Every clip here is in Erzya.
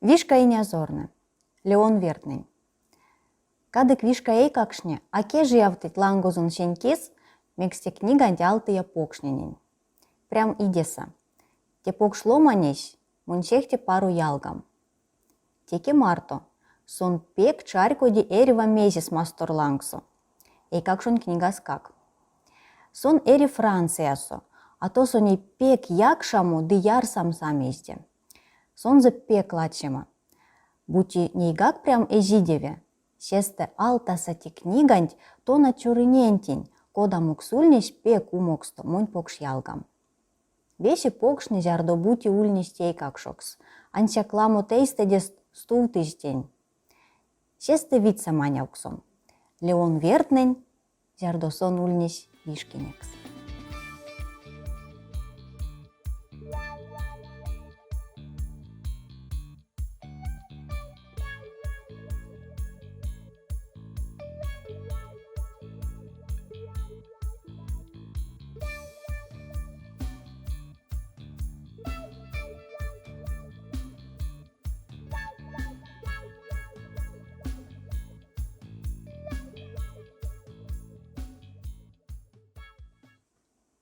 Вишка инязорнэ. Леон Вертнэнь. Кадык вишка эйкакшне а кежиявтыть лангозон сень кис, мекс те книганть алтыя покшненень. Прям идеса. Те покш ломанесь, монь сехте паро ялгам. Теке марто, сон пек чарькоди эрьва мезес масторлангсо, эйкакшонь книгаскак. Сон эри Франциясо, а тосо ней пек якшамо ды ярсамс а мезде. Сонзэ пек лачема. Бути нейгак прям эзидеве, сестэ алтаса те книганть тона цёрынентень, кодамокс ульнесь пек умоксто монь покш ялгам. Весе покштне зярдо-бути ульнесть эйкакшокс, ансяк ламот эйстэдест стувтызь тень. Сестэ витьса манявксом. Леон Вертнэнь, зярдо сон ульнесь вишкинекс.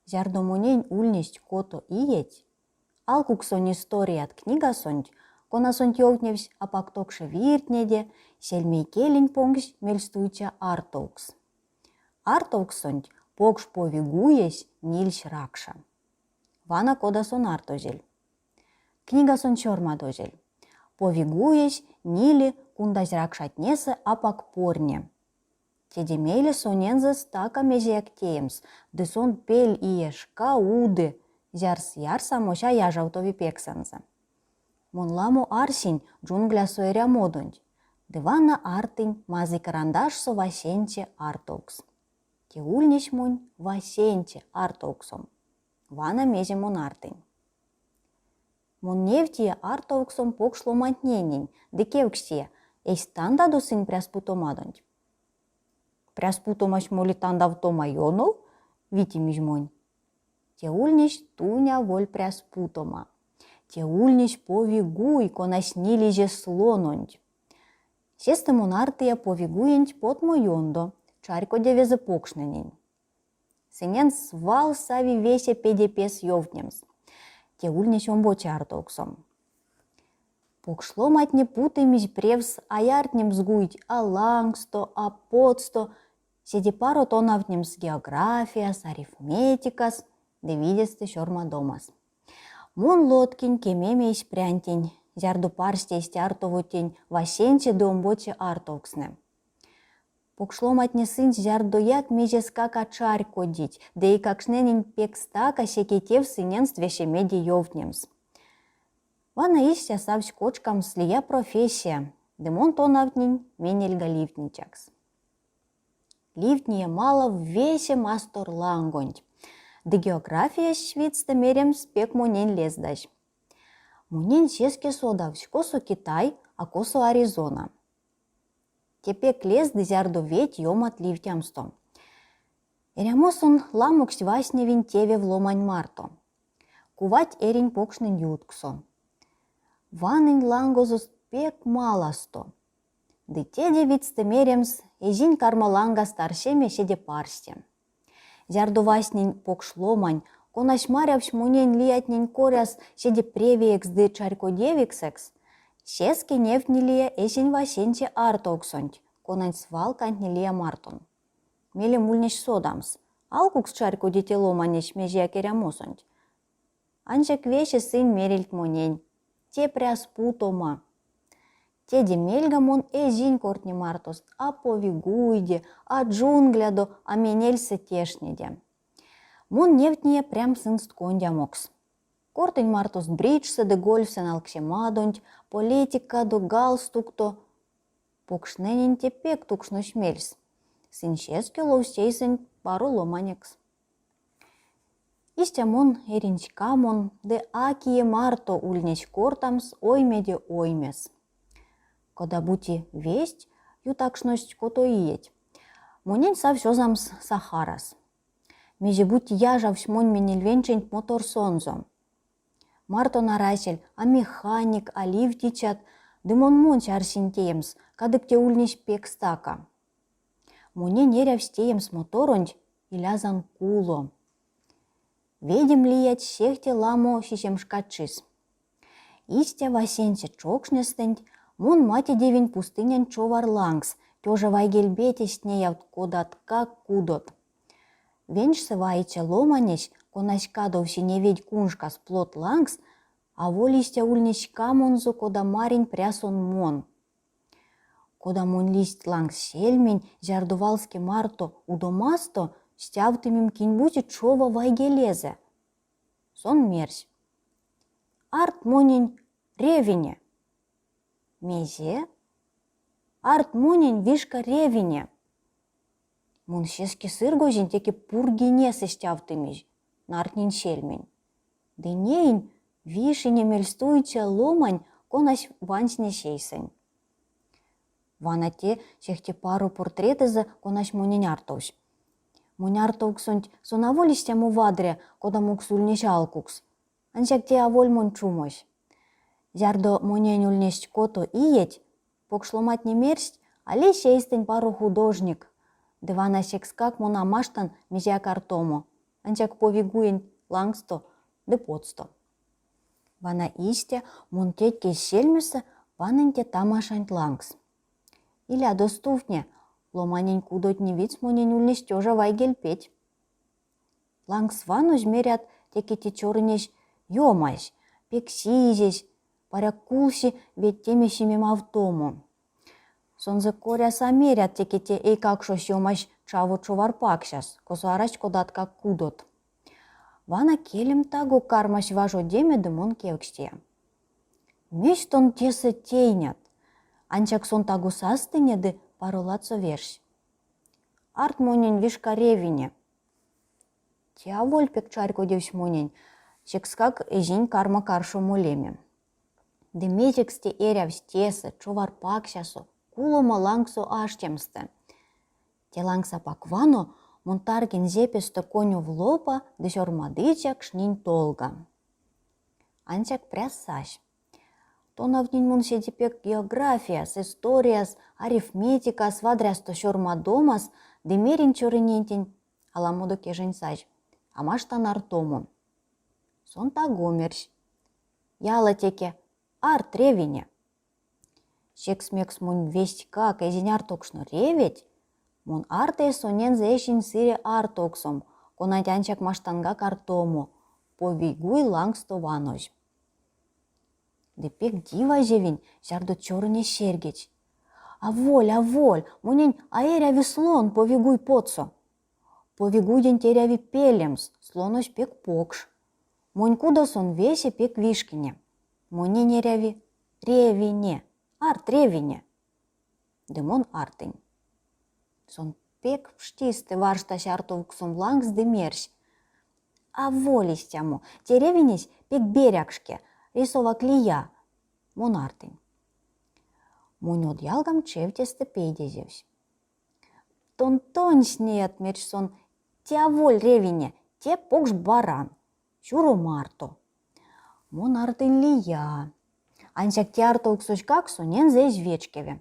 Зярдо монень ульнесть кото иеть, алкуксонь историят книгасонть, конасонть ёвтневсь апак токше виртнеде, сельме икелень понгсь мельстуиця артовкс. Артовксонть покш повигуесь нильсь ракша. Вана кода сон артозель. Книгасонть сёрмадозель. Повигуесь нили кундазь ракшатнесэ апак порне. Теде мейле сонензэ стака мезеяк теемс, ды сон пель иешка уды, зярс ярсамось а яжавтови пексэнзэ. Мон ламо арсинь джунглясо эрямодонть, ды вана артынь мазый карандашсо васенце артовкс. Те ульнесь монь васенце артовксом. Вана мезе мон артынь. Мон невтия артовксом покш ломантненень ды кевкстия, эзь тандадо сынь пряспутомадонть. Пряспутомась моли тандавтома ёнов, витимизь монь. Те ульнесь тунь аволь пряспутома. Те ульнесь повигуй, конась нилизе слононть. Сестэ мон артыя повигуенть потмо ёндо, чарькодевезэ покшнэнень. Сыненст свал сави весе педе-пес ёвтнемс. Те ульнесь омбоце артовксом. Покш ломатне путымизь превс а яртнемс гуйть а лангсто, а потсто, седе паро тонавтнемс географияс, арифметикас ды видестэ сёрмадомас. Мон лоткинь кемеме эсь прянтень, зярдо парсте истя артовотень васенце ды омбоце артовкстнэ. Покш ломатне сынсь зярдояк мезескак а чарькодить, ды эйкакштненень пек стака секе тев сыненст весемеде ёвтнемс. Вана истя савсь кочкамс лия профессия, ды мон тонавтнинь менельга ливтницякс. Ливтния малав весе масторлангонть. Ды географиясь, видьстэ меремс, пек монень лездась. Монень сеске содавсь, косо Китай, а косо Аризона. Те пек лезды, зярдо веть ёмат ливтямсто. Эрямосон ламоксть вастневинь тевев ломань марто. Кувать эринь покшнэнь ютксо. Ванынь лангозост пек маласто. Ды теде видьстэ меремс, эзинь карма лангаст арсеме седе парсте. Зярдо вастнинь покш ломань, конась марявсь монень лиятнень коряс седе превеекс ды чарькодевиксэкс, сеске невтнилия эсень васенце артовксонть, конань свал кандтнилия мартон. Мелем ульнесь содамс, алкукс чарькоди те ломанесь мезеяк эрямосонть. Ансяк весе сынь мерильть монень, те пряс путома. Теде мельга мон эзинь кортне мартост а повигуйде, а джунглядо, а менельсэ тештнеде. Мон невтния прям сынст кондямокс. Кортынь мартост бриджсэ ды гольфсэ налксемадонть, политикадо, галстукто. Покштненень те пек тукшнось мельс. Сынь сеске ловсть эйсэнь паро ломанекс. Истя мон эринь ськамон, ды а кие марто ульнесь кортамс оймеде оймес. Кода-бути весть ютакшность кото иеть. Монень савсь озамс Сахарас. Мезе-бути яжавсь монь менельвенченть моторсонзо. Мартон арасель а механик, а ливтицят. Ды мон монсь арсинь теемс, кадык те ульнесь пек стака. Монень эрявсь теемс моторонть, илязан куло. Ведем лиядсь сехте ламо сисемшка чис. Истя васенце чокшнестэнть мон матедевинь пустынянь човар лангс, тёжа вайгельбеть эзть неявт кодаткак кудот. Венчсэ ваиця ломанесь, конась кадовсь иневедь куншкас плот лангс, аволь истя ульнесь ськамонзо, кода маринь прясон мон. Кода монь лиссть лангс сельмень, зярдо валске марто удомасто стявтымим кинь-бути чова вайгелезэ. Сон мерсь: Арт монень ревине. Мезе? Арт монень вишка ревине. Мон сеске сыргозинь теке пурьгинесэ стявтымизь, нартнинь сельмень. Ды неинь вишине мельстуиця ломань, конась ванстнесь эйсэнь. Вана те сехте паро портретэзэ, конась монень артовсь. Монь артовксонть сон аволь истямо вадря, кодамокс ульнесь алкукс. Ансяк те аволь монь чумось. Зярдо монень ульнесть кото иеть, покш ломатне мерсть, а лиссь эйстэнь паро художник. Ды вана секскак мон а маштан мезеяк артомо, ансяк повигуенть лангсто ды потсто. Вана истя мон теть сельмесэ ванынь те тамашанть лангс. Илядо стувтне, ломанень кудотне видьс монень ульнесть тёжа вайгельпеть. Лангс ванозь, мерят, теке те цёрынесь ёмась, пек сизесь, паряк кулси ведтеме симемавтомо. Сонзэ коряс а мерят, теке те эйкакшось ёмась чаво човар паксяс, косо арасть кодаткак кудот. Вана келем таго кармась важодеме ды мон кевкстия. Мезть тон тесэ тейнят? Ансяк сон таго састыне ды паро ладсо версь. Арт монень вишка ревине. Те аволь пек чарькодевсь монень, секскак эзинь карма каршо молеме. Ды мезекс те эрявсь тесэ, човар паксясо, кулома лангсо аштемстэ? Те лангс апак вано, мон таргинь зепестэ конёв лопа ды сёрмадыця кшнинь толга. Ансяк пряс сась. Тонавтнинь мон седе пек географияс, историяс, арифметикас, вадрясто сёрмадомас ды меринь цёрынентень аламодо кежень сазь, а маштан артомо. Сон таго мерсь. Ялатеке, арт ревине. Секс мекс монь вестькак эзинь артокшно реветь, мон артыя сонензэ эсень сыре артоксом, конанть ансяк маштангак артомо, повигуй лангсто ванозь. Ды пек дивазевинь, зярдо цёрынесь серьгедсь. Аволь, аволь, монень а эряви слон повигуй потсо. Повигуйденть эряви пелемс, слонось пек покш. Монь кудосон весе пек вишкине. Монень эряви ревине, арт ревине. Ды мон артынь. Сон пек пштистэ варштась артовксом лангс ды мерсь. Аволь истямо, те ревинесь пек берякшке, рисовак лия. Мон артынь. Монь од ялгам чевтестэ пейдезевсь. Тон тонсь неят, мерсь сон, те аволь ревине, те покш баран, сюро марто. Мон артынь лия. Ансяк те артовксоськак сонензэ эзь вечкеве.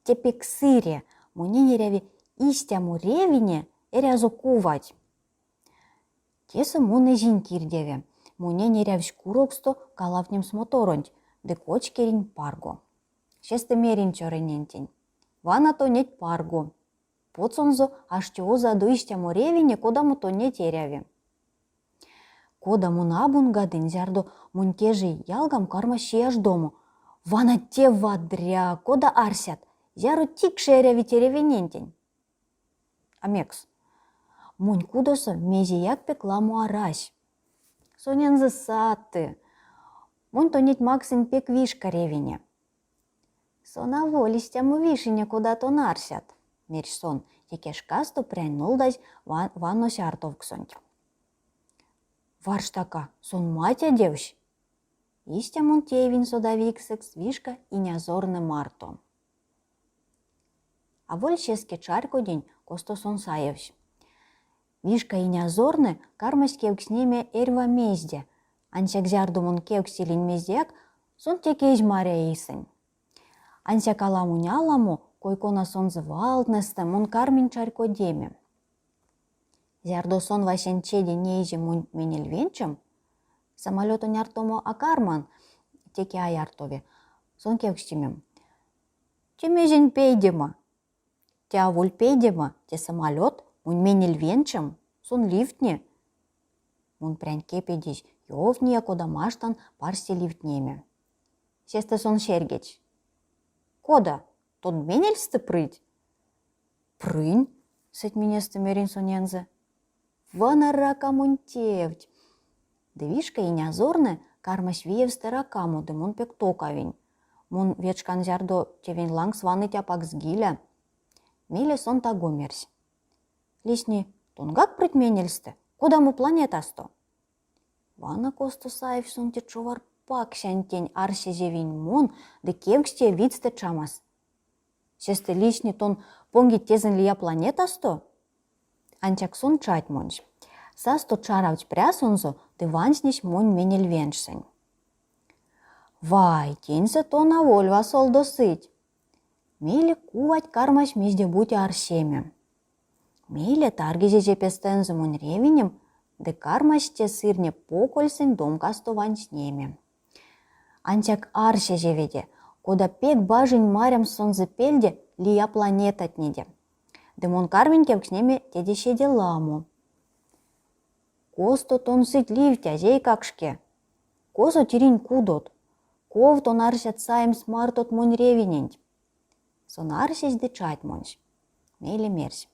Те пек сыре, монень эряви истямо ревине, эрязо кувать. Тесэ мон эзинь кирдеве. Монень эрявсь куроксто калавтнемс моторонть ды кочкеринь парго. Сестэ меринь цёрынентень. Вана тонеть парго. Потсонзо ашти озадо истямо ревине, кодамо тонеть эряви. Кода мон абунгадынь, зярдо монь кежей ялгам кармась чияждомо. Вана те вадря, кода арсят, зяро тикше эряви те ревинентень? А мекс? Монь кудосо мезеяк пек ламо арась. Сонензэ саты. Мон тонеть максынь пек вишка ревине. Сон аволь истямо вишине, кода тон арсят, мерсь сон, теке шкасто прянь нолдазь ваннось артовксонть. Варштака, сон матедевсь! Истя мон теевинь содавиксэкс вишка инязорнэ марто. Аволь сеске чарькодинь, косто сон саевсь. Вишка инязорнэ кармась кевкстнеме эрьва мезде, ансяк зярдо мон кевкстилинь мездеяк, сон теке эзь маря эйсэнь. Ансяк аламонь-аламо кой-кона сонзэ валтнэстэ мон карминь чарькодеме. Зярдо сон васенцеде неизе монь менельвенчем, самолётонь артомо а карман, теке а артови, сон кевкстимим: Те мезень пейдема? Те аволь пейдема, те самолёт, монь менельвенчем, сон ливтни. Мон прянь кепедезь, ёвтния, кода маштан парсте ливтнеме. Сестэ сон серьгедсь. Кода? Тон менельстэ прыть? Прынь, сэтьминестэ меринь сонензэ. Вана ракамонь тевть! Ды вишка инязорнэ кармась виевстэ ракамо, ды мон пек токавинь. Мон вечкан зярдо тевень лангс ваныть апак згиля. Мейле сон таго мерсь. Лисни, тонгак прыть менельстэ, кодамо планетасто? Вана косто саевсь сон те човар паксянтень, арсезевинь мон ды кевкстия видьстэ чамас. Сестэ лисни тон понгить тезэнь лия планетасто? Ансяк сон чатьмонсь. Састо чаравтсь прясонзо ды ванстнесь монь менельвенчсэнь. Вай, теньсэ тон аволь васолдо сыть. Мейле кувать кармась мезде-бути арсеме. Мейле таргизе зепестэнзэ монь ревинем ды кармась те сырне покольсэнть домкасто ванстнеме. Ансяк арсезеведе, кода пек бажинь марямс сонзэ пельде лия планетатнеде. Ды мон карминь кевкстнеме теде седе ламо. Косто тон сыть ливтязь, эйкакшке? Косо тиринь кудот? Ков тон арсят саемс мартот монь ревиненть? Сон арсесь ды чатьмонсь. Мейле мерсь.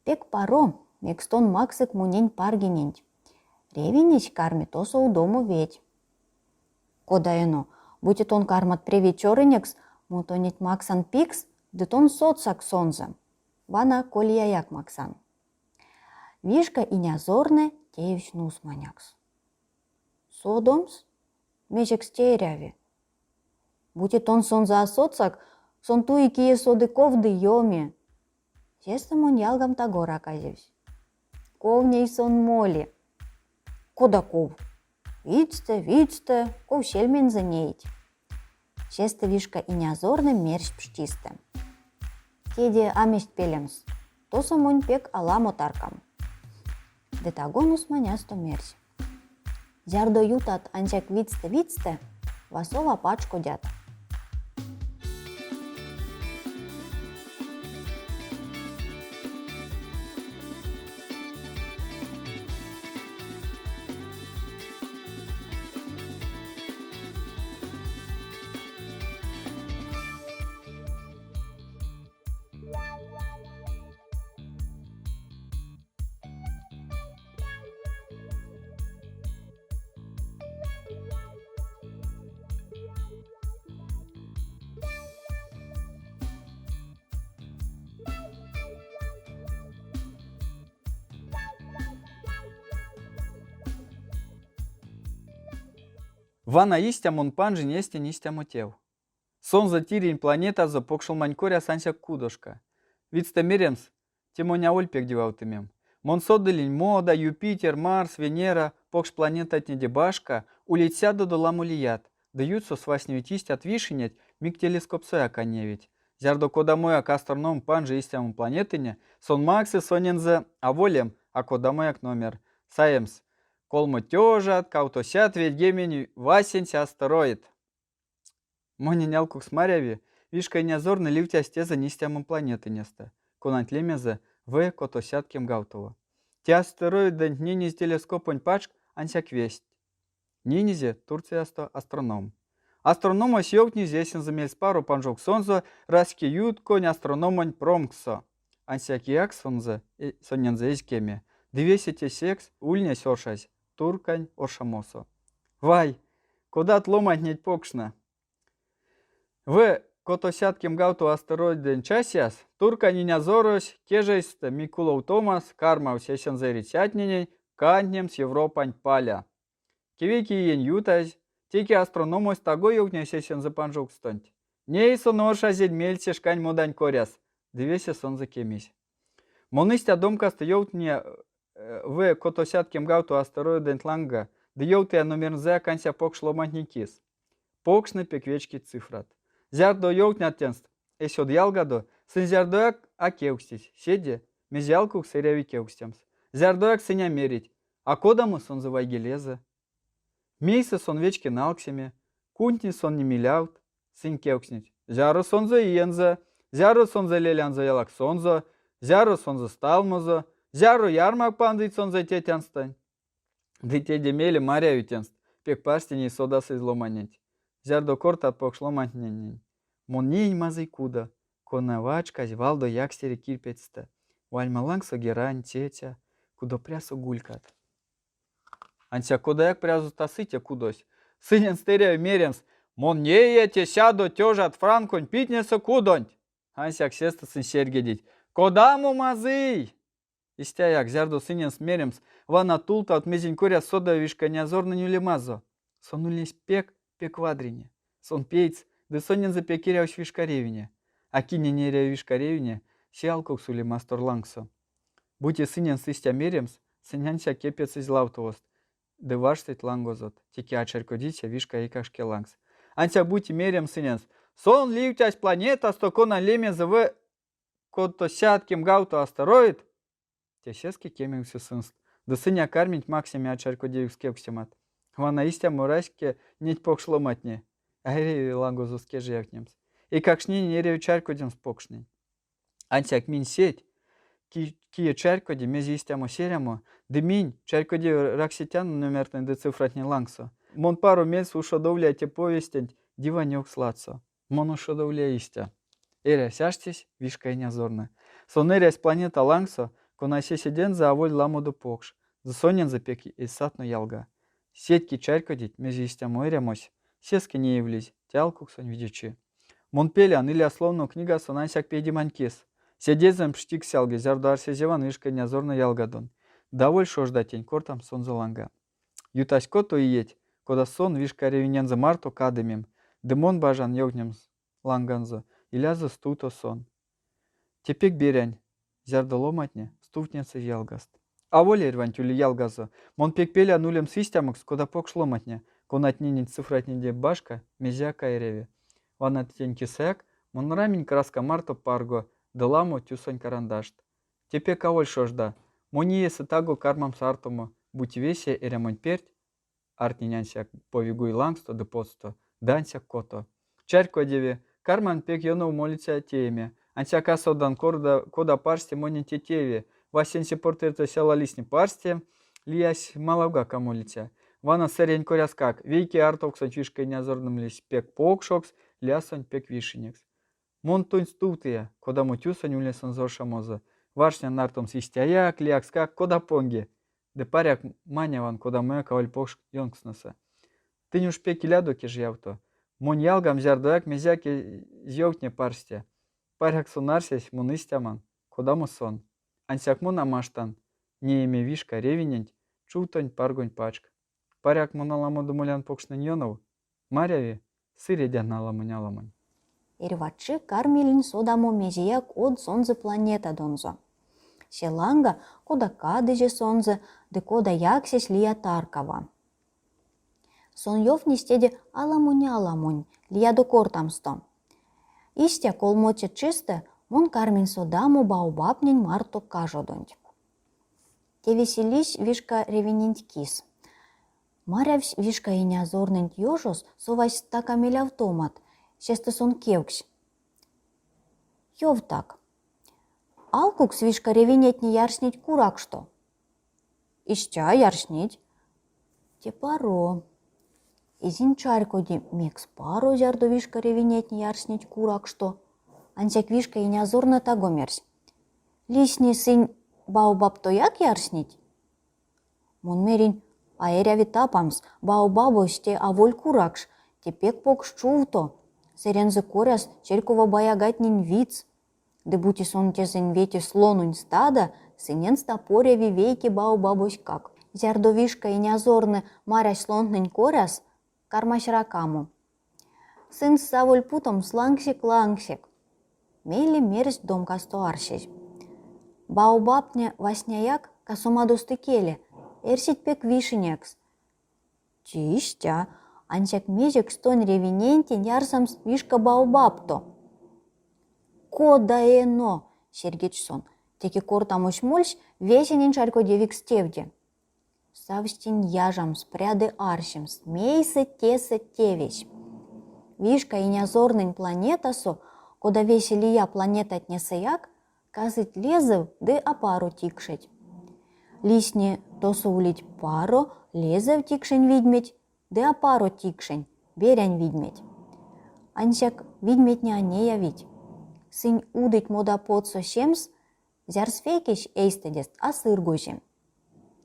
Пек паро, мекс тон максык монень паргиненть. Ревинесь карми тосо удомо веть. Кода эно, бути тон кармат превей цёрынекс, мон тонеть максан пикс, ды тон содсак сонзэ. Вана колияяк максан. Вишка инязорнэ теевсь нусманякс. Содомс? Мезекс те эряви? Бути тон сонзэ а содсак, сон туи кие соды ков ды ёми. Сестэ монь ялгам таго раказевсь. Ков ней сон моли? Кода ков? Видьстэ, видьстэ, ков сельмензэ неить. Сестэ вишка инязорнэ мерсь пштистэ. Теде а мезть пелемс. Тосо монь пек аламо таркам. Ды таго нусманясто мерсь. Зярдо ютат ансяк видьстэ-видьстэ, васов а пачкодят. Вана истя мон панжинь эстень истямо тев. Сонзэ тиринь планетазо покшолмань коряс ансяк кудошка. Видьстэ меремс, те монь аволь пек дивавтымем. Мон содылинь Мода, Юпитер, Марс, Венера, покш планетатнеде башка, улить сядодо ламо лият, ды ютксост вастневить истят вишинеть, мик телескопсояк а неявить. Зярдо кодамояк астроном панжи истямо планетыне, сон максы сонензэ аволь лем, а кодамояк номер. Саемс: колмо тёжат, кавтосядт ведьгемень васенце астероид. Монень алкукс маряви, вишка инязорнэ ливтясь тезэнь истямо планетынестэ, конанть лемезэ В-690. Те астероидэнть нинизь телескопонь пачк ансяк весть. Нинизе Турциясто астроном. Астрономось ёвтнизе эсензэ мельспаро панжовксонзо раськеютконь астрономонь промкссо. Ансяк кияк сонзэ сонензэ эзь кеме, ды весе те секс ульнесь оршазь туркань оршамосо. Вай, кодат ломанть неть покшнэ! В 690 астероидэнь часияс туркань инязорось кежейстэ Микуловтомас кармавтсь эсензэ эрицятненень канднемс Европань паля. Кевейкее иень ютазь, теке астрономось таго ёвтнесь эсензэ панжовкстонть. Ней сон оршазель мельце шкань модань коряс, ды весе сонзэ кемизь. Мон истя домкасто ёвтния В 690 астероидэнть ланга ды ёвтыя номерэнзэяк ансяк покш ломантнень кис. Покштне пек вечкить цифрат. Зярдо ёвтнят тенст эсь од ялгадо, сынь зярдояк а кевкстить седе, мезе алкукс эряви кевкстемс. Зярдояк сынь а мерить, а кодамо сонзэ вайгелезэ. Мейсэ сон вечки налксеме, кунтни сон не мелявт, сынь кевкстнить, зяро сонзэ иензэ, зяро сонзэ лелянзо-ялаксонзо, зяро сонзэ сталмозо, зяро ярмак пандыть сонзэ тетянстэнь. Ды теде мейле маряви тенст, пек парсте ней содасызь ломаненть. Зярдо кортат покш ломантненень, мон неинь мазый кудо, кона вачказь валдо якстере кирьпецьстэ, вальма лангсо герань, цеця, кудопрясо гулькат. Ансяк кодаяк прязост а сы те кудось. Сыненст эряви меремс, мон неия те сядо тёжат франконь питнесэ кудонть! Ансяк сестэ сынь серьгедить: Кодамо мазый! Истяяк, зярдо сыненст меремс, вана тултавт мезень коряс содави вишканязорнэнь улемазо. Сон ульнесь пек, пек вадрине. Сон пейдсь, ды сонензэ пек эрявсь вишка ревине. А кинень эряви вишка ревине, се алкукс ули мастор лангсо. Бути сыненст истя меремс, сынь ансяк кепедсызь лавтовост ды варштыть лангозот, теке а чарькодиця вишка эйкакшке лангс. Ансяк бути меремс сыненст, сон ливтясь планетасто, кона лемезэ В кото кемгавто астероид, те сеске кемевтьсы сынст, ды сынь а кармить макснеме а чарькодевикс кевкстемат. Вана истямо раське неть покш ломантне, а эряви лангозост кежиявтнемс. Эйкакштненень эряви чарькодемс покштнень. Ансяк минь сеть, кие чарькоди, мезе истямо эрямо, ды минь чарькодеви раксетяно номертнэнь ды цифратнень лангсо. Мон паро мельс ушодовлия те повестенть диванёкс ладсо. Мон ушодовлия истя. Эрясь-аштесь вишка инязорнэ. Сон эрясь планета лангсо, конась эседензэ аволь ламодо покш, ды сонензэ пек эзь сатно ялга. Сеть, кить чарькодить, мезе истямо эрямось, сеске неевлизь, те алкуксонь видечи. Мон пелян, иля ловно книгасон ансяк пейдемань кис. Седезэм пштикс сялги, зярдо арсезеван вишка инязорнэ ялгадон. Даволь шожда тень кортамс сонзэ ланга. Ютасть кото иеть, кода сон вишка ревинензэ марто кадымим, ды мон бажан ёвтнемс ланганзо, илязо стувто сон. Те пек берянь, зярдо ломантне стувтнесызь ялгаст. Аволь эрьванть ули ялгазо. Мон пек пелян улемс истямокс, кода покш ломантне, конатненень цифратнеде башка мезеяк а эряви. Вана тень кисэяк мон раминь краска марто парго ды ламо тюсонь карандашт. Те пек аволь шожда. Монь иесэ таго кармамс артомо, бути весе эрямонть перть артнинь ансяк повигуй лангсто ды потсто, ды ансяк кото. Чарькодеви, карман пек ёнов молиця тееме. Ансяк а содан, кода парсте монень те тееви. Васенце портретэсь яла лисни парсте, лиясь малавгак а молиця. Вана сэрень коряскак, вейке артовксонть вишка инязорнэм лиссь пек покшокс, лиясонть пек вишинекс. Мон тунь стувтыя, кодамо тюсонь ульнесь сонзэ оршамозо. Варштнян нартомс истяяк, лиякскак, кода понги. Ды паряк, маняван кодамояк аволь покш ёнкстнэсэ. Тынь уш пек илядо кежиявто. Монь ялгам зярдояк мезеяк эзь ёвтне парсте. Паряк сон арсесь, мон истяман, кодамо сон. Ансяк мон а маштан нееме вишка ревиненть чувтонь паргонть пачк. Паряк, мон аламодо молян покштнень ёнов? Маряви, сыредян аламонь-аламонь. Эрьва чи кармилинь содамо мезеяк од сонзэ планетадонзо. Се ланга, кода кадызе сонзэ ды кода яксесь лия таркава. Сон ёвтнесь теде аламонь-аламонь, лиядо кортамсто. Истя колмоце чистэ мон карминь содамо баобабтнень марто кажодонть. Те весе лиссь вишка ревиненть кис. Марявсь вишка инязорнэнть ёжос совась стака мелявтомат, сестэ сон кевкстсь: Ёвтак, алкукс вишка ревинетне ярснить куракшто? Истя ярснить. Те паро. Эзинь чарькоде, мекс паро, зярдо вишка ревинетне ярснить куракшто. Ансяк вишка инязорнэ таго мерсь: Лисни, сынь баобабтояк ярснить? Мон меринь, а эряви тапамс, баобабось те аволь куракш, те пек покш чувто. Сэрензэ коряс церькова баягатнень видьс. Ды бути сон тезэнь вети слононь стада, сыненст а поряви вейке баобабоськак. Зярдо вишка инязорнэ марясь слонтнэнь коряс, кармась ракамо. Сынст саволь путомс лангсек-лангсек. Мейле мерсть домкасто арсезь. Баобабтне васняяк касомадост икеле эрсить пек вишинекс. Те истя. Ансяк мезекс тонь ревинентень ярсамс вишка баобабто? Кода эно! серьгедсь сон. Теке кортамось мольсь весенень чарькодевикс тевде. Савсь тень яжамс пря ды арсемс, мейсэ тесэ тевесь. Вишка инязорнэнь планетасо, кода весе лия планетатнесэяк, касыть лезэв ды апаро тикшеть. Лисни, тосо улить паро, лезэв тикшень видьметь ды апаро тикшень, берянь видьметь. Ансяк видьметне а неявить. Сынь удыть мода потсо семс, зярс вейкесь эйстэдест а сыргози.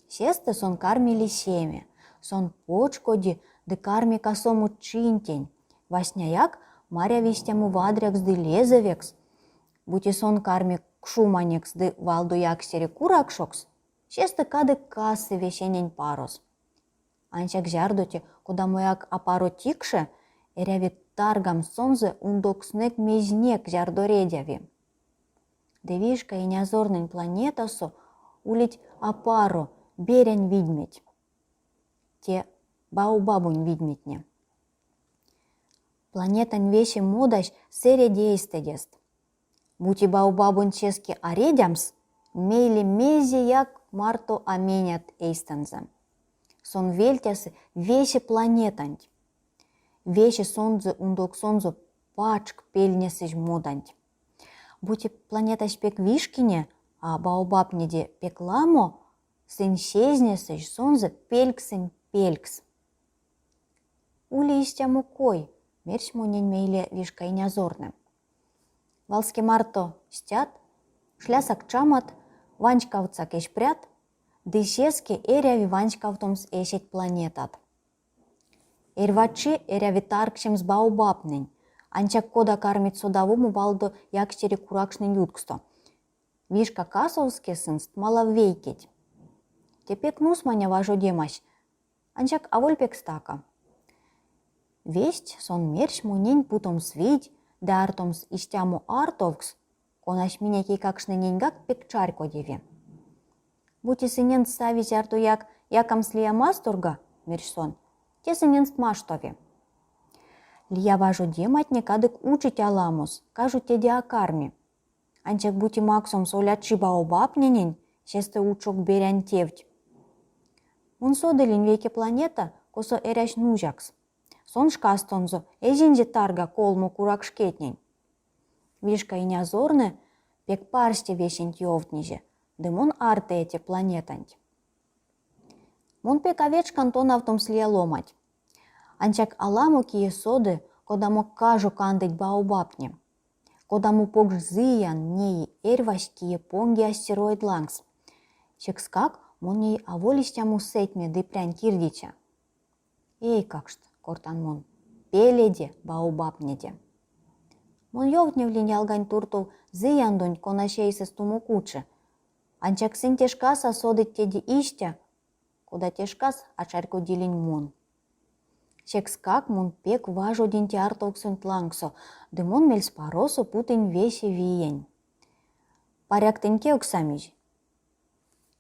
Сестэ сон карми лисеме, сон почкоди ды карми касомо чинтень. Васняяк маряви истямо вадрякс ды лезэвекс. Бути сон карми кшуманекс ды валдо-якстере куракшокс, сестэ кадык касы весенень парос. Ансяк зярдо те кодамояк апаро тикше, эряви таргамс сонзэ ундокснэк-мезнек, зярдо редяви. Ды вишка инязорнэнь планетасо улить апаро, берянь видьметь. Те баобабонь видьметне. Планетань весе модась сэреди эйстэдест. Бути баобабонть сеске а редямс, мейле мезеяк марто а менят эйстэнзэ. Сон вельтясы весе планетанть. Весе сонзэ ундоксонзо пачк пельнесызь моданть. Бути планетась пек вишкине, а баобабтнеде пек ламо, сынь сезнесызь сонзэ пельксэнь пелькс. Ули истямо кой, мерсь монень мейле вишка инязорнэ. Валске марто стят, шлясак чамат, ванськавтсак эсь прят, ды сеске эряви ванськавтомс эсеть планетат. Эрьва чи эряви таргсемс баобабтнень, ансяк кода кармить содавомо валдо якстере куракштнень ютксто. Вишка касовске сынст малав вейкеть. Те пек нусманя важодемась, ансяк аволь пек стака. Весть сон мерсь монень путомс вийть ды артомс истямо артовкс, конась минек эйкакштнененьгак пек чарькодеви. Бути сыненст сави зярдояк якамс лия масторга, мерсь сон, те сыненст маштови. Лия важодематне кадык учить аламос, кажу теде а карми. Ансяк бути максомс олячи баобабтненень, сестэ учок берянь тевть. Мон содылинь вейке планета, косо эрясь нузякс. Сон шкастонзо эзинзе тарга колмо куракшкетнень. Вишка инязорнэ пек парсте весенть ёвтнизе, ды мон артыя те планетанть. Мон пек а вечкан тонавтомс лия ломанть. Ансяк аламо кие соды, кодамо кажо кандыть баобабтне. Кодамо покш зыян неи эрьвась, кие понги астероид лангс. Секскак мон ней аволь истямо сэтьме ды прянь кирдиця. Эйкакшт, кортан мон, пеледе баобабтнеде. Мон ёвтневлинь ялгань туртов зыяндонть, конась эйсэст умок учи. Ансяк сынь те шкас а содыть теде истя, кода те шкас а чарькодилинь мон. Секскак мон пек важодинь те артовксонть лангсо, ды мон мельспаросо путынь весе виень. Паряк тынь кевксамизь?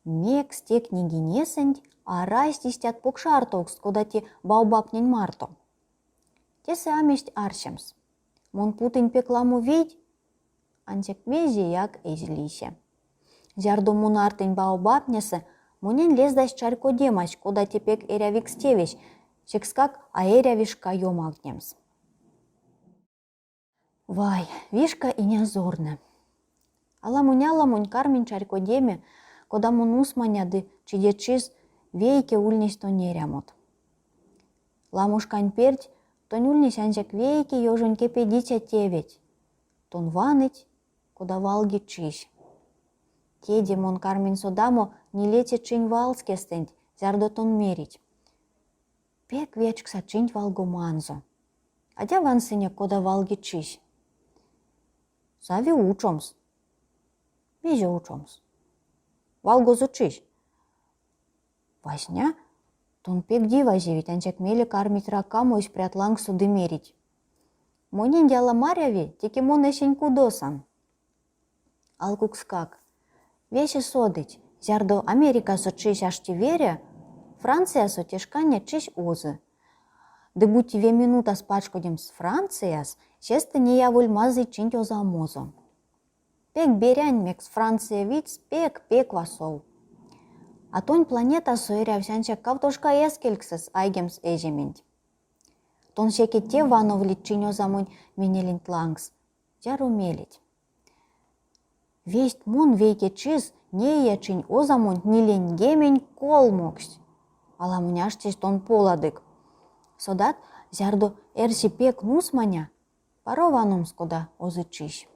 Мекс те книгинесэнть арасть истят покш артовкст, кода те баобабтнень марто? Тесэ а мезть арсемс. Мон путынь пек ламо вийть, ансяк мезеяк эзь лисе. Зярдо мон артынь баобабтнесэ, монень лездась чарькодемась, кода те пек эрявикс тевесь, секскак а эряви шка ёмавтнемс. Вай, вишка инязорнэ. Аламонь-аламонь карминь чарькодеме, кодамо нусманя ды чиде-чис вейке ульнесь тонь эрямот. Ламо шкань перть тонь ульнесь ансяк вейке ёжонь кепедиця теветь. Тон ваныть, кода валги чись. Теде мон карминь содамо нилеце чинь валскестэнть, зярдо тон мерить. Пек вечкса чинть валгоманзо. Адя вансынек, кода валги чись. Сави учомс. Мезе учомс? Валгозо чись. Васня тон пек дивазевить, ансяк мейле кармить ракамо эсь прят лангсо ды мерить. Монень яла маряви, теке мон эсень кудосан. Алкукскак, весе содыть, зярдо Америкасо чись ашти вере, Франциясо те шкане чись озы. Ды бути ве минутас пачкодемс Францияс, сестэ неяволь мазычинть озамозо. Пек берянь, мекс Франция видьс пек-пек васов. А тонь планетасо эрявсь ансяк кавтошка эскельксэс айгемс эжементь. Тон секе тев вановлить чинь озамонь менеленть лангс, зяро мелеть. Весть мон вейке чис неия чинь озамонть ниленьгемень колмоксть. Аламонь аштезь тон поладык. Содат, зярдо эрси пек нусманя, паро ваномс, кода озы чись.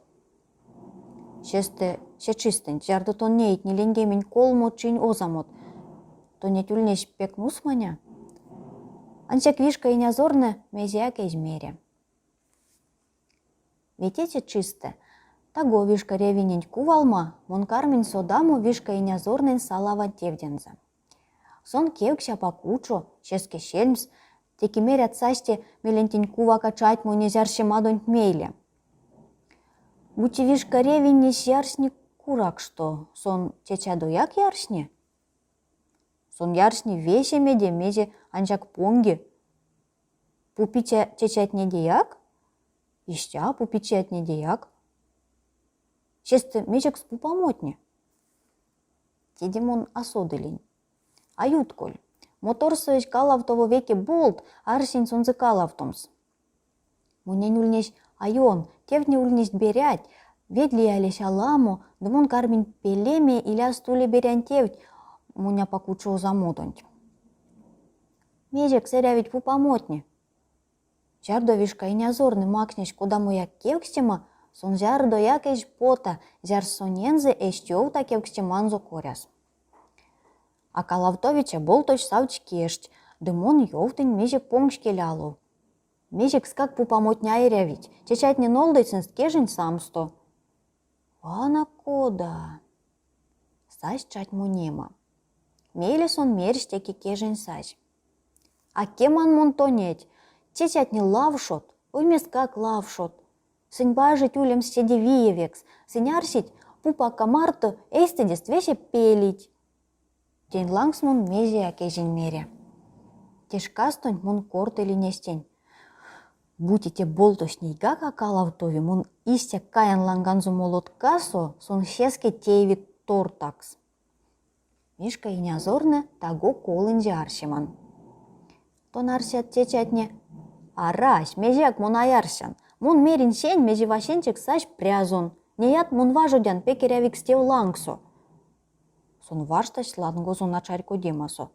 Сестэ, се чистэнть, зярдо тон неить 43 чинь озамот, тонеть ульнесь пек нусманя? Ансяк вишка инязорнэ мезеяк эзь мере. Ветеце чистэ, таго вишка ревиненть кувалма, мон карминь содамо вишка инязорнэнь салава тевдензэ. Сон кевксь апак учо, сеске сельмс, теке мерят сась те мелентень кувака чатьмонезь арсемадонть мейле. Бути вишка ревинесь ярсни куракшто, сон чачадояк ярсни? Сон ярсни весемеде, мезе ансяк понги. Пупиця чачатнедеяк? Истя пупицятнедеяк. Сестэ мезекс пупамотне? Теде мон а содылинь. А ютколь. Моторсо эзь калавтово вейке болт, арсинь сонзэ калавтомс. Монень ульнесь а ён, тевтне ульнесть берять, ведь лиялесь аламо, ды мон карминь пелеме илязт уле берянь тевть монь апак учо озамодонть. Мезекс эрявить пупамотне? Зярдо вишка инязорнэ макснесь кодамояк кевкстема, сон зярдояк эзь пота, зярс сонензэ эзть ёвта кевкстеманзо коряс. А калавтовиця болтось савтсь кежть, ды мон ёвтынь мезе понгсь кель алов. Мезекскак пупамотне а эрявить, чачатне нолдыть сынст кежень самсто. Вана кода! Сась чатьмонема. Мейле сон мерсь теке кежень сазь. А кеман мон тонеть, тетятне лавшот, ойместкак лавшот. Сынь бажить улемс седе виевекс, сынь арсить, пупака марто эйстэдест весе пелить. Тень лангс мон мезеяк эзинь мере. Те шкастонть мон кортылинь эстень. Бути те болтось нейгак а калавтови, мон истя каян ланганзо молоткасо, сон сеске тееви тортакс. Мишка инязорнэ таго колынзе арсеман. Тон арсят, тетятне? Арась, мезеяк мон а арсян. Мон меринь сень, мезе васенцекс сась прязон. Неят, мон важодян пек эрявикс тев лангсо. Сон варштась лангозон ачарькодемасо.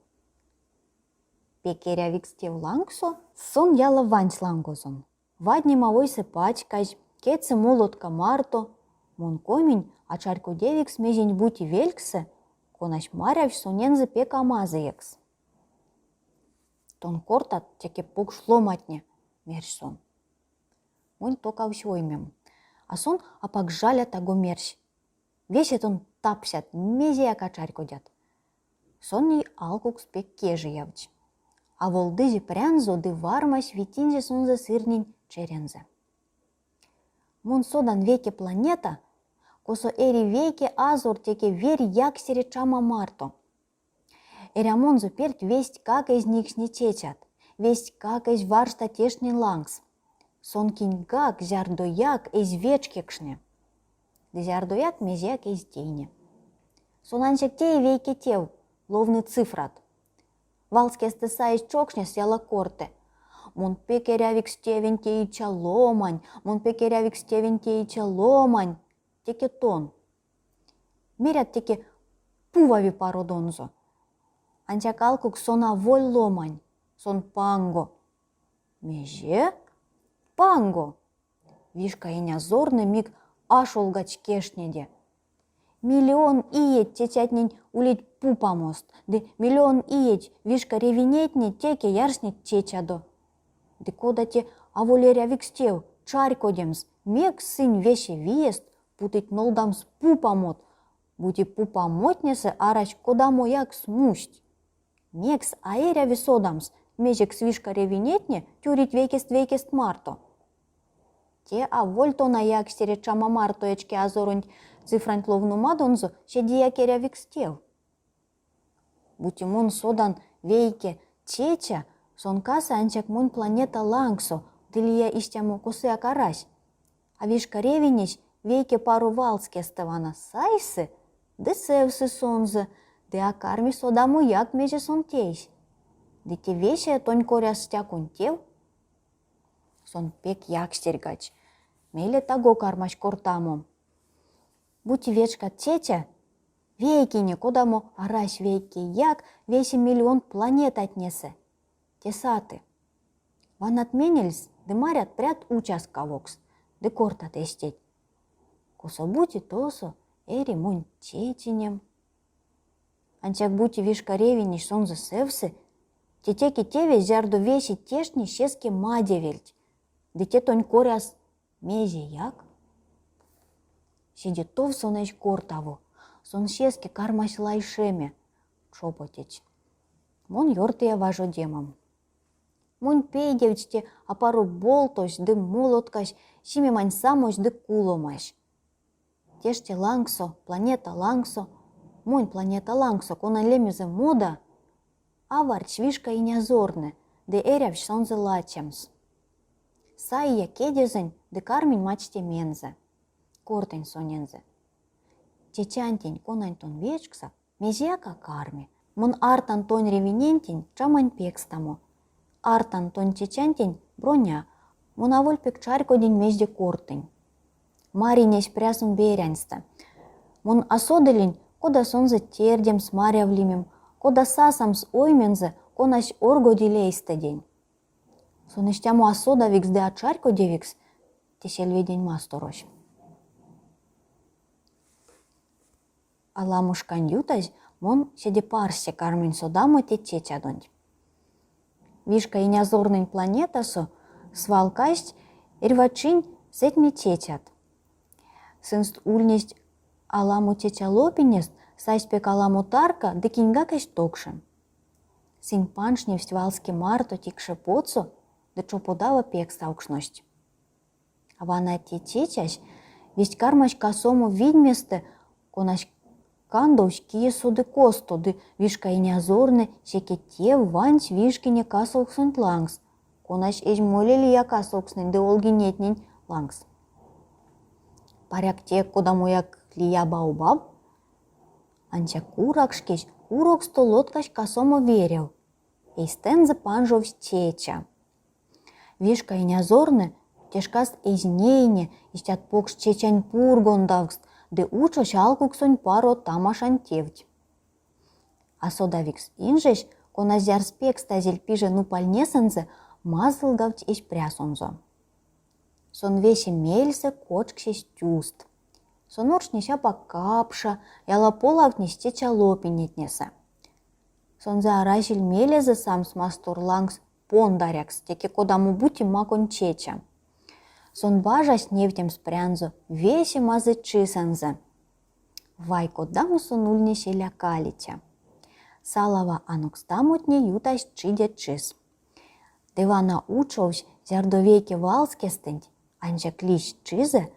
Пек эрявикс тев лангсо? Сон яла вансь лангозон. Ваднема ойсэ пачказь, кедьсэ молотка марто, мон коминь ачарькодевикс мезень-бути велькссэ, конась марявсь сонензэ пек амазыекс. Тон кортат, теке покш ломатне, мерсь сон. Монь токавсь оймем. А сон апак жаля таго мерсь. Весе тон тапсят, мезеяк а чарькодят. Сон ней алкукс пек кежиявтсь. Аволдызе прянзо ды вармась витинзе сонзэ сырнень черензэ. Мон содан вейке планета, косо эри вейке азор теке верь якстере чама марто. Эрямонзо перть вестькак эзь никшне чечат, вестькак эзь варшта тештнень лангс. Сон киньгак зярдояк эзь вечкекшне. Ды зярдояк мезеяк эзь тейне. Сон ансяк теи вейке тев, ловны цифрат. Валскестэ саезь чокшнес яла корты. Мон пек эрявикс тевень теиця ломань, мон пек эрявикс тевень теиця ломань, теке тон. Мерят, теке пувави пародонзо. Ансяк алкукс сон аволь ломань, сон панго. Мезе? Панго! Вишка инязорнэ мик ашолгадсь кежтнеде. Миллион иеть тетятнень улить пупамост, ды миллион иеть вишка ревинетне теке ярснить тетядо. Ды кода те аволь эрявикс тев, чарькодемс, мекс сынь весе виест путыть нолдамс пупамот, бути пупамотнесэ арась кодамояк смусть. Мекс а эряви содамс, мезекс вишка ревинетне тюрить вейкест-вейкест марто? Те аволь тона якстере чама марто эчке азоронть цифранть ловномадонзо седеяк эрявикс тев. Бути мон содан вейке тетя, Сон касы ансяк монь планета лангсо, ды лия истямо косояк арась. А вишка ревинесь вейке паро валскестэ вана сайсы ды сэвсы сонзэ, ды а карми содамояк, мезе сон тейсь. Ды те весе тонь коряс стяконь тев? Сон пек якстерьгадсь. Мейле таго кармась кортамо. Бути вечкат тетя, вейкине, кодамо арась вейкеяк весе миллионт планетатнесэ, те саты. Ванат менельс ды марят прят уцяскавокс, ды кортат эстеть. Косо-бути тосо эри монь тетинем. Ансяк бути вишка ревинесь сонзэ сэвсы, те теке тевесь, зярдо весе тештне сеске мадевельть, ды те тонь коряс мезеяк. Седе тов сон эзь кортаво, сон сеске кармась лайшеме, чопотетсь. Мон ёртыя важодемам. Монь пейдевтсь те апаро болтось ды молоткась, симемань самось ды куломась. Теште лангсо, планета лангсо, монь планета лангсо, конань лемезэ Мода, авардсь вишка инязорнэ, ды эрявсь сонзэ лацемс. Саия кедезэнь ды карминь мадстемензэ. Кортынь сонензэ. Тетянтень, конань тон вечксак, мезеяк а карми. Мон артан тонь ревинентень чамань пекстамо. Артан тонь тетянтень броня. Мон аволь пек чарькодинь мезде кортынь. Маринь эсь прясон беряньстэ. Мон а содылинь, кода сонзэ тердемс марявлимим, кода сасамс оймензэ, конась оргоди лейстэ-день. Сон истямо асодавикс ды а чарькодевикс, те сельведень масторось. Аламо шкань ютазь мон седе парсте карминь содамо те тетядонть. Вишка инязорнэнь планетасо свал кассть эрьва чинь сэтьме тетят. Сынст ульнесть аламо тетялопинест, сайсть пек аламо тарка ды киньгак эзть токше. Сынь панжневсть валске марто тикше потсо ды чоподава пекставкшность. А вана те тетясь весть кармась касомо видьместэ, конась кандовсь кие соды косто ды вишка инязорнэ секе тев вансь вишкине касовксонть лангс, конась эзь моле лия касовкстнэнь ды олгинетнень лангс. Паряк те кодамояк лия баобаб? Ансяк куракшкесь куроксто лоткась касомо верев. Эйстэнзэ панжовсь тетя. Вишка инязорнэ те шкас эзь нейне истят покш чечань пургондавкст ды учось алкуксонь паро тамашань тевть. Асодавикс инжесь, кона зярс пекстазель пиже нупальнесэнзэ, мазылгавтсь эсь прясонзо. Сон весе мельсэ кочксесь тюст. Сон оршнесь апак капша, яла полавтнесь тетялопинетнесэ. Сонзэ арасель мелезэ самс мастор лангс пондарякс, теке кодамо-бути маконь чеча. Сон бажась невтемс прянзо весе мазычисэнзэ. Вай, кодамо сон ульнесь элякалиця. Салава анокстамотне ютасть чиде чис. Ды вана учовсь, зярдо вейке валскестэнть, ансяк лиссь чизэ,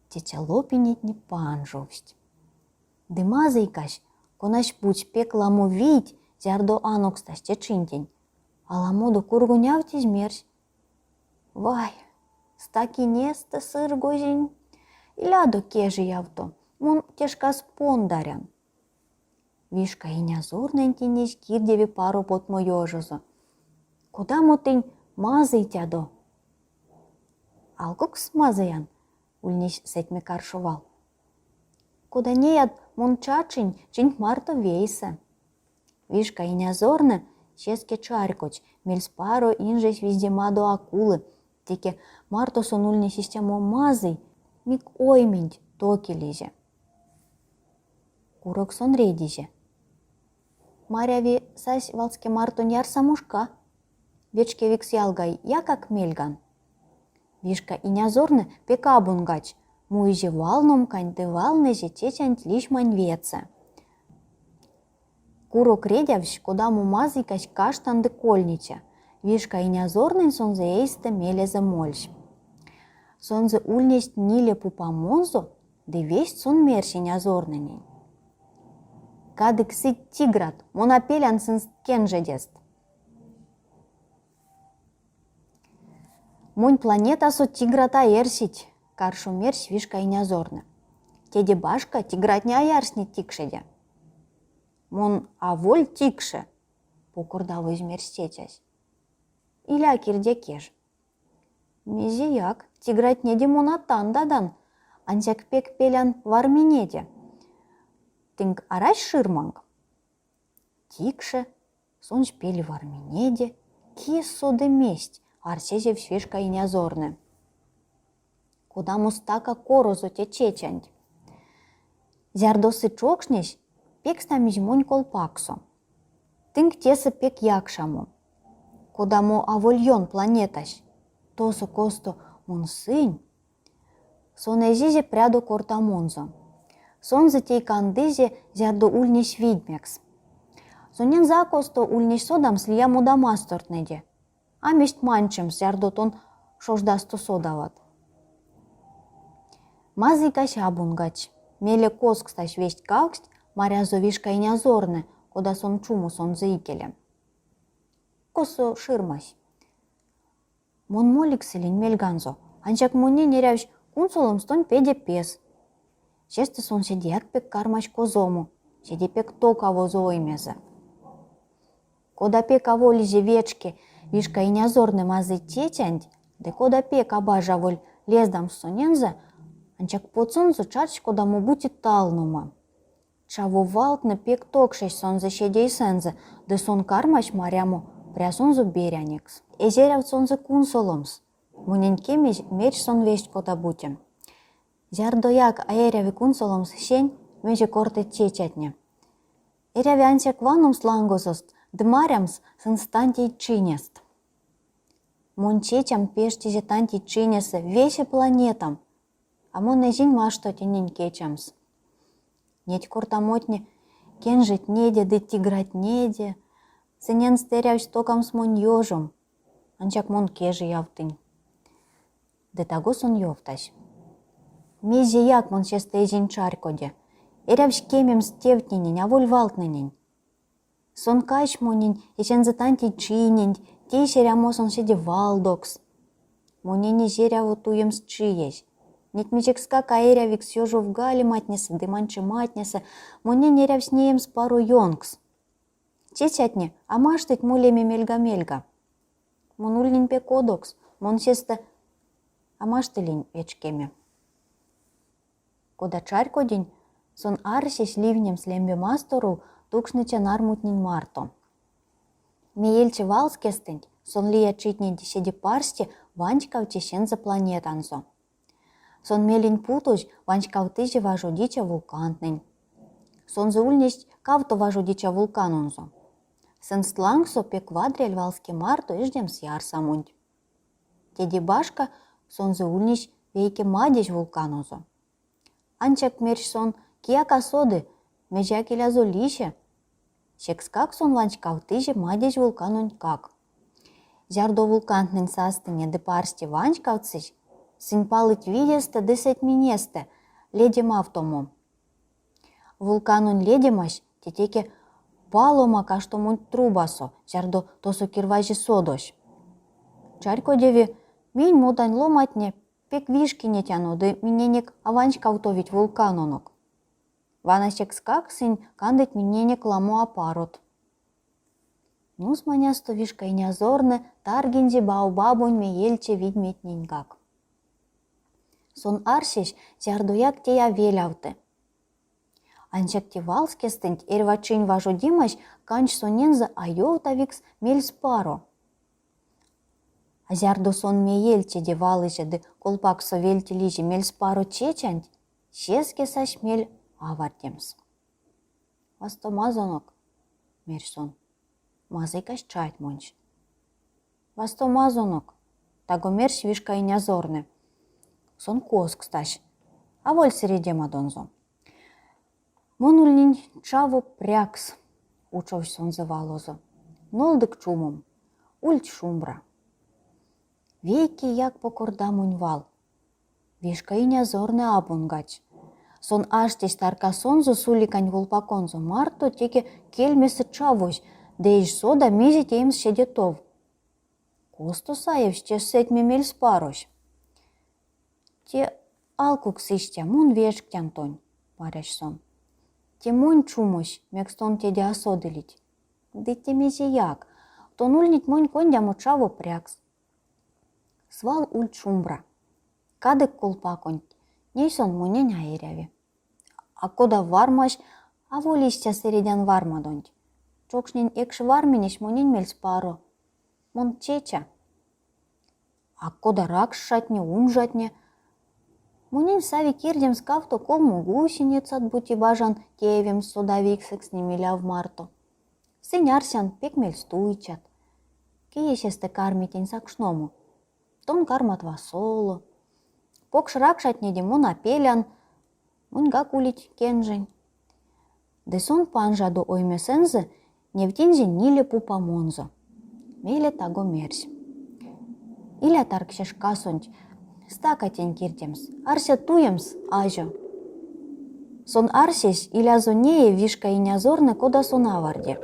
тетялопинетне панжовсть. Ды мазыйкась, конась путсь пек ламо вийть, зярдо анокстась те чинтень, аламодо кургонявтызь мерсь: Вай, стакинестэ сыргозинь! Илядо кежиявто, мон те шкас пондарян. Вишка инязорнэнтень эзь кирдеве паро потмоёжозо. Кодамо тынь мазыйтядо! Алкукс мазыян, ульнесь сэтьме каршо вал. Кода неят, мон чачинь чинть марто вейсэ. Вишка инязорнэ сеске чарькодсь, мельспаро инжесь виздемадо а кулы, теке марто сон ульнесь истямо мазый, мик ойменть токилизе. Курок сон редизе. Маряви, сась валске мартонь ярсамо шка. Вечкевикс ялгай, якак мельган. Вишка инязорнэ пек абунгадсь, муизе валномканть ды валнызе тетянть лишмань веце. Курок редявсь, кодамо мазыйкась каштан ды кольниця. Вишка инязорнэнь сонзэ эйстэ мелезэ мольсь. Сонзэ ульнесть ниле пупамонзо, ды весть сон мерсь инязорнэнень. Кадык сыть тиграт, мон а пелян сынст кенжедест. Монь планетасо тиграт а эрсить, каршо мерсь Вишка инязорнэ. Теде башка, тигратне а ярснить тикшеде. Мон аволь тикше, покордавозь мерсь тетясь. Иля кирде кеж. Мезеяк, тигратнеде мон а тандадан, ансяк пек пелян варминеде. Тынк арась ширманк? Тикше, сонсь пели варминеде, ки соды мезть, арсезевсь Вишка инязорнэ. Кодамо стака корозо те чечанть. Зярдо сы чокшнесь, пекстамизь монь колпаксо. Тынк тесэ пек якшамо. Кодамо аволь ён планетась, тосо косто мон сынь, Сон эзизе прядо кортамонзо. Сонзэ тей кандызе, зярдо ульнесь видьмекс. Сонензэ а косто ульнесь содамс лия модамастортнэде. А мезть манчемс, зярдо тон шождасто содават. Мазыйкась абунгадсь. Мейле козкстась весть-кавксть, марязо вишка инязорнэ, кода сон чумо сонзэ икеле. Косо ширмась? Мон моликсэлинь мельганзо, ансяк монень эрявсь кунсоломс тонь педе пес. Сестэ сон седеяк пек кармась козомо, седе пек токавозо оймезэ. Кода пек аволизе вечке вишка инязорнэ мазый тетянть, ды кода пек а бажаволь лездамс сонензэ, ансяк потсонзо чачсь кодамо-бути талнома. Чаво валтнэ пек токшесть сонзэ седейсэнзэ, ды сон кармась марямо прясонзо берянекс. Эзь эрявт сонзэ кунсоломс. Монень кемезь мерсь сон весть кода-бути. Зярдояк а эряви кунсоломс сень, мезе кортыть тетятне. Эряви ансяк ваномс лангозост ды марямс сынст тантей чинест. Монь тетям пештизе тантей чинесэ весе планетам, А мон эзинь машто тенень кечамс. Неть кортамотне кенжетнеде ды тигратнеде, сыненст эрявсь токамс монь ёжом, ансяк мон кежиявтынь. Ды таго сон ёвтась. Мезеяк мон сестэ эзинь чарькоде. Эрявсь кемемс тевтненень, аволь валтнэнень. Сон кайсь монень эсензэ тантей чиненть, тейсь эрямосон седе валдокс. Монень эзь эряво туемс чиезь. Неть мезекскак а эрявикс ёжовгалематнесэ ды манчематнесэ монень эрявсь неемс паро ёнкс. Тетятне а маштыть молеме мельга-мельга. Мон ульнинь пек одокс, мон сестэ а маштылинь вечкеме. Кода чарькодинь, сон арсесь ливнемс лембе масторов тукшныця нармунтнень марто. Меельце валскестэнть сон лия читнеде седе парсте ванськавтсь эсензэ планетанзо. Сон мелень путозь ванськавтызе важодиця вулкантнэнь. Сонзэ ульнесть кавто важодиця вулканонзо. Сынст лангсо пек вадряль валске марто эждемс ярсамонть. Теде башка, сонзэ ульнесь вейке мадезь вулканозо. Ансяк мерсь сон, кияк а соды, мезеяк илязо лисе. Секскак сон ванськавтызе мадезь вулканонтькак. Зярдо вулкантнэнь састыне ды парсте ванськавтсызь, сынь палыть видестэ ды сэтьминестэ, ледемавтомо. Вулканонь ледемась те теке палома каштомонть трубасо, зярдо тосо кирвази содось. Чарькодеви, минь, модань ломантне, пек вишкинетяно ды миненек а ванськавтовить вулканонок. Вана секскак сынь кандыть миненек ламо апарот. Нусманясто вишка инязорнэ таргинзе баобабонь меельце видьметненьгак. Сон арсесь, зярдояк тей а велявты. Ансяк те валскестэнть эрьва чинь важодемась кандсь сонензэ аёвтавикс мельспаро. А зярдо сон меельцеде валызе ды колпаксо вельтилизе мельспаро тетянть, сеске сась мель авардемс. Вастомазонок, мерсь сон. Мазыйкась чатьмонсь. Вастомазонок, таго мерсь вишка инязорнэ. Сон козкстась, аволь сэредемадонзо. Мон ульнинь чаво прякс, учовсь сонзэ валозо. Нолдык чумом, ульть шумбра. Вейкеяк покордамонь вал. Вишка инязорнэ абунгадсь. Сон аштесь таркасонзо суликань колпаконзо марто теке кельмесэ чавозь, ды эзь сода, мезе теемс седе тов. Косто саевсь те сэтьме мельспарось? Те алкукс истя, мон вечктян тонь, марясь сон. Те монь чумось, мекс тон теде а содылить. Ды те мезеяк, тон ульнить монь кондямо чаво прякс. Свал ульть шумбра. Кадык колпаконть, ней сон монень а эряви. А кода вармась, аволь истя сэредян вармадонть. Чокшнень экш варминесь монень мельспаро. Мон чеча. А кода ракшатне, унжатне? Монень сави кирдемс кавто-колмо гусеницат, бути бажан теевемс содавиксэкс нимиляв марто. Сынь, арсян, пек мельстуицят. Кие сестэ карми тень сакшномо? Тон кармат васоло. Покш ракшатнеде мон а пелян, моньгак улить кенжень. Ды сон панжадо оймесэнзэ невтинзе ниле пупамонзо. Мейле таго мерсь. Иля таргсе шкасонть, стака тень кирдемс, арсят туемс, азё. Сон арсесь, илязо нее вишка инязорнэ, кода сон аварди.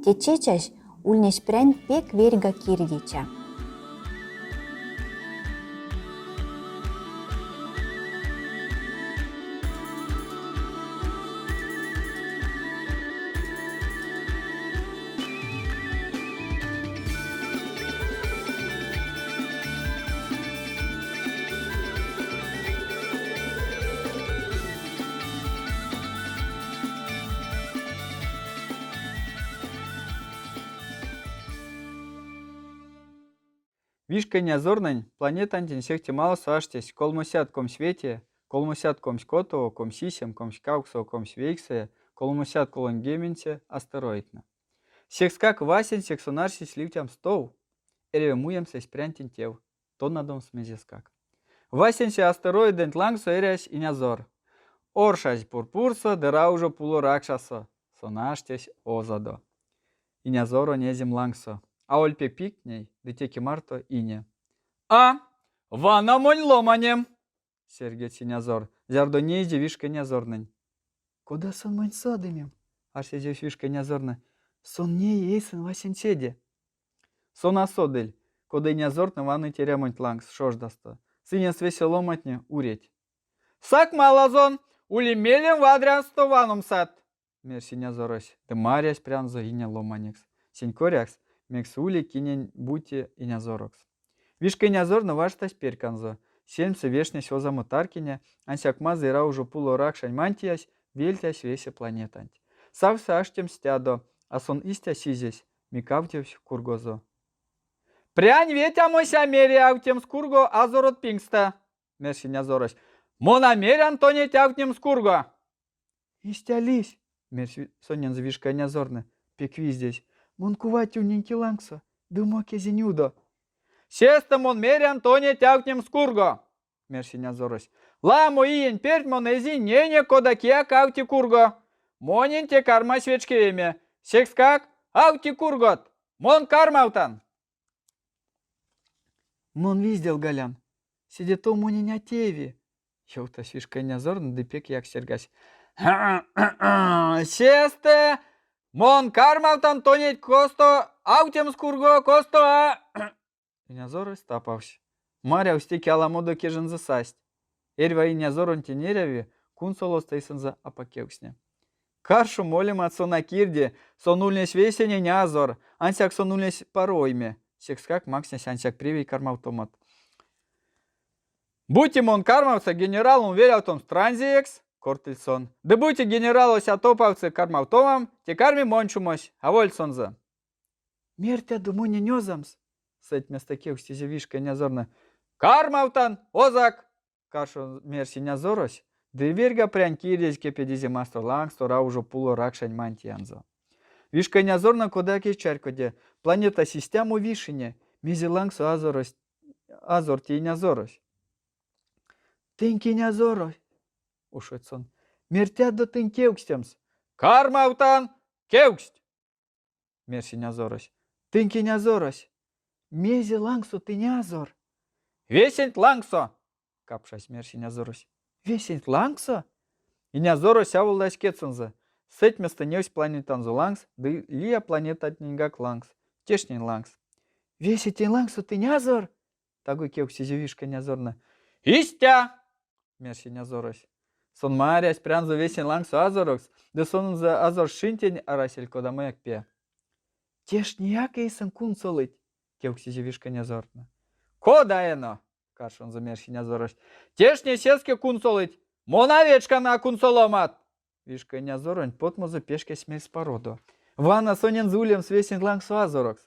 Те чечась ульнесь прянь пек верьга кирдиця. Вишка инязорнэнь планетантень сехте маласо аштесь 325, 326, 27, 28, 29, 330 астероидтнэ. Секскак васенцекс сон арсесь ливтямс тов, эряви муемс эсь прянтень тев, тонадомс мезескак. Васенце астероидэнть лангсо эрясь инязор. Оршазь пурпурсо ды раужо пуло ракшасо, сон аштесь озадо. Инязоронь эзем лангсо, аволь пек питней ды теке марто ине. А, вана монь ломанем! серьгедсь инязор, зярдо неизе вишка инязорнэнь. Кода сон монь содымим? арсезевсь вишка инязорнэ. Сон неи эйсэнь васенцеде. Сон а содыль, кода инязортнэ ваныть эрямонть лангс шождасто. Сынест весе ломантне уреть. Сак малазон, ули мелем вадрясто ваномсат, мерсь инязорось, ды марясь прянзо ине ломанекс. Сень корякс, мекс ули кинень-бути инязорокс. Вишка инязорнэ варштась перьканзо. Сельмсэ вешнесь озамо таркине, ансяк мазый раужо пуло ракшань мантиясь вельтясь весе планетанть. Савсь аштемс стядо, а сон истя сизесь, микавтевсь кургозо. Прянь ветямось а мери автемс курго азорот пингстэ, мерсь инязорось. Мон а мерян тонеть автнемс курго. Истя лиссь, мерсь сонензэ вишка инязорнэ, пек виздезь. Мон кувать ульнинь ки лангсо, ды умок эзинь удо. Сестэ мон мерян тонеть автнемс курго, мерсь инязорось. Ламо иень перть мон эзинь нейне, кода кияк авти курго. Монень те кармась вечкевеме. Секскак авти кургот, мон кармавтан. Мон визделгалян. Седе тов монень а тееви, ёвтась вишка инязор ды пек якстерьгадсь. Сестэ мон кармавтан тонеть косто автемс курго, косто а... Инязорось тапавсь. Марявсь, теке аламодо кежензэ састь. Эрьва инязоронтень эряви кунсолост эйсэнзэ апак кевкстне. Каршо молемат сон а кирди, сон ульнесь весенень азор, ансяк сон ульнесь паро ойме, секскак макснесь ансяк превей кармавтомат. Бути мон кармавтса генералом велявтомс транзиекс, кортыль сон, ды бути генералось а топавтсы кармавтомам, те карми монь чумось, аволь сонзэ. Мертядо монень озамс? сэтьместэ кевкстизе вишка инязорнэ. Кармавтан, озак! каршо мерсь инязорось, ды верьга прянь кирдезь кепедизе мастор лангсто раужо пуло ракшань мантиянзо. Вишка инязорнэ кодак эзь чарькоде, планетась истямо вишине, мезе лангсо азорось азор те инязорось. Тынк инязорось, ушодсь сон. Мертядо тынь кевкстемс. Кармавтан, кевксть! мерсь инязорось. Тынк инязорось! Мезе лангсо тынь азор? Весенть лангсо! капшазь мерсь инязорось. Весенть лангсо? Инязорось аволдась кедьсэнзэ. Сэтьместэ невтсь планетанзо лангс ды лия планетатненьгак лангс, тештнень лангс. Весе тень лангсо тынь азор? Таго кевкстизе вишка инязорнэ. Истя! мерсь инязорось. Сон марясь прянзо весень лангсо азорокс, ды сонензэ азоршинтень арасель кодамояк пе. Тештнеяк эйсэнь кунсолыть? кевкстизе вишка инязортнэ. Кода эно? каршонзо мерсь инязорось. Тештне сеске кунсолыть. Мон а вечкан а кунсоломат! Вишка инязоронть потмозо пешкедсь мельспародо. Вана сонензэ улемс весень лангсо азорокс.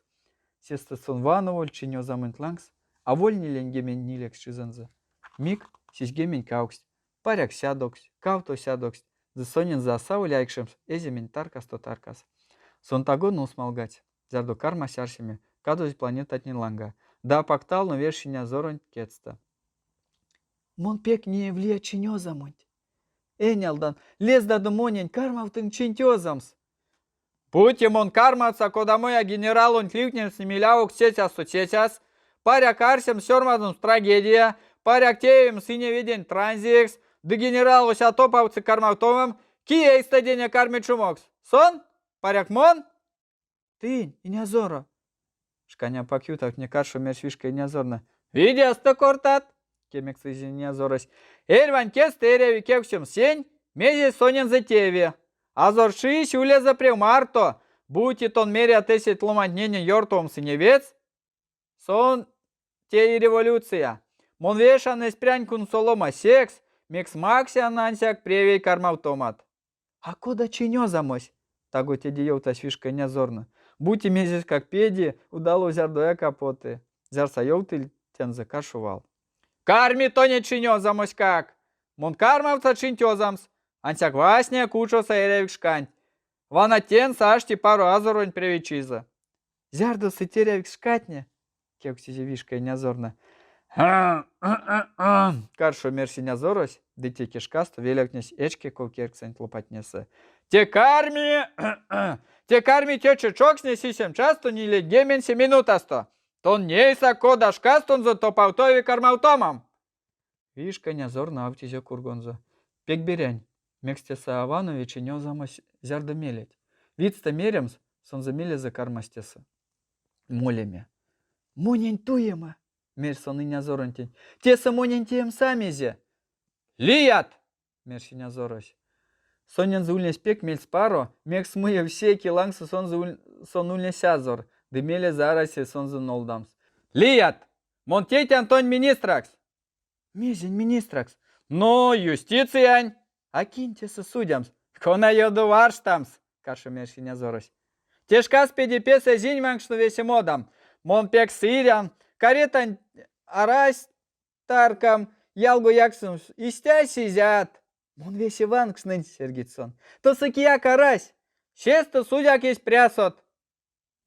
Сестэ сон вановоль чиньозамонть лангс, аволь ниленьгемень нилексть чизэнзэ. Мик сизьгемень кавксть, паряк сядоксть, кавто сядоксть, ды сонензэ а саволь айгшемс эземень таркасто таркас. Сон таго нусмалгадсь, зярдо кармась арсеме кадозь планетатнень ланга, ды апак тално вешсь инязоронть кедьстэ. Мон пек неевлия чиньозамонть. Энялдан, лездадо монень, кармавтынк чинть озамс. Бути мон кармавтса кодамояк генералонть ливтнемс нимилявокс цецясто цецяс, паряк арсемс сёрмадомс трагедия, паряк теемс иневедень транзиекс, ды генералось а топавтсы кармавтомам, кие эйстэдень а карми чумокс? Сон? Паряк мон? Тынь, инязоро! Шкань апак ютавтне каршо мерсь вишка инязорнэ. Видясто кортат! кемекстызе инязорось. Эрьвань кедьстэ эряви кевкстемс сень, мезе сонензэ тееви. Азорчись улезэ прев марто, бути тон мерят эсеть ломантненень ёртомс иневедьс, сон теи революция. Мон вешан эсь прянь кунсолома секс, мекс максян ансяк превей кармавтомат. А кода чиньозамось? Таго теде ёвтась вишка инязорнэ. Бути мезеськак педи, удалов зярдояк а поты. Зярс а ёвтыль тензэ каршо вал. Карми тонеть чиньозамоськак! Мон кармавтса чинть озамс, ансяк васня кучоса эрявикс шканть. Вана тенсэ ашти паро азоронть превейчизэ. Зярдо сыть эрявикс шкатне? кевкстизе вишка инязорнэ. Каршо мерсь инязорось ды теке шкасто велявтнесь эчке ковкерьксэнть лопатнесэ. Те карми... Те карми течи чокшне сисем чассто ниленьгеменце минутасто. Тон нейсак, кода шкастонзо топавтови кармавтомам. Вишка инязорнэ автизе кургонзо. Пек берянь, мекс тесэ а ванови чиньозамось зярдо мелеть. Видьстэ меремс, сонзэ мелезэ кармась тесэ. молеме. Монень туема, мерсь сон инязоронтень. Тесэ монень теемс а мезе. Лият! мерсь инязорось. Сонензэ ульнесь пек мельспаро, мекс муевсь се, ки лангсо сонзэ сон ульнесь азор, ды мелезэ арасель сонзэ нолдамс. Лият! Мон тейтян тонь министракс! Мезень министракс? Ну, юстициянь! А кинь тесэ судямс? Кона ёндо варштамс? каршо мерсь инязорось. Те шкас педе-пес эзинь ванкшно весе модам. Мон пек сырян, каретань арась таркам, ялго яксемс истя сизят. Мон весе ванкшнынь, серьгедсь сон. Тосо кияк арась. Сестэ судяк эсь прясот.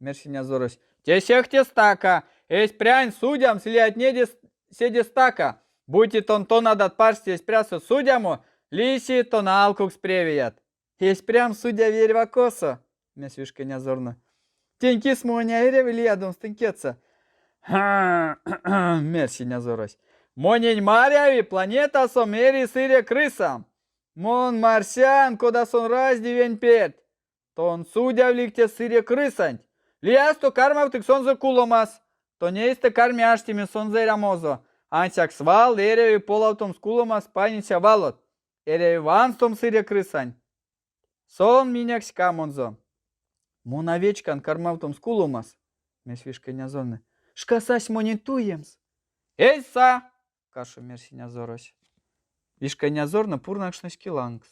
Мерсь инязорось. Те сехте стака. Эсь прянь судямс лиятнеде седе стака. Бути тон тонадат парсте эсь прясо судямо, лиси тон алкукс превият. Эсь прям судяви эрьва косо, мерсь вишка инязорнэ. Тень кис монь а эряви лиядомс тынк кедьсэ. Мерсь инязорось. Монень маряви, планетасо мери сыре крыса. Мон марсян, кода сон разди вень перть. Тон судявлик те сыре крысанть. Лиясто кармавтык сонзэ куломас. Тонь эйстэ карми аштеме сонзэ эрямозо. Ансяк свал эряви полавтомс куломас паниця валот. Эряви ванстомс сыре крысанть. Сон минек ськамонзо. Мон а вечкан кармавтомс куломас, мерсь вишка инязорнэ. Шка сась монень туемс. Эзь са! каршо мерсь инязорось. Вишка инязорнэ пурнакшнось ки лангс.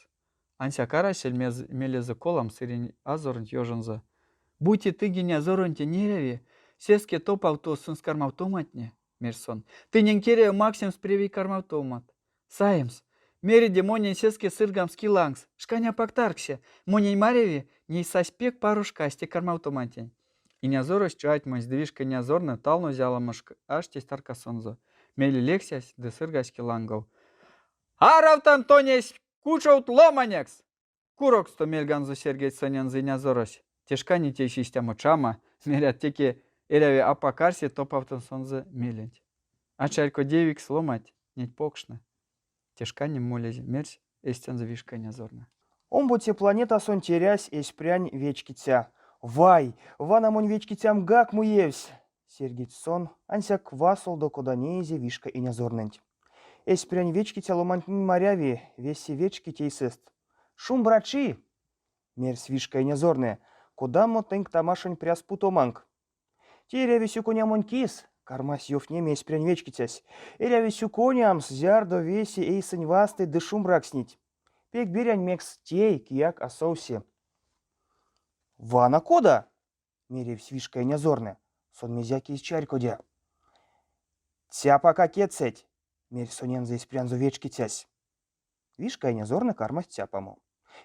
Ансяк арасель мелезэ коламс сырень азоронть ёжонзо. Бути тынк инязоронтень эряви, сеске топавтост сынст кармавтоматне, мерсь сон. Тыненк эряви максемс превей кармавтомат. Саемс. Мериде монень сеске сыргамс ки лангс, шкань апак таргсе. Монень маряви, ней сась пек паро шкась те кармавтомантень. Инязорось чатьмонсь ды вишка инязорнэ талнозь аламошка аштесь таркасонзо. Мейле лексясь ды сыргась ки лангов. Аравтан тонь эсь кучовт ломанекс! Куроксто мельганзо серьгедсь сонензэ инязорось. Те шкане тейсь истямо чама, мерят, теке эряви апак арсе топавтомс сонзэ меленть. А чарькодевикс ломанть неть покштнэ. Те шкане молезь мерсь эстензэ вишка инязорнэ. Омбоце планетасонть эрясь эсь прянь вечкиця. Вай, вана монь вечкицямгак муевсь! Серьгедсь сон, ансяк васолдо кода неизе вишка инязорнэнть. Эсь прянь вечкиця ломантнень маряви, весе вечкить эйсэст. Шумбрачи! мерсь вишка инязорнэ, кодамо тынк тамашань пряс путоманк. Те эряви сюконямонь кис, кармась ёвтнеме эсь прянь вечкицясь. Эряви сюконямс, зярдо весе эйсэнь вастыть ды шумбракстнить. Пек берянь, мекс тей кияк а совси. Вана кода! меревсь вишка инязорнэ. Сон мезеяк эзь чарькоде. Цяпака кедьсэть! мерсь сонензэ эсь прянзо вечкицясь. Вишка инязорнэ кармась цяпамо.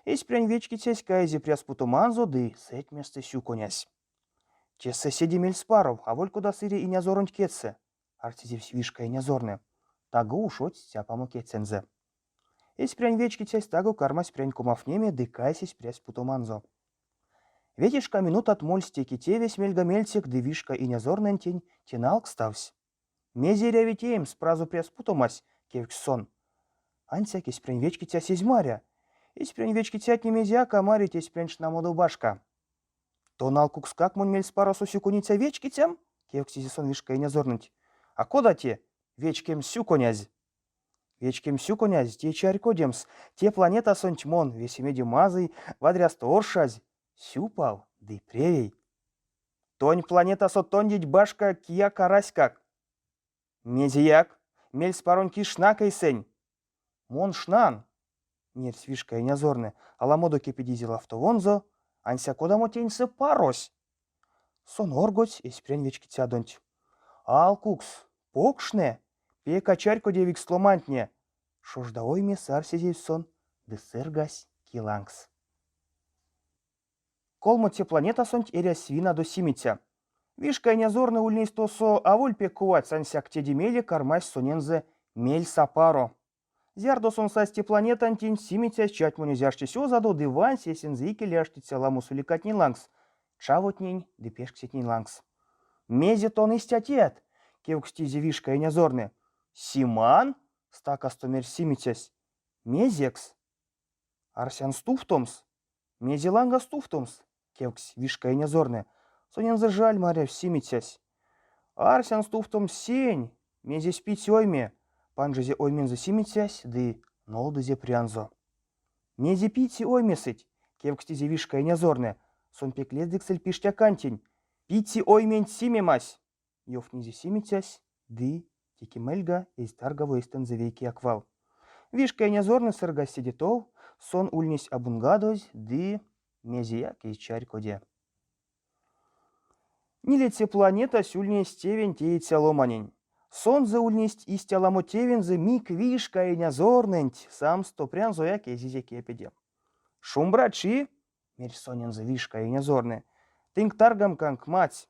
Эсь прянь вечкицясь каизе пряс путоманзо ды сэтьместэ сюконясь. Тесэ седе мельспаров, аволь кода сыре инязоронть кедьсэ, арсезевсь вишка инязорнэ. Таго ушодсь цяпамо кедьсэнзэ. Эсь прянь вечкицясь таго кармась прянь комавтнеме ды кайсесь пряс путоманзо. Ветешка минутат мольсь теке тевесь мельга-мельцек ды вишка инязорнэнтень те налкставсь. Мезе эряви теемс, празо пряс путомась, кевкстсь сон. Ансяк эсь прянь вечкицясь эзь маря. Эсь прянь вечкицятне мезеяк а марить эсь прянь шнамодо башка. Тон алкукскак монь мельспаросо сюкониця вечкицям? кевкстизе сон вишка инязорнэнть. А кода те, вечкемс сюконязь? Вечкемс сюконязь, те чарькодемс, те планетасонть мон, весемеде мазый, вадрясто оршазь, сюпав ды превей. Тонь планетасо тондеть башка кияк араськак. Мезеяк, мельспаронь кис шнак эйсэнь. Мон шнан, мерсь вишка инязорнэ, аламодо кепедизе лавтовонзо, ансяк кодамо теньсэ парось? Сон оргодсь эсь прянь вечкицядонть. Алкукс, покшнэ, пек а чарькодевикс ломантне, шожда оймесэ арсезевсь сон ды сыргась ки лангс. Колмоце планетасонть эрясь свинадо симиця. Вишка инязорнэ ульнесь тосо аволь пек куватьс, ансяк теде мейле кармась сонензэ мельсапаро. Зярдо сон сась те планетантень, симицясь чатьмонезь аштесь озадо ды вансь эсензэ икеле аштиця ламо суликатнень лангс, чавотнень ды пешксетнень лангс. «Мезе тон истя теят?» — кевкстизе вишка инязорнэ. «Симан?» — стакасто мерсь симицясь. «Мезекс?» «Арсян стувтомс». «Мезе ланга стувтомс?» — кевкстсь вишка инязорнэ. Сонензэ жаль марявсь симицясь. «Арсян стувтомс сень, мезесь пидсь ойме», — панжизе оймензэ симицясь ды нолдызе прянзо. «Мезе пидси оймесэть?» — кевкстизе вишка инязорнэ. Сон пек лездыксэль пиштякантень. «Пидси ойменть симемась!» — ёвтнизе симицясь ды, теке мельга, эзь таргаво эстензэ вейкеяк вал. Вишка инязорнэ сыргась седе тов, сон ульнесь абунгадозь ды мезеяк эзь чарькоде. Нилеце планетась ульнесь тевень теиця ломанень. Сонзэ ульнесть истя ламо тевензэ мик вишка инязорнэнть самсто прянзояк эзизе кепеде. Шумбрачи! мерсь сонензэ вишка инязорнэ. Тынк таргамканк, мать!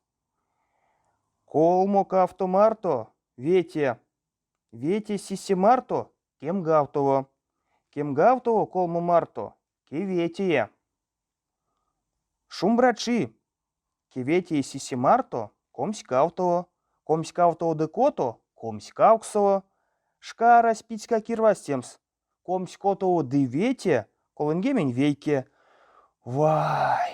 Колмо-кавто марто, вете. Вете сисем марто, кемгавтово. Кемгавтово колмо марто, кеветее. Шумбрачи! Кеветее сисем марто, комськавтово. Комськавтово ды кото, комськавксово. Шка арась пицька кирвазтемс. Комськотово ды вете, 31. Вай!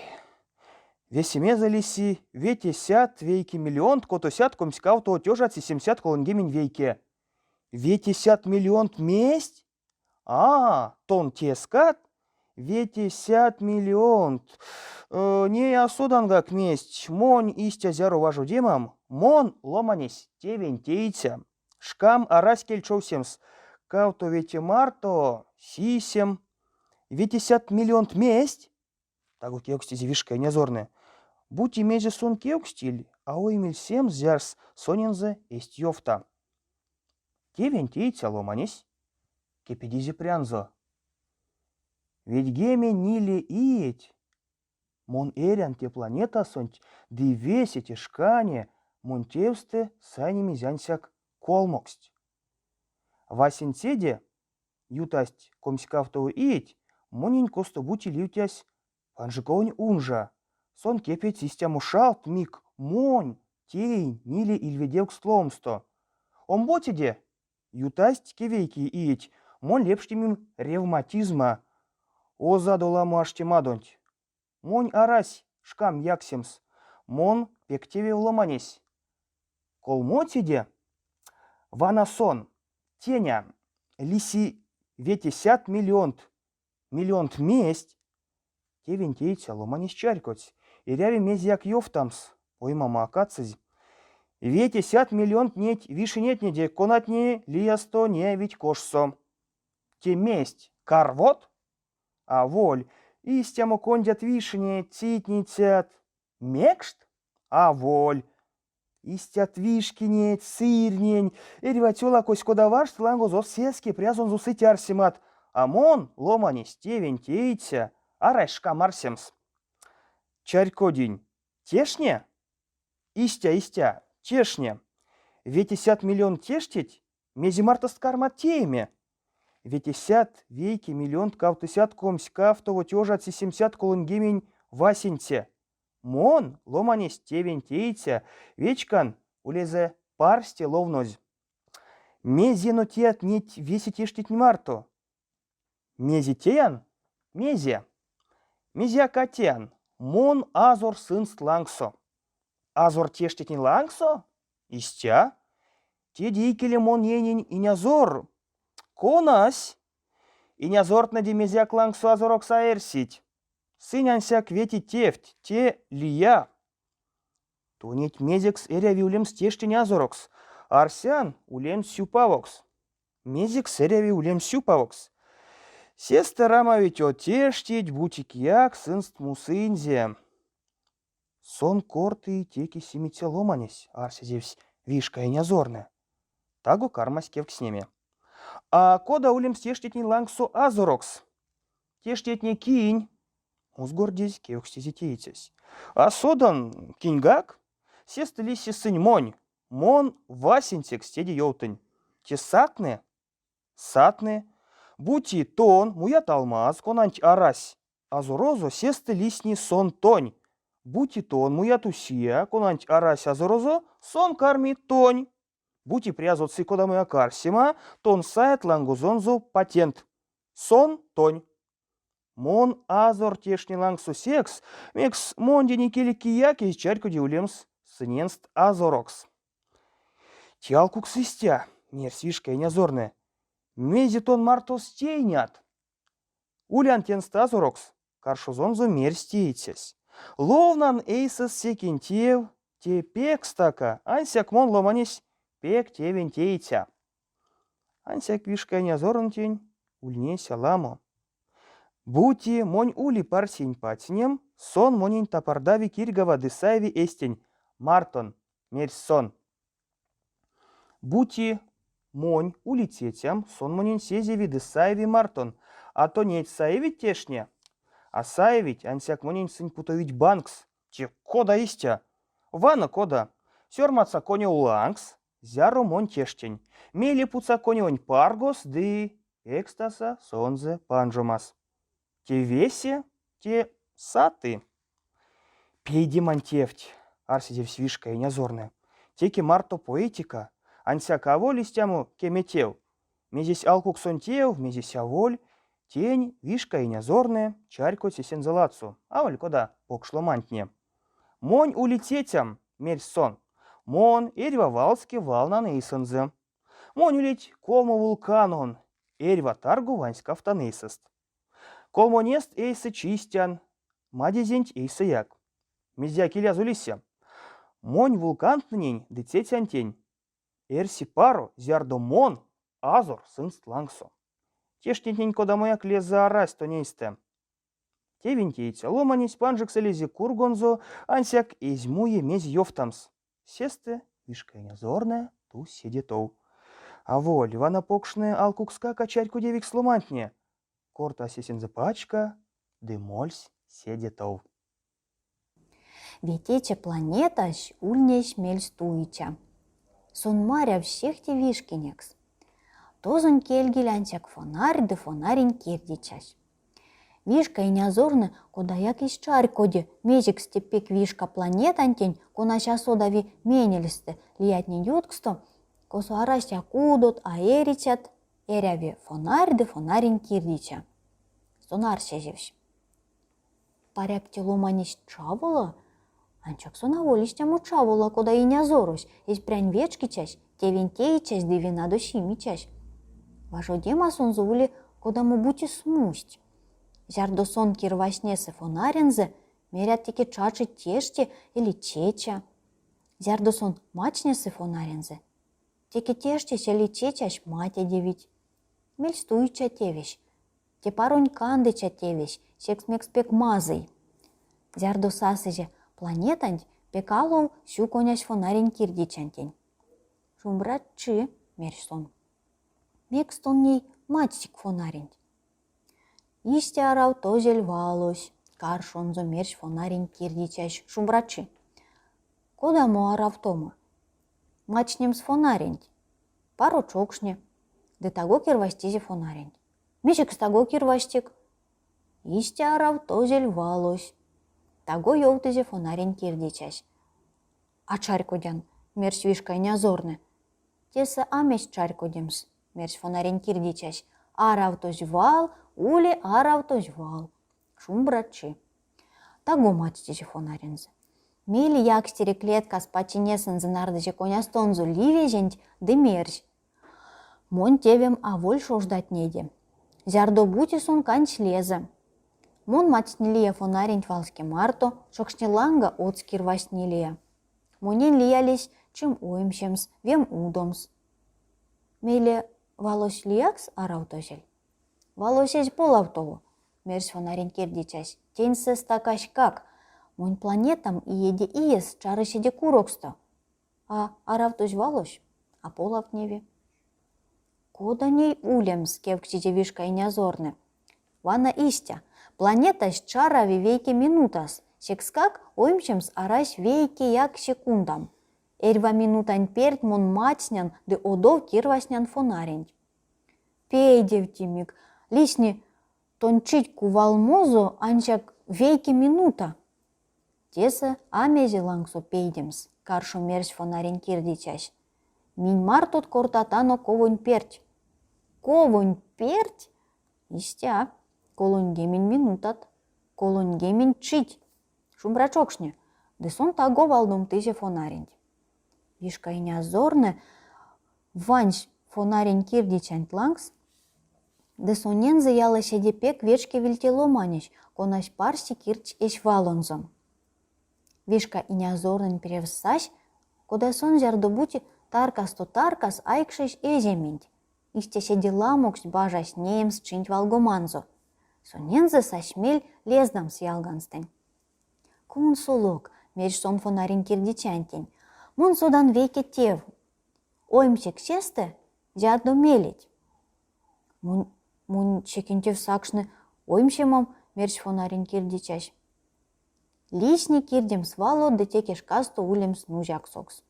Весемезэ лиси ветесядт вейке миллионт котосядт комськавтово тёжат сисемсядт 31. Ветесядт миллионт мезть? А, тон тескат? Ветесядт миллионт. Ней а содангак мезть, монь истя зяро важодемам, мон, ломанесь, тевень теиця. Шкам арась кель човсемс. Кавто вете марто, сисем. Ветесядт миллионт мезть? Таго кевкстизе вишка инязорнэ. Бути мезе сон кевкстиль, а оймиль семс, зярс сонензэ эзть ёвта. Тевень теиця ломанесь кепедизе прянзо. Ведьгемень ниле иеть Мон эрян те планетасонть ды весе те шкане монь тевстэ сайнимизь ансяк колмоксть. Васенцеде ютасть комськавтово иеть, монень косто-бути ливтясь панжиковонь унжа. Сон кепедсь истямо шалт мик монь теинь ниле ильведевкст ломсто. Омбоцеде ютасть кевейкее иеть, мон лепштимим ревматизма озадо ламо аштемадонть. Монь арась шкам яксемс. Мон пек тевев ломанесь. Колмоцеде вана сон, теня, лиси ветесядт миллионт. Миллионт мезть? Тевень теиця ломанесь чарькодсь, эряви мезеяк ёвтамс, оймамо а кадсызь. Ветесядт миллионт неть вишинетнеде, конатне лиясто неявить кошсо. Те мезть, карвот? Аволь. Истямо кондят вишине, цитницят. Мекшт? Аволь. Истят вишкинеть, сырнень, эрьва цёлакось кода варшты лангозост сеске прязонзо сыть арсемат, а мон, ломанесь, тевень теиця, арась шкам арсемс. Чарькодинь. Тешне? Истя, истя, тешне. Ветесядт миллионт тештеть, мезе мартост кармат тееме? Ветесядт вейке миллионт кавтосядт комськавтово тёжат сисемсядт колоньгемень васенце. Мон, ломанесь тевень теиця, вечкан, улезэ парсте ловнозь. Мезе но теят неть весе тештетнень марто? Мезе теян? Мезе? Мезеяк а теян. Мон азор сынст лангсо. Азор тештетнень лангсо? Истя? Теде икеле мон нейнинь инязор, конась Инязортнэде мезеяк лангсо азорокс а эрсить. Сынь ансяк ветить тевть, те лия. Тонеть мезекс эряви улемс тештень азорокс? Арсян, улемс сюпавокс. Мезекс эряви улемс сюпавокс? Сестэ рамавить од тештеть, бути кияк сынст мусынзе. Сон корты теке симиця ломанесь, арсезевсь вишка инязорнэ. Таго кармась кевкстнеме. А кода улемс тештетнень лангсо азорокс? Тештетне кинь? Музгордезь кевкстизе теицясь. А содан, киньгак? Сестэ лиси сынь монь. Мон васенцекс теде ёвтынь. Те сатны? Сатны. Бути тон муят алмаз, конанть арась азорозо, сестэ лисни сон тонь. Бути тон муят усия, конанть арась азорозо, сон карми тонь. Бути прязот сы кодамояк арсема, тон саят лангозонзо патент. Сон тонь. Мон азор тештне лангсо секс, мекс мондень икеле кияк эзь чарькоде улемс сыненст азорокс. Те алкукс истя, мерсь вишка инязорнэ. Мезе тон мартост тейнят? Улян тенст азорокс, каршозонзо мерсь теицясь. Ловнан эйсэст секень тев, те пек стака, ансяк мон ломанесь пек тевень теиця. Ансяк вишка инязоронтень ульнесь аламо. Бути монь ули парсень пацинем, сон монень тапардави кирьгава ды саеви эстень мартон, мерсь сон. Бути монь ули тетям, сон монень сезеви ды саеви мартон, а тонеть саевить тешне? А саевить, ансяк монень сынь путовить банкс. Те кода истя? Вана кода. Сёрмадса конёв лангс, зяро монь тештень. Мейле путса конёвонь паргос ды пекстаса сонзэ панжомас. Те весе, те саты. Пейдемань тевть, арсезевсь вишка инязорнэ. Теке марто поэтика, ансяк аволь истямо кеме тев. Мезесь алкуксонь тев, мезесь аволь, тень вишка инязорнэ чарькодсь эсензэ ладсо, аволь кода покш ломантне. Монь ули тетям, мерсь сон. Мон эрьва валске валнан эйсэнзэ. Монь улить колмо вулканон, эрьва тарго ванськавтан эйсэст. Колмонест эйсэ чистян, мадезенть эйсэяк. Мезеяк илязо лисе. Монь вулкантнэнень ды цецянтень эрси паро, зярдо мон азор сынст лангсо. Тештетнень кодамояк лезэ арась тонь эйстэ. Тевень теиця ломанесь панжиксэлизе кургонзо, ансяк эзь муе мезе ёвтамс. Сестэ вишка инязорнэ тусь седе тов. Аволь вана покштнэ алкукскак а чарькодевикс ломантне, кортась эсензэ пачка ды мольсь седе тов. Ветече планетась ульнесь мельстуиця. Сон марявсь сехте вишкинекс. Тозонь кельгиль ансяк фонарь ды фонарень кирдицясь. Вишка инязорнэ кодаяк эзь чарькоде, мезекс те пек вишка планетантень, конась а содави менельстэ, лиятнень ютксто, косо арасть а кудот, а эрицят, эряви фонарь ды фонарень кирдиця. Сон арсезевсь. Паряк, те ломанесь чавола? Ансяк сон аволь истямо чавола, кода инязорось, эсь прянь вечкицясь, тевень теицясь ды винадо симицясь. Важодемасонзо ули кодамо-бути смусть. Зярдо сон кирвастнесы фонарензэ, мерят теке чачи теште эли чеча. Зярдо сон мадстнесы фонарензэ, теке тештесь эли чечась матедевить. Мельстуиця тевесь, те паронь кандыця тевесь, секс мекс пек мазый. Зярдо сасызе планетанть, пек алов сюконясь фонарень кирдицянтень. Шумбрат чи, мерсь сон. Мекс тон ней мадстик фонаренть? Истя аравтозель валось, каршонзо мерсь фонарень кирдицясь шумбрачи. Кодамо аравтома? Мадстнемс фонаренть. Паро чокшне. Ды таго кирвазтизе фонаренть. Мезекс таго кирвазтик? Истя аравтозель валось. Таго ёвтызе фонарень кирдицясь. А чарькодян, мерсь вишка инязорнэ. Тесэ а мезть чарькодемс, мерсь фонарень кирдицясь. Аравтозь вал, ули аравтозь вал. Шумбрачи. Таго мадстизе фонарензэ. Мейле якстере клеткас пачинесэнзэ нардызе конястонзо ливезенть ды мерсь: Монь тевем аволь шождатнеде. Зярдо-бути сон кандсь лезэ. Мон мадстнилия фонаренть валске марто, чокшне ланга одс кирвазтнилия. Монень лиялесь чем оймсемс, вем удомс. Мейле валось лиякс аравтозель. Валось эзь полавтово, мерсь фонарень кирдицясь. Теньсэ стакаськак. Монь планетам иеде иес чары седе куроксто. А аравтозь валось а полавтневи. Кода ней улемс, кевкстизе вишка инязорнэ. Вана истя. Планетась чарави вейке минутас, секскак оймсемс арась вейкеяк секундам. Эрьва минутань перть мон мадстнян ды одов кирвастнян фонаренть. Пейдевтимик, лисни, тонь чить кувалмозо ансяк вейке минута. Тесэ а мезе лангсо пейдемс, каршо мерсь фонарень кирдицясь. Минь мартот кортатано ковонь перть. Ковонь перть? Истя, 30 минутат, 30 чить. Шумбра чокшне. Ды сон таго валдомтызе фонаренть. Вишка инязорнэ вансь фонарень кирдицянть лангс, ды сонензэ яла седе пек вечкевиль те ломанесь, конась парсте кирдсь эсь валонзо. Вишка инязоронь превс сась, кода сон зярдо-бути таркасто таркас айгшесь эзементь, истя седе ламоксть бажась неемс чинть валгоманзо. Сонензэ сась мель лездамс ялганстэнь. Кунсолок, мерсь сон фонарень кирдицянтень, мон содан вейке тев. Оймсек сестэ, зярдо мелеть. Монь, монь секень тев сакшны оймсемам, мерсь фонарень кирдицясь. Лисни кирдемс валот ды теке шкасто улемс нузяксокс.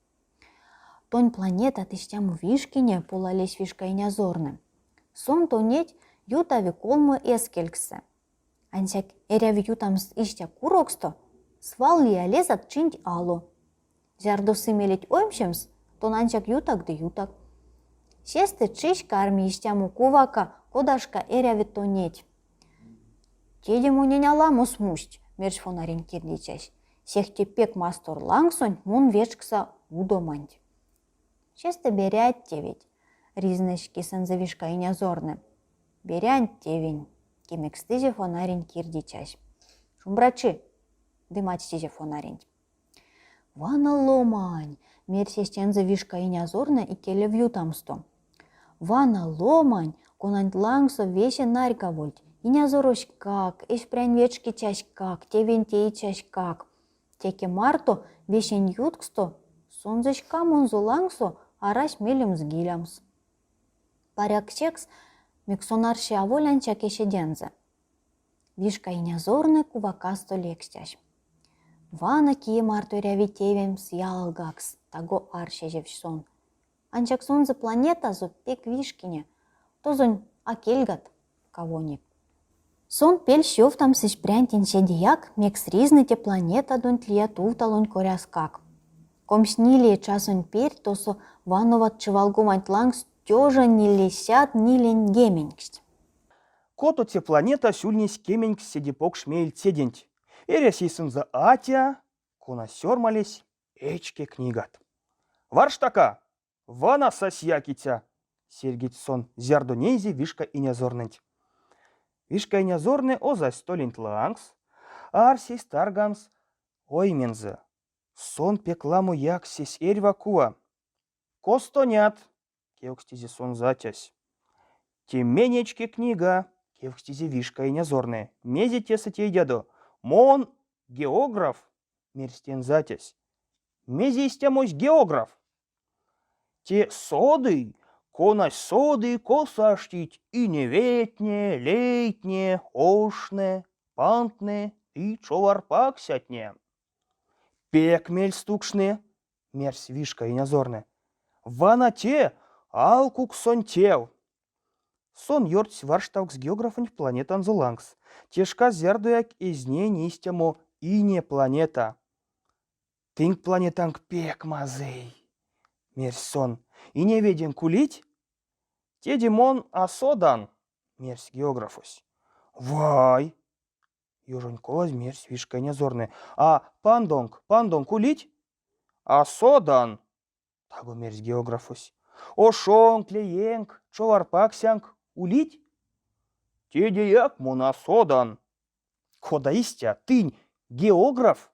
Тонь планетат истямо вишкине, полалесь вишка инязорнэ. Сон тонеть ютави колмо эскелькссэ. Ансяк эряви ютамс истя куроксто, свал лиялезат чинть ало. Зярдо сы мелеть оймсемс, тон ансяк ютак ды ютак. Сестэ чись карми истямо кувака, кодашка эряви тонеть. Теде монень аламо смусть, мерсь фонарень кирдицясь. Сехте пек мастор лангсонть мон вечкса удоманть. Сестэ берянть теветь, ризнэсь кисэнзэ вишка инязорнэ. Берянть тевень, кемекстызе фонарень кирдицясь. Шумбрачи! ды мадстизе фонаренть. Вана ломань, мерсь эстензэ вишка инязорнэ икелев ютамсто. Вана ломань, конанть лангсо весе нарьгавольть, инязороськак, эсь прянь вечкицяськак, тевень теицяськак. Теке марто весень ютксто сонзэ ськамонзо лангсо арась мелем згилямс. Паряк секс, мекс сон арси аволь ансяк эседензэ. Вишка инязорнэ кувакасто лекстясь. Вана кие марто эряви тевемс ялгакс, таго арсезевсь сон. Ансяк сонзэ планетазо пек вишкине, тозонь а кельгат кавонек. Сон пельсь ёвтамс эсь прянтень седеяк, мекс ризны те планетадонть лия тувталонь коряскак. 24 часонь перть тосо вановат чивалгоманть лангс тёжа нилесядт ниленьгеменьксть. конась сёрмалесь эчке книгат. Варштака! Вана сась якиця! серьгедсь сон, зярдо неизе Вишка инязорнэнть. Вишка инязорнэ озась столенть лангс, арсесь таргамс оймензэ. Сон пек ламо яксесь эрьва кува. Костонят? кевкстизе сонзэ атясь. Те мень эчке книга? кевкстизе Вишка инязорнэ. Мезе тесэ тейдядо? Мон географ, мерсь тензэ атясь. Мезе истямось географ? Те соды, конась соды, косо аштить иневедтне, лейтне, оштне, пандтнэ ды човарпаксятне. Пек мельстукшны, мерсь Вишка инязорнэ. Вана те алкуксонь тев! Сон ёртсь варштавкс географонть планетанзо лангс. Те шкас зярдояк эзь нее истямо ине планета. Тынк планетанк пек мазый, мерсь сон. Иневеденк улить? Теде мон а содан, мерсь географось. Вай! Ёжонь колазь мерсь Вишка инязорнэ. А пандонк, пандонк улить? А содан, таго мерсь географось. Ошонк, леенк, човарпаксянк улить? Тедеяк мон а содан. Кода истя, тынь географ?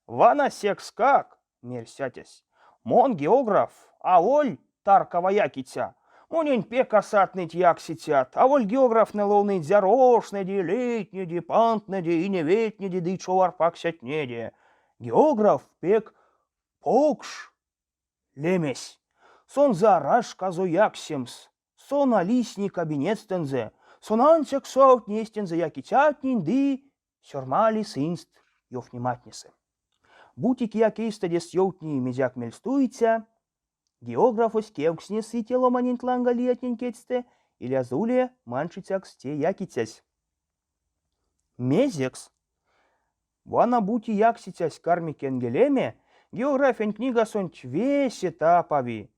Вана секскак, мерсь атясь, мон географ, аволь таркава якиця. Монень пек а сатныть яксицят, аволь географтнэ ловныть зяро оштнеде, лейтнеде, пандтнэде, иневедтнеде ды човарпаксятнеде. Географ пек покш лемесь. Сонзэ арась шказо яксемс. Сон а лисни кабинетстэнзэ, сон ансяк совтни эстензэ якицятнень ды сёрмали сынст ёвтнематнесэ. Бути кияк эйстэдест ёвтни мезеяк мельстуиця, географось кевкстнесы те ломаненть ланга лиятнень кедьстэ, илязо уле манчицякс те якицясь. Мезекс? Вана бути яксицясь карми кенгелеме, географиянь книгасонть весе тапави.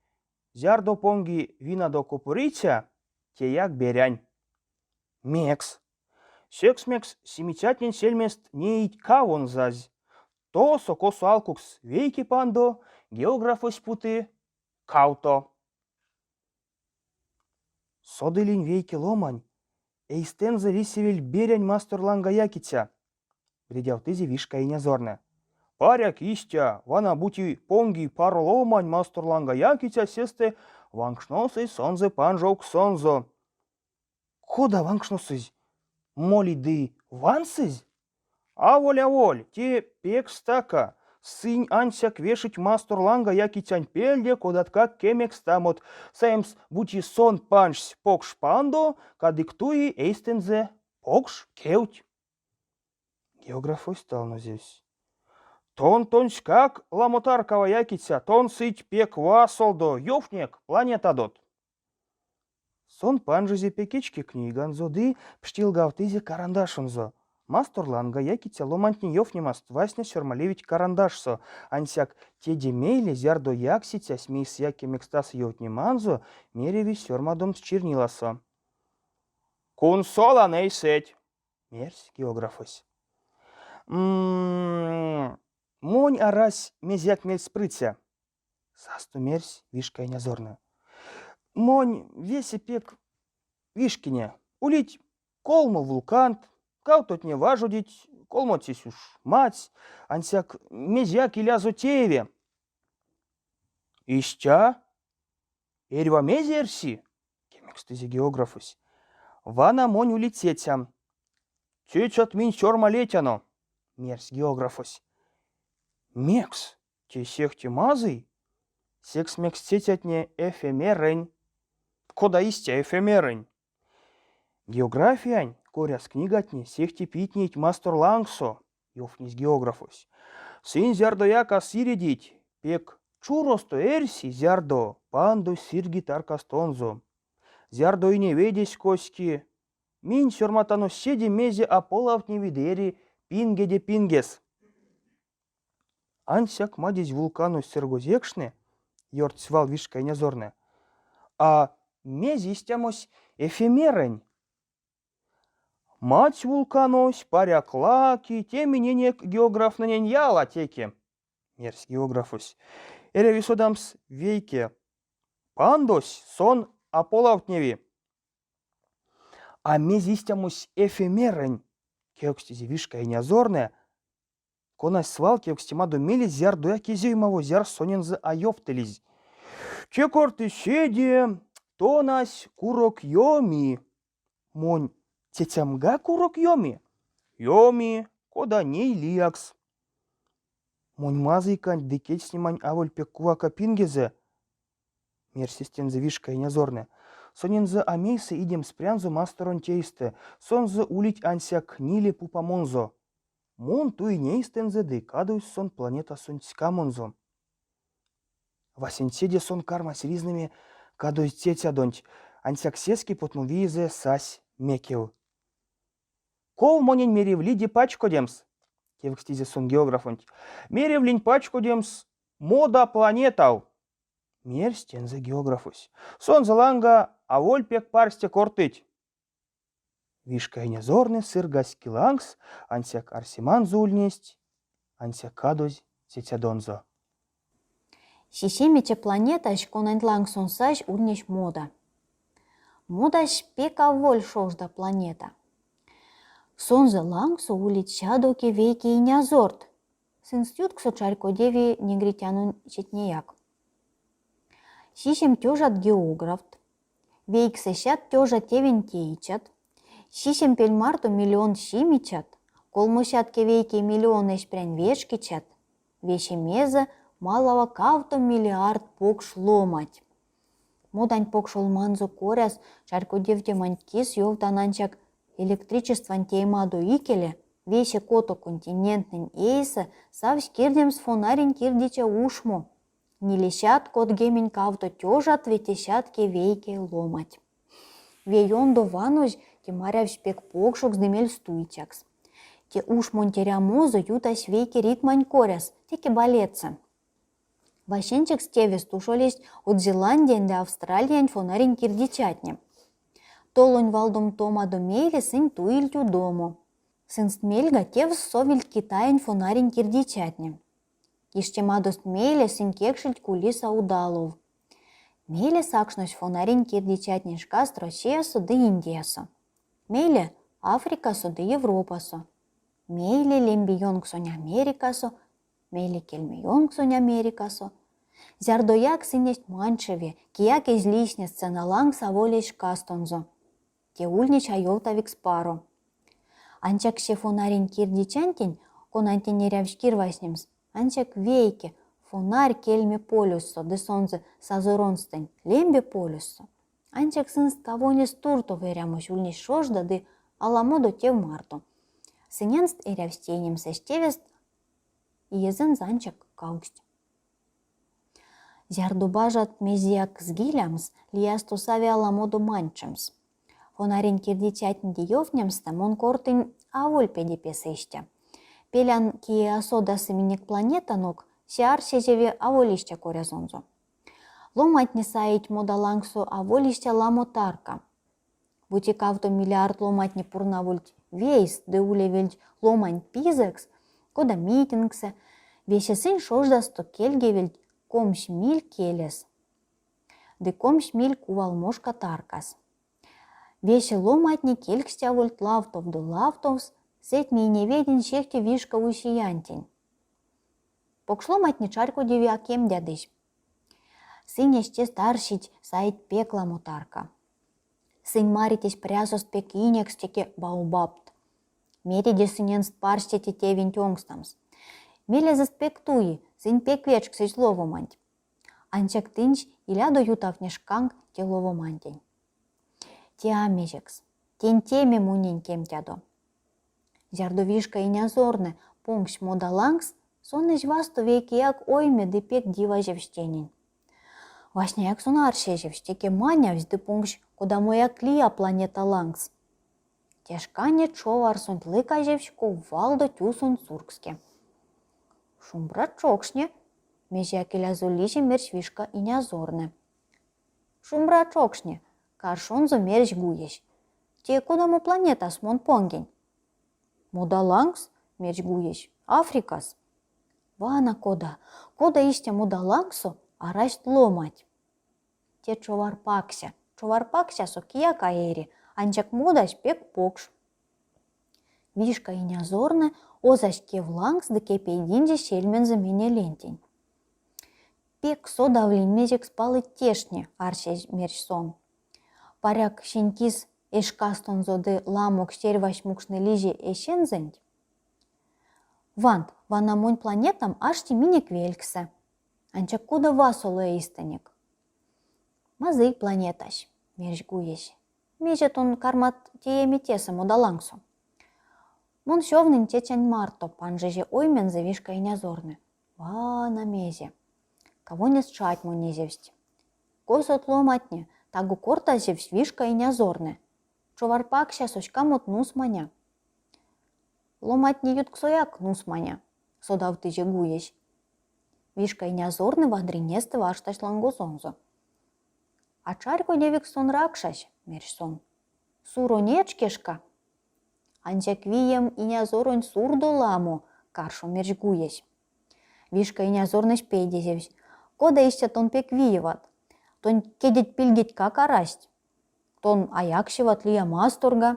Зярдо понги винадо копориця, теяк берянь. Мекс? Секс мекс симицятнень сельмест неить кавонзазь. Тосо, косо алкукс вейке пандо, географось путы кавто. Содылинь вейке ломань, эйстэнзэ лисевель берянь мастор ланга якиця, редявтызе вишка инязорнэ. Паряк истя, вана бути понги паро ломань мастор ланга якиця, сестэ ванкшносызь сонзэ панжовксонзо. Кода ванкшносызь? Молить ды вансызь? Аволь-аволь, те пек стака. Сынь ансяк вешить мастор ланга якицянть пельде кодаткак кемекстамот. Саемс, бути сон панжсь покш пандо, кадык туи эйстэнзэ покш кевть. Географось талнозевсь. Тон тонськак ламо таркава якиця, тон сыть пек васолдо, ёвтнек планетадот. Сон панжизе пекечке книганзо ды пштилгавтызе карандашонзо. Мастор ланга якиця ломантне ёвтнемаст васня сёрмалевить карандашсо, ансяк теде мейле, зярдо яксицясь мейсэяк кемекстасы ёвтнеманзо, мереви сёрмадомс черниласо. Кунсолан эйсэть! мерсь географось. М-м-м, монь арась мезеяк мельспрыця, Састо мерсь Вишка инязорнэ. Монь весе пек вишкине. Улить колмо вулкант, кавтотне важодить, колмотесь уш мадсь, ансяк мезеяк илязо тееве. Истя? Эрьва мезе эрси, кемекстызе географось. Вана монь ули цецям. Цецят минь сёрмалетяно, мерсь географось. Мекс? Те сехте мазый, секс мекс цецятне эфемерэнь. Кода истя эфемерэнь? Географиянь коряс книгатне сехте питнейть масторлангсо, ёвтнесь географось. Сынь зярдояк а сыредить, пек чуросто эрси, зярдо пандось сырги таркастонзо. Зярдо иневедесь коськи, минь сёрматано седе мезе а полавтневи ды эри пингеде пингес. Ансяк мадезь вулканось сыргозекшни, ёртсь вал вишка инязорнэ. А мезе истямось эфемерэнь? Мадсь вулканось, паряк лаки, те миненек географтнэнень ялатеке, мерсь географось. Эряви содамс вейке. Пандось, сон а полавтневи. А мезе истямось эфемерэнь? кевкстизе вишка инязорнэ, конась свал кевкстемадо мейле зярдояк эзь ёмаво, зярс сонензэ а ёвтылизь. Те корты седе, тонась курок ёми. Монь тетямгак курок ёми? Ёми, кода ней лиякс. Монь мазыйканть ды кецнемань аволь пек кувака пингезэ, мерсь эстензэ вишка инязорнэ. Сонензэ а мейсэ идемс прянзо масторонть эйстэ, сонзэ улить ансяк ниле пупамонзо. Мон туинь эйстэнзэ ды кадовсь сон планетасонть ськамонзо. Васенцеде сон кармась ризнэме кадозь цецядонть, ансяк сеске потмовиезэ сась мекев. Ков монень меревлиде пачкодемс? кевкстизе сон географонть. Меревлинь пачкодемс мода планетав, мерсь тензэ географось. Сонзэ ланга аволь пек парсте кортыть. Вишка инязорнэ сыргась килангс, ансяк арсеманзо ульнесть, ансяк кадозь цецядонзо. Сисемеце планетась, конанть лангсон сазь, ульнесь Мода. Модась пек аволь шожда планета. Сонзэ лангсо улить сядо кевейке инязорт, сынст ютксо чарькодеви негритянонь четнеяк. Сисем тёжат географт, вейксэсядт тёжа тевень теицят, сисем пель марто миллионт симицят, колмосядт кевейке миллион эсь прянь вечкицят, весемезэ малава кавто миллиардт покш ломанть. Моданть покшолманзо коряс чарькодевтеманть кис ёвтан ансяк электричествань теемадо икеле весе кото континенттнэнь эйсэ савсь кирдемс фонарень кирдиця ушмо, Нилесядт кодгемень кавто тёжат ветесядт кевейке ломанть. Ве ёндо ванозь, те марявсь пек покшокс ды мельстуицякс. Те ушмонть эрямозо ютась вейке ритмань коряс, теке балетсэ. Васенцекс тевест ушолесть Од Зеландиянь ды Австралиянь фонарень кирдицятне. Толонь валдомтомадо мейле сынь туильть удомо. Сынст мельга тевс совильть Китаень фонарень кирдицятне. Киштемадост мейле сынь кекшильть кулиса удалов. Мейле сакшнось фонарень кирдицятнень шкаст Россиясо ды Индиясо. Мейле Африкасо ды Европасо. Мейле Лембеёнксонь Америкасо, мейле Кельмеёнксонь Америкасо. Зярдояк сынь эзть манчеве, кияк эзь лисне сцена лангс аволь эсь шкастонзо. Те ульнесь аёвтавикс паро. Ансяк се фонарень кирдицянтень, конантень эрявсь кирвазтнемс, ансяк вейке фонарь кельме полюссо ды сонзэ сазоронстэнь лембе полюссо. Ансяк сынст кавонест туртов эрямось ульнесь шожда ды аламодо тев марто. Сыненст эрявсь тейнемс эсь тевест иезэнзэ ансяк кавксть. Зярдо бажат мезеяк згилямс, лиясто сави аламодо манчемс. Фонарень кирдицятнеде ёвтнемстэ мон кортынь аволь педе-пес истя. Пелян, кие а содасы минек планетанок, се арсезеви аволь истя корязонзо. Ломантне саить мода лангсо аволь истя ламо тарка. Бути кавто миллиардт ломантне пурнавольть вейс ды улевельть ломань пизэкс, кода митингсэ, весе сынь шождасто кельгевельть 20 миль келес ды 20 миль кувалмошка таркас. Весе ломантне кельгстявольть лавтовдо лавтовс сэтьме иневедень сехте вишка усиянтень. Покш ломантне чарькодеви а кемдядызь. Сынь эстест арсить, саить пек ламо тарка. Сынь марить эсь прясост пек инекс теке баобабт. Мериде сыненст парсте те тевенть онкстамс. Мелезэст пек туи, сынь пек вечксызь ловоманть. Ансяк тынсь илядо ютавтне шканк те ловомантень. Те а мезекс. Тень теме монень кемтядо. Зярдо вишка инязорнэ понгсь мода лангс, сон эзь васто вейкеяк ойме ды пек дивазевсь тенень. Васняяк сон арсезевсь, теке манявсь ды понгсь кодамояк лия планета лангс. Те шкане човарсонть лыказевсь ков валдо тюсонь суркске. Шумбра чокшне, мезеяк илязо лисе мерсь вишка инязорнэ. Шумбра чокшне, каршонзо мерсь гуесь. Те кодамо планетас мон понгинь? Мода лангс, мерсь гуесь, Африкас. Вана кода, кода истя мода лангсо арасть ломать. Те човар пакся. Човар паксясо кияк а эри, ансяк модась пек покш. Вишка инязорнэ озась кев лангс ды кепединзе сельмензэ менелентень. Пек содавлинь, мезекс палыть тештне, арсезь мерсь сон. Паряк, сень кис эсь шкастонзо ды ламоксть эрьвась мукшнылизе эсензэнть? Вант, вана монь планетам ашти минек велькссэ. Ансяк кода васоло эйстэнек. Мазый планетась, мерсь гуесь. Мезе тон кармат тееме тесэ модалангсо? Мон сёвнынь тетянь марто, панжизе оймензэ вишка инязорнэ. Вана мезе. Кавонест чатьмонезевсть. Косот ломатне, таго кортазевсь вишка инязорнэ. Човар паксясо ськамот нусманя. Ломатне ютксояк нусманя, содавтызе гуесь. Вишка инязорнэ вадринестэ варштась лангозонзо. А чарькодевикс сон ракшась, мерсь сон. Суро нечкешка. Ансяк вием инязоронь сурдо ламо, каршо мерсь гуесь. Вишка инязорнэсь пейдезевсь. Кода истя тон пек виеват? Тонь кедеть-пильгетькак арасть. Тон а яксеват лия масторга.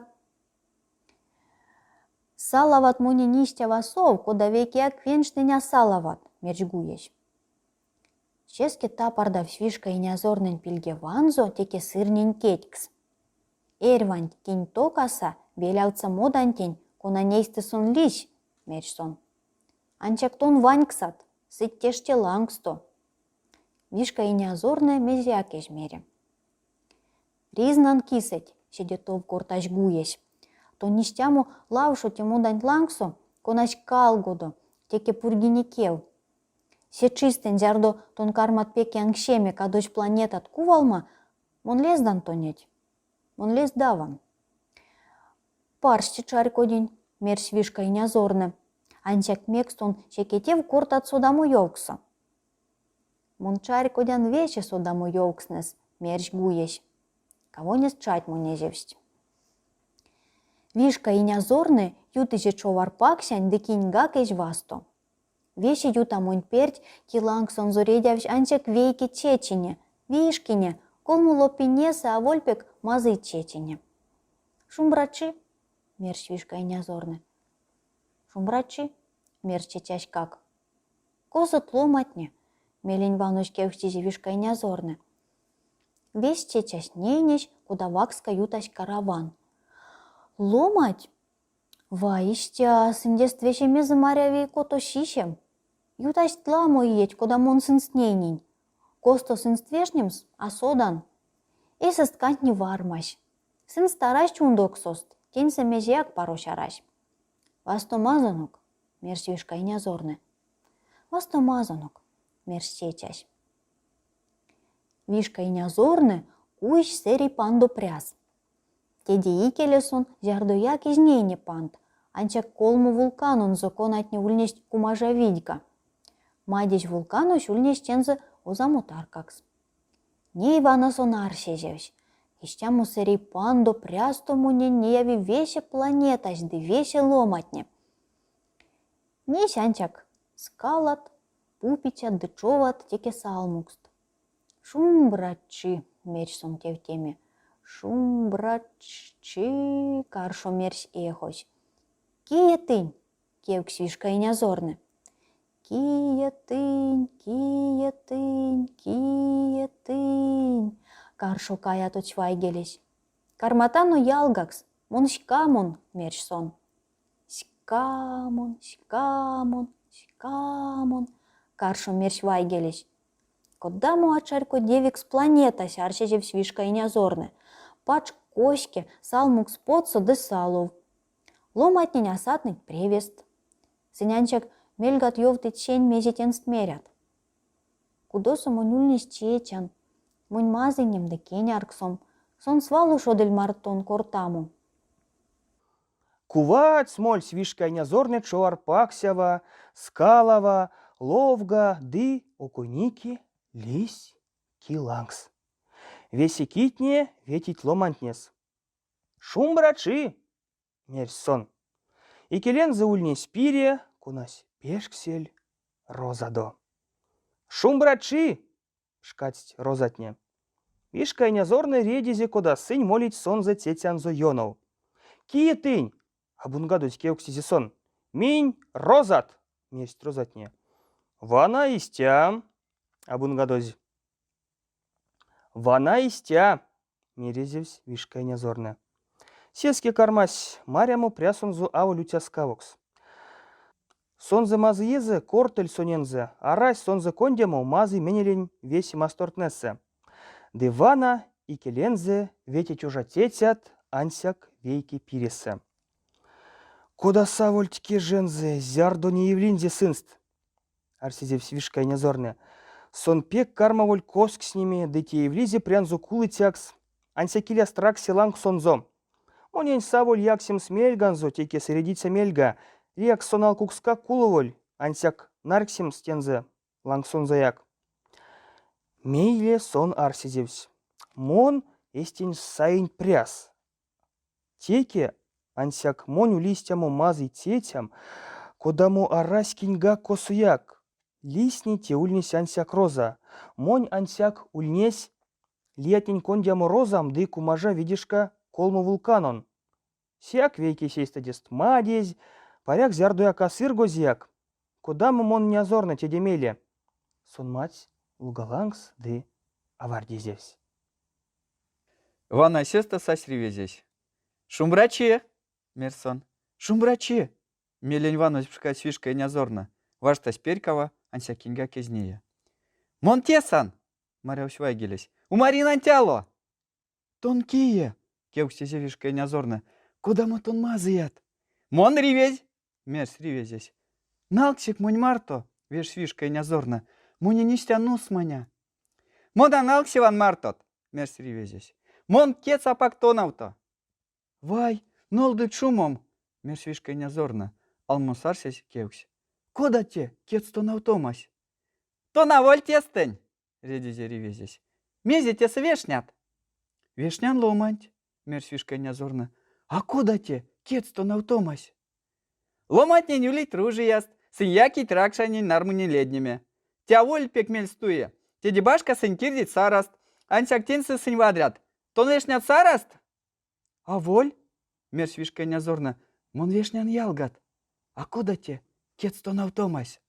Салават монень истя васов, кода вейкеяк венчтнень а салават, мерсь гуесь. Сеске тапардавсь вишка инязорнэнь пильгеванзо теке сырнень кедькс. Эрьванть, кинь токаса, велявтса модантень, конань эйстэ сон лиссь, мерсь сон. Ансяк тон ваньксат, сыть теште лангсто. Вишка инязорнэ мезеяк эзь мере. Ризнан кисэть, седе тов кортась гуесь. Тон истямо лавшо те моданть лангсо, конась калгодо, теке пурьгине кев. Се чистэнть, зярдо тон кармат пек янксеме кадозь планетат кувалма, мон лездан тонеть. Мон лездаван. Парсте чарькодинь, мерсь вишка инязорнэ. Ансяк мекс тон секе-тев кортат содамо ёвкссо? Мон чарькодян весе содамо ёвкстнэс, мерсь гуесь. Кавонест чатьмонезевсть. Вишка инязорнэ ютызе човар паксянть ды киньгак эзь васто. Весе ютамонть перть ки лангсонзо редявсь ансяк вейке чечине, вишкине, колмо лопинесэ аволь пек мазый чечине. Шумбрачи! мерсь вишка инязорнэ. Шумбрачи! мерсь тетяськак. Косот ломатне? мелень ванозь кевкстизе вишка инязорнэ. Весть тетясь нейнесь, кода вакска ютась караван. Ломать? Ва, истя, сындест весемезэ маряви кото-сисем. Ютасть ламо иеть, кода мон сынст нейнинь. Косто сынст вешнемс, а содан. Эсест кандтни вармась. Сынст арасть ундоксост, теньсэ мезеяк парось арась. Вастомазонок, мерсь вишка инязорнэ. Вастомазонок, мерсь тетясь. Вишка инязорнэ куйсь сэрей пандо пряс. Теде икеле сон зярдояк эзь нейне пандт, ансяк колмо вулканонзо, конатне ульнесть кумажа видьга. Мадезь вулканось ульнесь тензэ озамо таркакс. Ней вана сон арсезевсь, истямо сэрей пандо прясто монень неяви весе планетась ды весе ломатне. Несь ансяк скалат, пупицят ды човат теке салмукст. Шумбрачи, мерсь сон тевтеме. Шумбрачи, каршо мерсь эхось. Кие тынь? кевкстсь вишка инязорнэ. Кие тынь, кие тынь, кие тынь? каршо каятотсь вайгелесь. Карматано ялгакс, мон ськамон, мерсь сон. Ськамон, ськамон, ськамон, каршо мерсь вайгелесь. Кодамо а чарькодевикс планетась, арсезевсь вишка инязорнэ. Пачк коське, салмукс потсо ды салов. Ломатнень а сатныть превест. Сынь ансяк мельгат ёвтыть сень, мезе тенст мерят. Кудосо монь ульнесь тетям, монь мазыйнем ды кенярксом. Сон свал ушодыль мартон кортамо. Куватьс мольсь вишка инязорнэ човар паксява, скалава, ловга ды окойники лиссь ки лангс. Весе китне ветить ломантнес. Шумбрачи! мерсь сон. Икелензэ ульнесь пире, конась пешксель розадо. Шумбрачи! пшкадсть розатне. Вишка инязорнэ редизе, кода сынь молить сонзэ цецянзо ёнов. Кие тынь? абунгадозь кевкстизе сон. Минь розат! мерсть розатне. Вана истя, абунгадозь. Вана истя, мерезевсь Вишка инязорнэ. Сеске кармась марямо прясонзо аволь уцяскавокс. Сонзэ мазыезэ кортыль сонензэ, арась сонзэ кондямо мазый менелень весе мастортнэсэ. Ды вана икелензэ вете тёжа цецят ансяк вейке пиресэ. Кода савольть кежензэ, зярдо неевлинзе сынст? арсезевсь Вишка инязорнэ. Сон пек кармаволь коскснеме ды теевлизе прянзо кулыцякс, ансяк иляст раксе лангсонзо. Монень саволь яксемс мельганзо теке сэредиця мельга, лиякс сон алкукскак куловоль, ансяк нарьгсемс тензэ лангсонзояк. Мейле сон арсезевсь: Мон эстень саинь пряс. Теке ансяк монь ули истямо мазый тетям, кодамо арась киньгак косояк. Лисни, те ульнесь ансяк роза. Монь ансяк ульнесь лиятнень кондямо розам ды кумажа видешка колмо вулканон. Сеяк вейкесь эйстэдест мадезь, паряк зярдояк а сыргозияк. Кодамо мон инязорнэ теде мейле? Сон мадсь луга лангс ды авардезевсь. Вана сестэ сась ривезесь. Шумбрачи! мерсь сон. Шумбрачи! Мелень ванозь пшкадсь вишка инязорнэ, варштась перькава, ансяк киньгак эзь нее. Мон тесан! марявсь вайгелесь. Умаринанть ало! Тон кие? кевкстизе вишка инязорнэ. Кодамо тон мазыят? Мон ривезь! мерсь ривезесь. Налксек монь марто, вешсь вишка инязорнэ. Монень истя нусманя. Мон а налксеван мартот, мерсь ривезесь. Мон кец апак тонавто. Вай, нолдыть шумом, мерсь вишка инязорнэ, аламос арсесь кевксь. Кода те кец тонавтомась? Тон аволь тестэнь, редизе ривезесь. Мезе тесэ вешнят? Вешнян ломанть, мерсь вишка инязорнэ. А кода те кец тонавтомась? Ломантнень улить ружияст, сынь якить ракшанень нармунень леднеме. Те аволь пек мельс туи. Теде башка сынь кирдить саразт. Ансяк теньсэ сынь вадрят. Тон вешнят саразт? Аволь, мерсь вишка инязорнэ, мон вешнян ялгат. А кода те кец тонавтомась?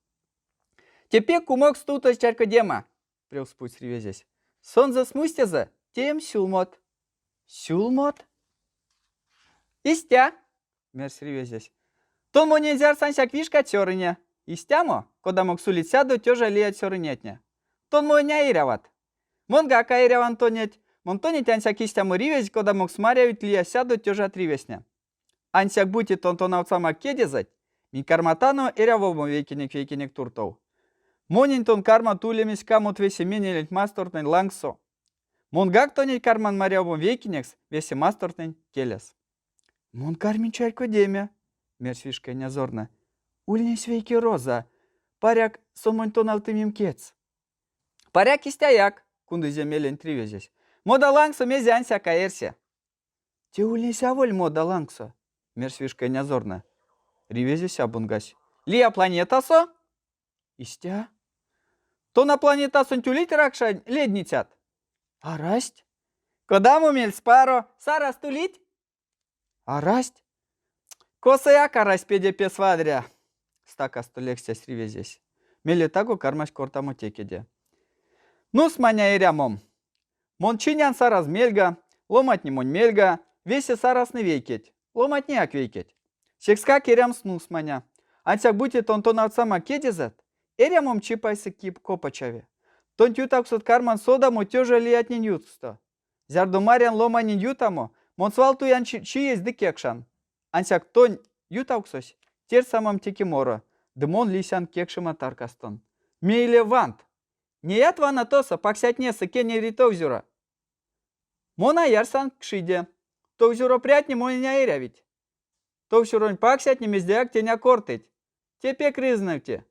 Те пек умок стувтозь чарькодема, превс путсь ривезесь. Сонзэ смустезэ теемс сюлмот. Сюлмот? Истя, мерсь ривезесь. Тон монень зярс ансяк вишка цёрыне. Истямо, кодамокс улить сядо тёжа лия цёрынетне. Тон монь а эряват. Монгак а эряван тонеть. Мон тонеть ансяк истямо ривезь, кодамокс марявить лия сядо тёжат ривезтне. Ансяк бути тон тонавтсамак кедезэть, минь карматано эрявомо вейкенек-вейкенек туртов. Монень тон кармат улеме ськамот весе менеленть мастортнэнь лангсо. Монгак тонеть карман марявомо вейкинекс весе мастортнэнь келес. Мон карминь чарькодеме, мерсь вишка инязорнэ. Ульнесь вейке роза. Паряк, сон монь тонавтымим кедьс. Паряк истяяк, кундызе меленть ривезесь. Мода лангсо мезе ансяк а эрси. Те ульнесь аволь мода лангсо, мерсь вишка инязорнэ. Ривезесь абунгась. Лия планетасо? Истя? Тона планетасонть улить ракшань ледницят? Арасть. Кодамо мельспаро, саразт улить? Арасть. Косояк арась педе пес вадря, стакасто лекстясь ривезесь. Мейле таго кармась кортамо текеде. Нусманя эрямом. Мон чинян сараз мельга, ломатне монь мельга, весе саразтнэ вейкеть, ломатнеяк вейкеть. Секскак эрямс нусманя. Ансяк бути тон тонавтсамак кедезэт, эрямом чипайсэ кип копачави. Тонть ютавксот карман содамо тёжа лиятнень ютксто. Зярдо марян ломанень ютамо, мон свал туян чиезь ды кекшан. Ансяк тонь ютавксось тердьсамам теке моро, ды мон лисян кекшема таркастон. Мейле вант! Неят вана тосо, паксятнесэ кенери товзюро. Мон а ярсан кшиде. Товзюро прятне монень а эрявить. Товсюронь паксятне мездеяк тень а кортыть. Те пек ризнэвти.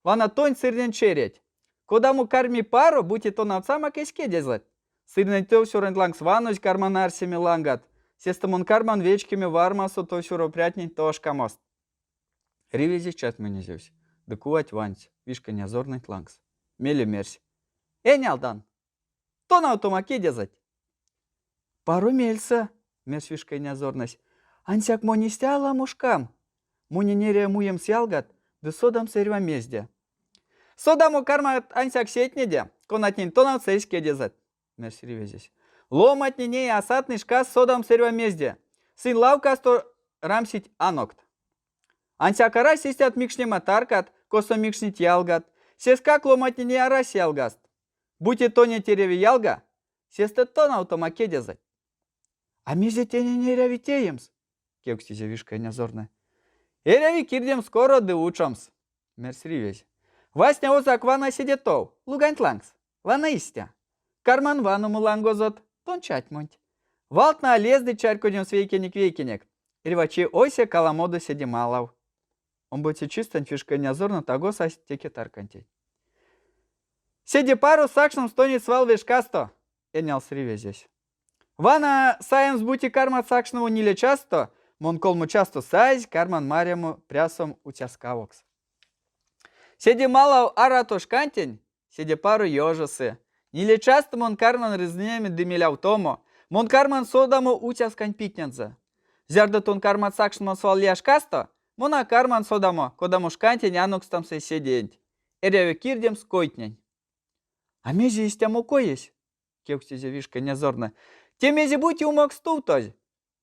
Вана тонь сырнень череть. Кодамо карми паро, бути тонавтсамак эсь кедезэть. Сырнень товсюронть лангс ванозь карман арсеме лангат. сестэ мон карман вечкеме вармасо товсюро прятнень тошкамост. Ривезесь чатьмонезевсь ды кувать вансь вишка инязорнэнть лангс. Мейле мерсь: Энялдан, тонавтома кедезэть. Паро мельсэ, мерсь вишка инязорнэсь, ансяк монь истя аламо шкам. Монень эряви муемс ялгат ды содамс эрьва мезде. Содамо кармат ансяк сетнеде, конатнень тонавтсызь кедезэть, мерсь ривезесь. Ломантне ней а сатны шкас содамс эрьва мезде. Сынь лавкасто рамсить анокт. Ансяк арась истят микшнема таркат, косо микшнить ялгат. Сескак ломантненень арась ялгаст. Бути тонеть эряви ялга, сестэ тонавтома кедезэть. А мезе тенень эряви теемс? кевкстизе вишка инязорнэ. Эряви кирдемс коро ды учомс, мерсь ривезь. Васня озак вана седе тов, луганть лангс. Вана истя. Карман ваномо лангозот, тон чатьмонть. Валтнэ а лездыть чарькодемс вейкенек-вейкенек. Эрьва чи ойсэ каламодо седе малав. Омбоце чистэнть вишка инязорнэ таго сась теке таркантень. Седе паро сакшномс тонеть свал ве шкасто, энялдсь ривезесь. Вана саемс бути кармат сакшномо ниле чассто, мон колмо чассто сазь карман марямо прясом уцяскавокс. Седе малав арато шкантень, седе паро ёжо сы. Ниле чассто мон карман ризнэме ды мелявтомо, мон карман содамо уцяскань питнензэ. Зярдо тон кармат сакшномо свал лия шкасто, мон а карман содамо, кодамо шкантень анокстамс эсь седеенть. Эряви кирдемс койтнень. А мезе истямо коесь? кевкстизе вишка инязорнэ. Те мезе-бути умок стувтозь,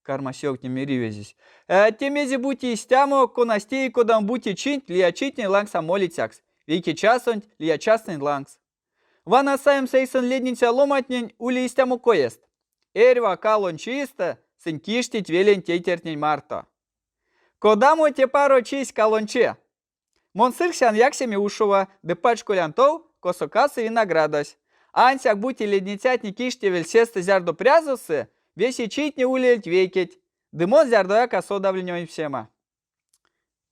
кармась ёвтнеме ривезесь. Те мезе-бути истямо, конась теи кодамо-бути чинть лия читнень лангс а молицякс, вейке часонть лия частнэнь лангс. Вана саемс эйсэнь ледниця ломантнень ули истямо коест. Эрьва калонь чистэ сынь киштить велень тейтертнень марто. Кодамо те паро чись калоньчи? Мон сыргсян яксеме ушова ды пачколян тов, косо касы виноградось. Ансяк бути ледницятне киштевельть сестэ, зярдо прязо сы, весе читне улевельть вейкеть, ды мон зярдояк а содавлинь оймсема.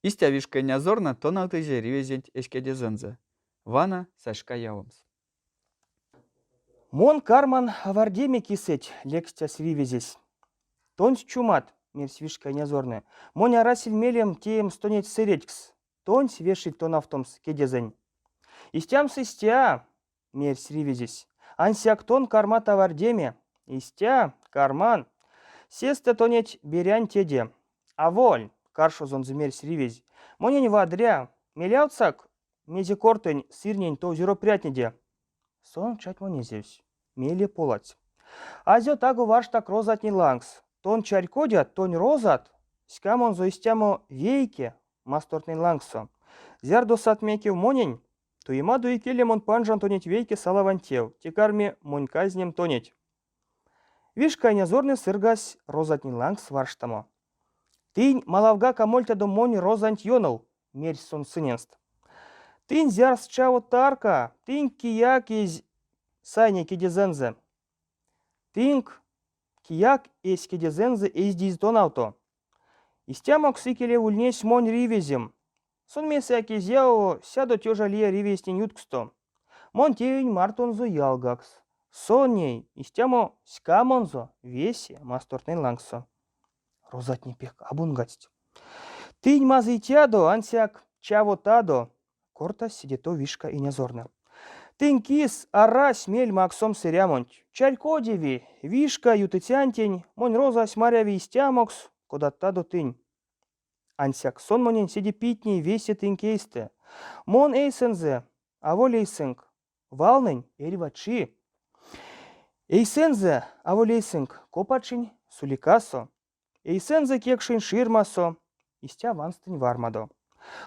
Истя вишка инязорнэ тонавтызе ривезенть эсь кедезэнзэ. Вана сась шка явомс. Мон карман авардеме кисэть, лекстясь ривезесь. Тонсь чумат, мерсь вишка инязорнэ. Монь арасель мелем теемс тонеть сэредькс. Тонсь вешить тонавтомс кедезэнь. Истямс истя, мерсь ривезесь. Ансяк тон кармат авардеме. Истя, карман. Сестэ тонеть берянь теде. Аволь, каршозонзо мерсь ривезь. Монень вадря. Мелявтсак, Мезе кортынь сырнень товзюро прятнеде? Сон чатьмонезевсь. Мейле поладсь. Азё таго варштак розатнень лангс. Тон чарькодят, тонь розат, ськамонзо истямо вейке мастортнэнь лангсо. Зярдо сат мекев монень, туемадо икеле мон панжан тонеть вейке салавань тев, те карми монь казнем тонеть. Вишка инязорнэ сыргась розатнень лангс варштамо. Тынь малавгак а мольтядо монь розанть ёнов, мерсь сон сыненст. Тынь зярс чаво тарка, тынк кияк эзь сайне кедезэнзэ. Тынк кияк эсь кедезэнзэ эзь тонавто. Истямокс икеле ульнесь монь ривезем. Сон мейсэяк эзь яво 100 000 лия ривезтнень ютксто. Мон теевинь мартонзо ялгакс. Сон ней истямо ськамонзо весе мастортнэнь лангсо. Розатне пек абунгадсть. Тынь мазыйтядо, ансяк чавотадо, кортась седе тов вишка инязорнэ. Тынь кис арась мель максомс эрямонть. Чарькодеви, вишка ютыцянтень монь розась маряви истямокс, кодаттадо тынь. Ансяк сон монень седе питней весе тынк эйстэ. Мон эйсэнзэ, аволь эйсэнк, валнэнь эрьва чи. Эйсэнзэ, аволь эйсэнк, копачинь суликасо, эйсэнзэ кекшинь ширмасо, истя ванстынь вармадо.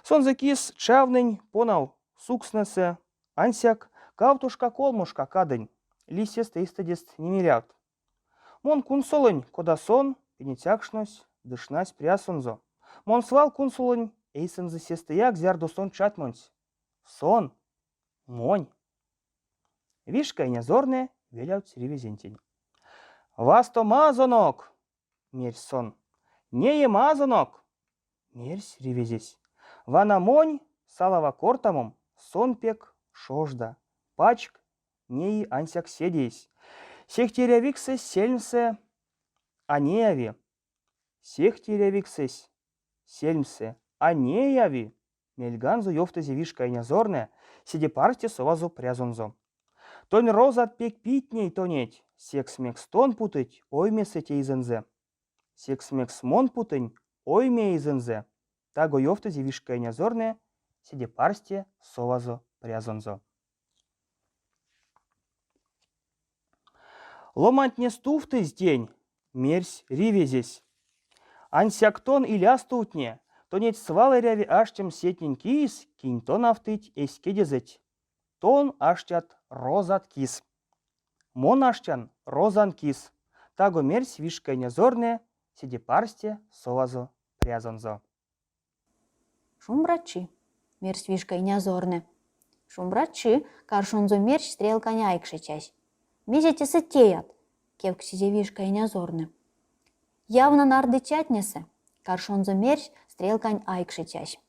Сонзэ кис чавнынь понав сукснэсэ, ансяк кавтошка-колмошка кадынь, лисест эйстэдест немерявт. Мон кунсолынь, кода сон пеняцякшнось ды шнась прясонзо. Мон свал кунсолынь эйсэнзэ сестэяк, зярдо сон чатьмонсь. Сон монь. Вишка инязорнэ велявтсь ривезентень. Вастомазонок! мерсь сон. Неемазонок! мерсь ривезесь. Вана монь салава кортамом, сон пек шожда, пачк неи ансяк седейсь. Сехте эрявиксэсь сельмсэ. А неяви. Сехте эрявиксэсь, сельмсэ, а неяви! Мельганзо ёвтызе вишка инязорнэ, седе парсте совазо прязонзо. Тонь розат пек питней тонеть, секс мекс тон путыть оймесэть эйзэнзэ. Секс мекс мон путынь ойме эйзэнзэ, таго ёвтызе вишка инязорнэ, седе парсте совазо прязонзо. Ломантне стувтызь тень, мерсь ривезесь. Ансяк тон иля стувтне, тонеть свал эряви аштемс сетнень кис, кинь тонавтыть эсь кедезэть. Тон аштят розат кис. Мон аштян розан кис, таго мерсь вишка инязорнэ, седе парсте совазо прязонзо. Шумбрачи, мерсь вишка инязорнэ. Шумбрачи, каршонзо мерсь стрелкань айгшицясь. Мезе тесэ теят? кевкстизе вишка инязорнэ. Явнан ардыцятнесэ, каршонзо мерсь стрелкань айгшицясь.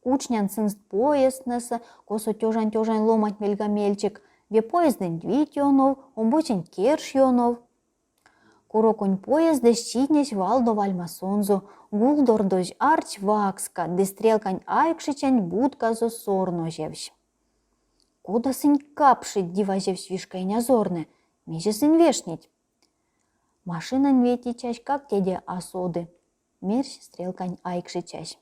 Кучнян сынст поездтнэсэ, косо тёжань-тёжань ломанть мельга-мельцек, ве поездэнть вить ёнов, омбоценть керш ёнов. Куроконь поездэсь чийнесь валдо вальмасонзо, гулдордозь ардсь вакска ды стрелкань айгшицянть будказо сорнозевсь. Кода сынь капшить, дивазевсь вишка инязорнэ, мезе сынь вешнить? Машинань ветицяськак теде а соды, мерсь стрелкань айгшицясь.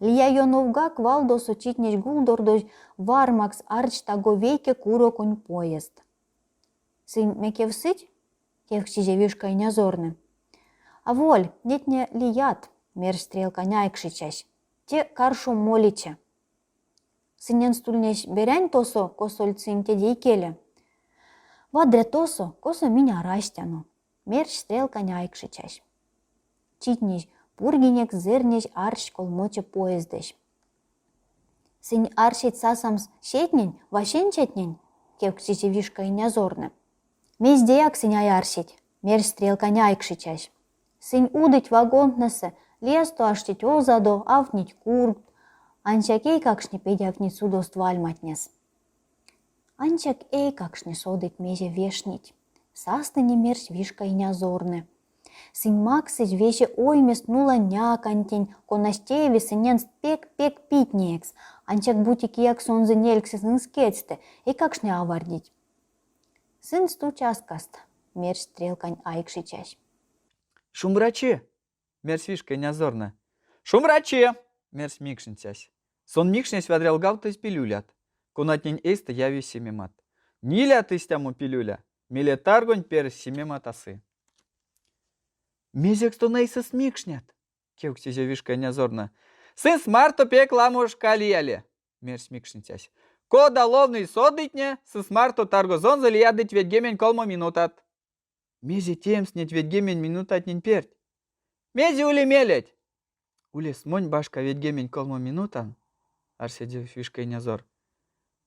Лия ёновгак валдосо читнесь гулдордозь вармакс ардсь таго вейке куроконь поезд. Сынь мекев сыть? кевкстизе вишка инязорнэ. Аволь, нетне лият, мерсь стрелкань айгшицясь. Те каршо молиця. Сыненст ульнесь берянь тосо, косольть сынь теде икеле. Вадря тосо, косо минь арастяно, мерсь стрелкань айгшицясь. Читнезь, пурьгинекс зэрнезь ардсь колмоце поездэсь. Сынь арсить сасамс сетнень, васенцетнень? кевкстизе вишка инязорнэ. Мездеяк сынь а арсить, мерсь стрелкань айгшицясь. Сынь удыть вагонтнэсэ, лиясто аштить озадо, автнить кургт, ансяк эйкакштне педявтнить судост вальматнес. Ансяк эйкакштне содыть, мезе вешнить. Састыне мерсь вишка инязорнэ. Сынь максызь весе оймест нула някантень, конась тееви сыненст пек-пек питнеекс, ансяк бути кияк сонзэ нельгсы сынст кедьстэ, эйкакштне авардить. Сынст уцяскаст, мерсь стрелкань айгшицясь. Шумбрачи! мерсь вишка инязорнэ. Шумбрачи! мерсь микшницясь. Сон микшнесь вадрялгавтозь пилюлят, конатнень эйстэ яви симемат. Нилят истямо пилюля, мейле таргонь перть симемат а сы. Мезекс тон эйсэст микшнят? кевкстизе вишка инязорнэ. Сынст марто пек ламо шка лияли, мерсь микшницясь. Кода ловнызь содыйтне, сынст марто таргозонзо лиядыть 93 минутат. Мезе теемс неть 90 минутатнень перть? Мезе ули мелеть? Улест монь башка 93 минутан, арсезевсь вишка инязор.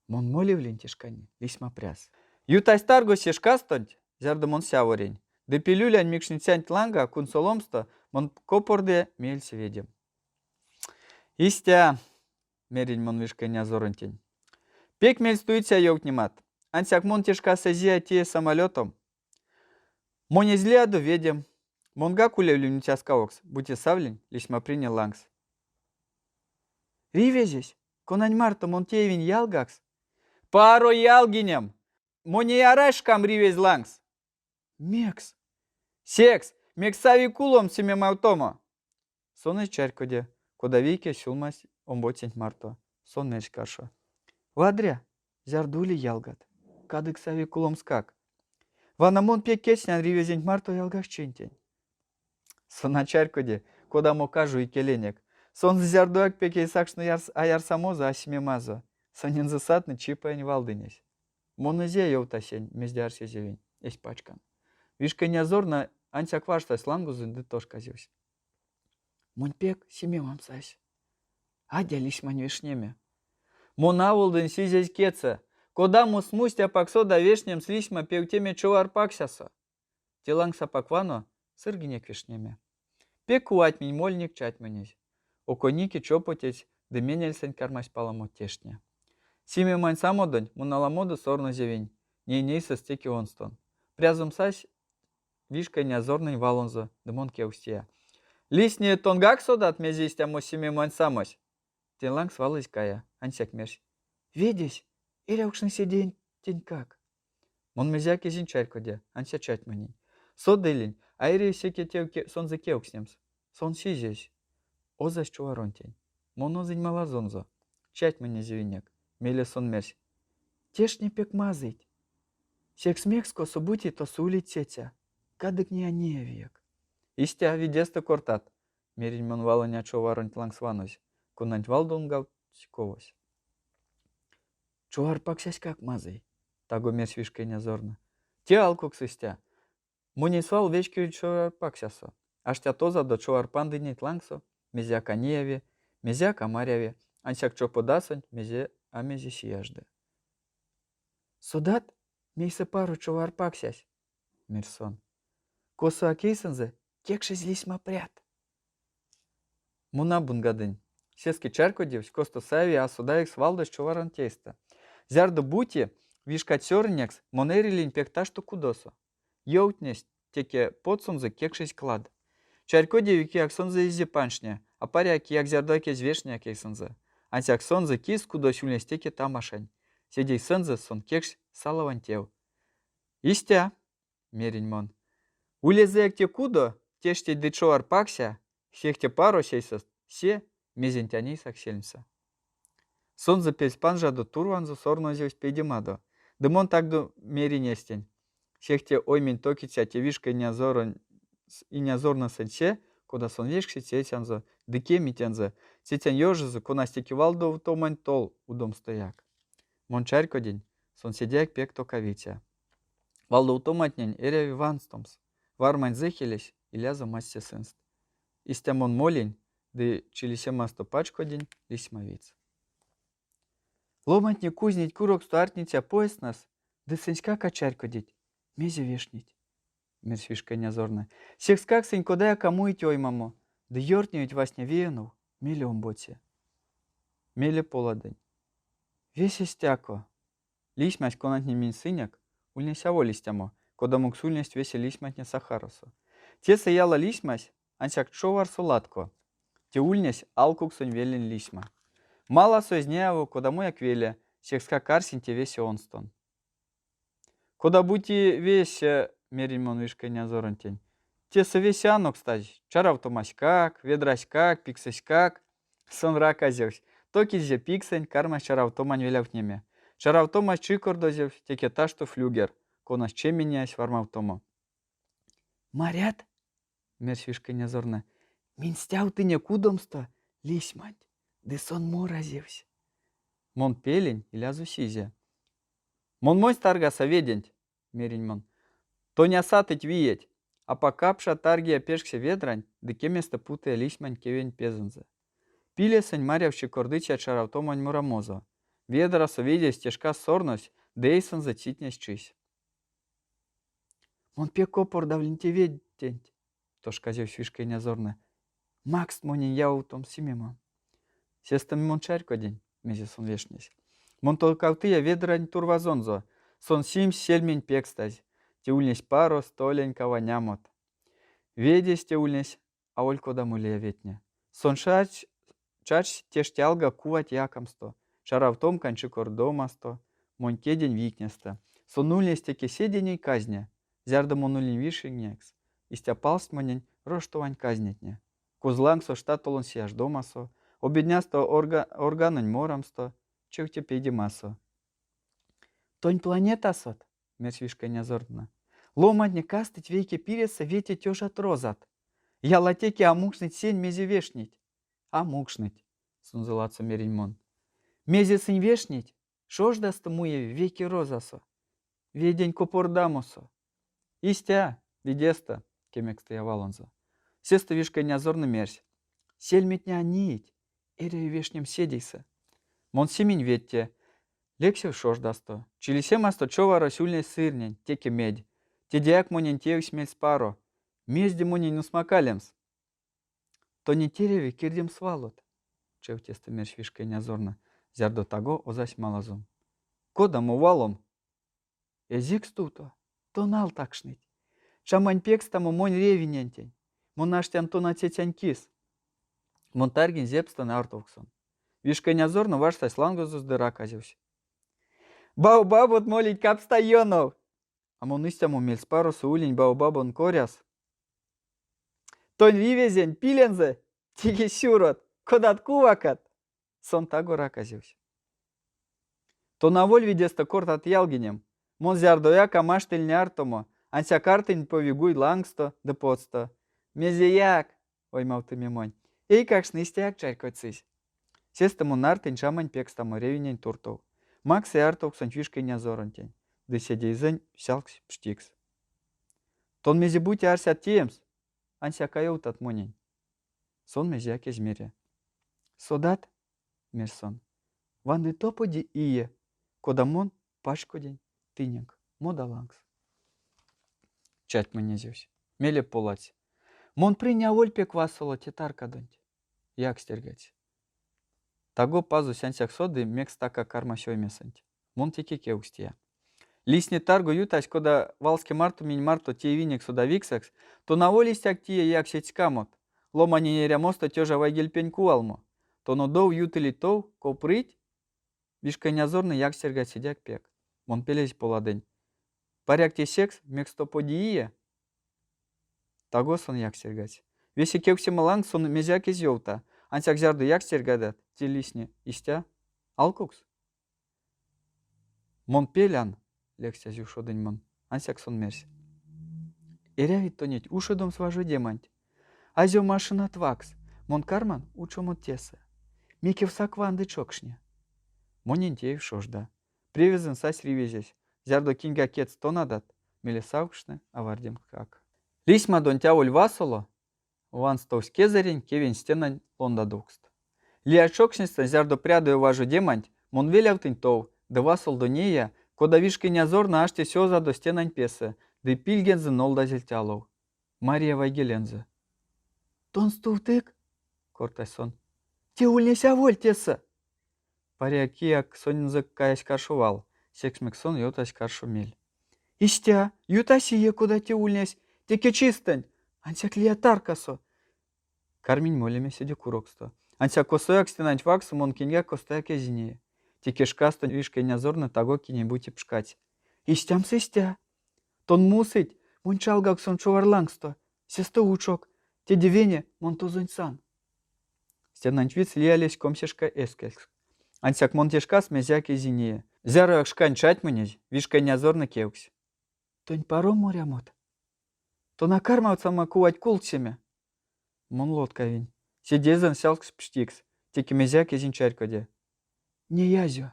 Мон молевлинь те шкане лисьмапряс. Ютась тарго се шкастонть, зярдо мон сяворинь, ды пилюлянь микшницянть ланга кунсоломсто мон копордыя меельце ведем. Истя, меринь мон вишка инязоронтень. Пек мельстуиця ёвтнемат. Ансяк мон те шкас эзия тее самолётом. Монь эзь лиядо ведем. Монгак улевлинь уцяскавокс, бути савлинь лисьмаприне лангс. Ривезесь, конань марто мон теевинь ялгакс. Паро ялгинем! Монь арась шкам ривезь лангс. Мекс? Секс, мекс сави куломс симемавтомо. Сон эзь чарькоде, кода вейке сюлмась омбоценть марто. Сон мерсь каршо. Вадря, зярдо ули ялгат, кадык сави куломскак. Вана мон пек кецнян ривезенть марто ялгаксчинтень. Сон а чарькоди, кодамо кажо икеленек. Сонзэ зярдояк пек эзь сакшно а ярсамозо, а симемазо. Сонензэ сатны чипаень валдынесь. Мон эзия ёвта сень, мезде арсезевинь, эсь пачкан. Вишка инязорнэ ансяк варштась лангозон ды тошказевсь. Монь пек симемам сась. Адя лисьмань вешнеме. Мон аволдынь сизезь кедьсэ. Кодамо смусть апак сода вешнемс лисьма певтеме човар паксясо. Те лангс апак вано сыргинек вешнеме. Пек кувать минь мольнек чатьмонезь. Окойники чопотетсь ды менельсэнть кармась паламо тештне. Симемань самодонть мон аламодо сорнозевинь, ней нейсызь теке онстон. Прязом сась. Вишка инязорнэнь валонзо, ды мон кевкстия. Лисни, тонгак содат, мезе истямо симемань самось? Тень лангс валызь кая, ансяк мерсь. Ведесь, эрявкшны седеентеньгак. Мон мезеяк эзинь чарькоде, ансяк чатьмонинь. Содылинь, а эряви секе тев сонзэ кевкстнемс. Сон сизесь. Озась човаронтень. Мон озынь малазонзо. Чатьмонезевинек. Мейле сон мерсь. Тештне пек мазыйть. Секс мекс косо-бути тосо улить цеця. Кадык не а неявияк. Истя, видестэ кортат, меринь мон валаня човаронть лангс ванозь, конанть валдомгавтсь ковось. Човар паксяськак мазый, таго мерсь вишка инязорнэ. Те алкукс истя. Монень свал вечкевить човар паксясо. Аштят озадо човар пандыненть лангсо, мезеяк а неяви, мезеяк а маряви, ансяк чоподасонть мезе а мезе сияжды. Содат, мейсэ паро човар паксясь? мерсь сон. Косо а кейсэнзэ, кекшезь лисьмапрят. Мон абунгадынь. Сеске чарькодевсь, косто саеви а содавикс валдось човаронть эйстэ. Зярдо-бути вишка цёрынекс мон эрилинь пек ташто кудосо. Ёвтнесть, теке потсонзо кекшезь клад. Чарькодеви, кияк сонзэ эзизе панжтне, а паряк, кияк зярдояк эзь вешнеяк эйсэнзэ. Ансяк сонзэ кис кудось ульнесь теке тамашань. Седейсэнзэ сон кекшсь салавань тев. Истя, меринь мон. Улезэяк те кудо, тештеть ды човар пакся, сехте парось эйсэст се, мезенть а нейсак сельмсэ. Сонзэ пельс панжадо турванзо сорнозевсть пейдемадо. Ды мон таго меринь эстень: сехте оймень токиця те вишка инязоронь инязорнэсэнть се, кода сон вешкси цецянзо ды кеми тензэ, цецянь ёжозо, конась теке валдовтомань тол удомстояк. Мон чарькодинь, сон седеяк пек токавиця. Валдовтоматнень эряви ванстомс. Вармань зэхелесь илязо мастя сынст. Истя мон молинь ды чилисемасто пачкодинь лисьмавиц. Ломантне кузнить куроксто ардтниця поездтнэс ды сынськак а чарькодить, мезе вешнить, мерсь вишка инязорнэ. Секскак сынь кодаяк а муить оймамо ды ёртневить васня веенов, мейле омбоце. Мейле поладынь. Весе стяко. Лисьмась, конатнень минь сынек, ульнесь аволь истямо, кодамокс ульнесть весе лисьматне Сахарасо. Тесэ яла лисьмась, ансяк човарсо латко. Те ульнесь алкуксонь велень лисьма. Маласо эзь неяво кодамояк веле, секскак арсинь те весе онстон. Кода-бути весе, меринь мон вишка инязоронтень, тесэ весе анокстазь, чаравтомаськак, ведраськак, пиксэськак. Сон раказевсь. Токизе пиксэнть, кармась чаравтомань велявтнеме. Чаравтомась чикордозевсь, теке ташто флюгер, конась чеменясь вармавтомо. Марят? мерсь вишка инязорнэ. Минь стявтынек удомсто лисьманть, ды сон моразевсь. Мон пелинь, илязо сизе. Мон монсь таргаса веденть, меринь мон. Тонь а сатыть виеть. Апак капша таргия пешксе ведранть ды кеместэ путыя лисьманть кевень пезэнзэ. Пилесэнть марявсь чикордыця чаравтомань морамозо. Ведрасо ведесь те шкас сорнось ды эйсэнзэ цитнесь чись. Мон пек копордавлинь те веденть, тошказевсь вишка инязорнэ. Макст монень явовтомс симема. Сестэ мон чарькодинь, мезе сон вешнесь. Мон толкавтыя ведранть турвазонзо. Сон симсь сельмень пекстазь. Те ульнесь паро столень каванямот. Ведесь те ульнесь аволь кодамо лия ведне. Сон шачсь, чачсь тештялга кувать якамсто, чаравтомкань чикордомасто, монь кедень вийтнестэ. Сон ульнесь теке седейнень казне, зярдо мон ульнинь вишинекс, истя палсть монень роштовань казнетне. Куз лангсо штатолонь сияждомасо, обеднясто орга, органонь морамсто, чевте пейдемасо. Тонь планетасот, мерсь вишка инязортнэ. Ломантне кастыть вейке пиресэ вете тёжат розат. Ялатеке а мукшныть сень, мезе вешнить. А мукшныть, сонзэ ладсо меринь мон. Мезе сынь вешнить, шождасто муеви вейке розасо, ведень копордамосо. Истя, видестэ, кемекстыя валонзо. Сестэ вишка инязорнэ мерсь: Сельметне а неить, эряви вешнемс седейсэ. Мон симинь ведте, лексевсь шождасто. Чилисемасто човарось ульнесь сырнень, теке медь. Тедеяк монень теевсь мельспаро. Мезде монень нусмакалемс? Тонеть эряви кирдемс валот, чевтестэ мерсь вишка инязорнэ, зярдо таго озась малазом. Кодамо валом? Эзик стувто, тон алтакшныть. Чамань пекстамо монь ревинентень. Мон аштян тона цецянь кис. Мон таргинь зепстэнь артовксон. Вишка инязорнэ варштась лангозост ды раказевсь. Баобабот молить капста ёнов! А мон истямо мельспаросо улинь баобабон коряс. Тонь ривезень пилензэ теке сюрот, кодат кувакат! Сон таго раказевсь. Тон аволь видестэ кортат, ялгинем. Мон зярдояк а маштыль артомо, ансяк артынь повигуй лангсто ды потсто. Мезеяк! оймавтымим монь. Эйкакштне истяяк чарькодьсызь. Сестэ мон артынь чамань пекстамо ревинень туртов. Максыя артовксонть вишка инязоронтень, ды седейзэнь сялгсь пштикс. Тон мезе-бути арсят теемс, ансяк а ёвтат монень. Сон мезеяк эзь мере. Содат, мерсь сон, ванды топоди ие, кода мон пачкодинь тыненк мода лангс. Чатьмонезевсь. Мейле поладсь. Мон прынь аволь пек васоло те таркадонть. Якстерьгадсь. Таго пазось ансяк соды, мекс стака кармась оймесэнть. Мон теке кевкстия. Лисни тарго ютась, кода валске марто минь марто теевинек содавиксэкс, тон аволь истяк тия сеть ськамот. Ломанень эрямосто тёжа вайгельпень кувалмо. Тон одов ютыли тов, ков прыть? Вишка инязорнэ якстерьгадсь седеяк пек. Мон пелезь поладынь. Паряк те секс, мекс топоди ие? Таго сон якстерьгадсь. Весе кевкстема лангс сон мезеяк эзь ёвта. Ансяк зярдо якстерьгадат, те лисни. Истя? Алкукс? Мон пелян, лекстясь ушодынь мон, ансяк сон мерсь. Эряви тонеть ушодомс важодеманть. Азё машинат ваксс, мон карман учомо тесэ. Мекев сак ванды чокшне. Монень теевсь шожда. Превезэнь сась ривезесь, зярдо киньгак кедьс тонадат, мейле савкшны авардемскак. Лисьмадонть аволь васоло ванстовсь кезэрень кевень стенань лондадовкст. Лия чокшнестэ, зярдо прядыя важодеманть, мон велявтынь тов, ды васолдо неия, кода вишка инязорнэ аштесь озадо стенань песэ, ды пильгензэ нолдазельть алов. Мария вайгелензэ. Тон стувтык? кортась сон. Те ульнесь аволь тесэ! Паряк, кияк сонензэ каясь каршо вал, секс мекс сон ёвтась каршо мель. Истя, ютась ие, кода те ульнесь, теке чистэнть, ансяк лия таркасо. Карминь молеме седе куроксто. Ансяк косояк стенанть вакссо мон киньгак костояк эзинь нее. Теке шкасто вишка инязорнэ таго кинень-бути пшкадсь. Истямс истя. Тон мусыть, монь чалгавксон човар лангсто. Сестэ учок. Теде вене мон тозонь сан. Стенанть видьс лиялесь комсешка эскелькс. Ансяк мон те шкас мезеяк эзинь нее. Зярояк шкань чатьмонезь, вишка инязорнэ кевкстсь. Тонь паро морямот? Тон а кармавтсамак кувать кулксеме? Мон лоткавинь. Седеезэнь сялгсь пштикс, теке мезеяк эзинь чарькоде. Неязё,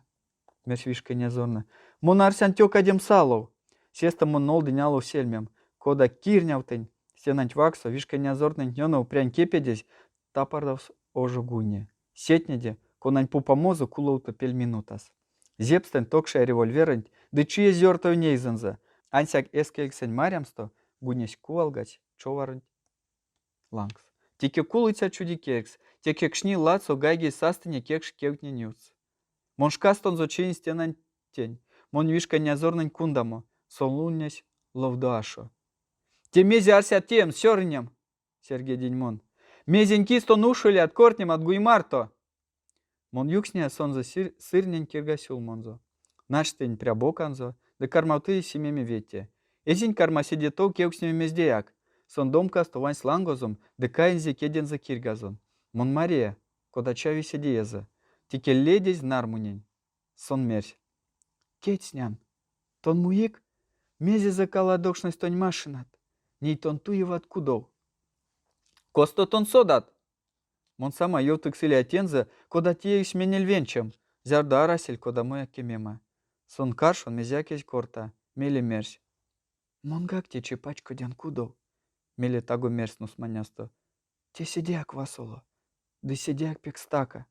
мерсь вишка инязорнэ, мон арсян тёкадемс алов. Сестэ мон нолдынь алов сельмем, кода кирнявтынь стенанть вакссо вишка инязортнэнь ёнов прянь кепедезь тапардавсь ожо гуйне. Сетнеде, конань пупамозо куловты пельминутас. Зепстэнть токшия револьверэнть ды чиезь ёртовинь эйзэнзэ, ансяк эскельксэнь марямсто гуйнесь кувалгадсь човаронть лангс. Теке кулыця чудикерькс, теке кшни ладсо гайгезь састыне кекш кевтнень юртс. Мон шкастонзо чиинь стенантень, мон вишка инязорнэнь кундамо, сон ульнесь ловдо ашо. Те мезе арсят теемс, цёрынем? серьгединь мон. Мезень кис тон ушолят кортнемат гуй марто? Мон юксния сонзэ сырнень кирга сюлмонзо, начтынь пря боканзо ды кармавтыя симеме ведте. Эзинь карма седе тов кевкстнеме мездеяк. Сон домкасто вансь лангозом ды каинзе кедензэ кирьгазон. Мон мария, кода чави седеезэ. Теке ледезь нармунень. Сон мерсь. Кецнян. Тон муик? Мезезэ каладокшнось тонь машинат? Ней тон туеват кудов. Косто тон содат? Мон самай ёвтыксэлия тензэ, кода теевсь менель венчем, зярдо арасель кодамояк кемема. Сон каршо мезеяк эзь корта, мейле мерсь. Монгак течи пачкодян кудов. Мейле таго мерсь нусманясто. Те седеяк васоло, ды седеяк пек стака.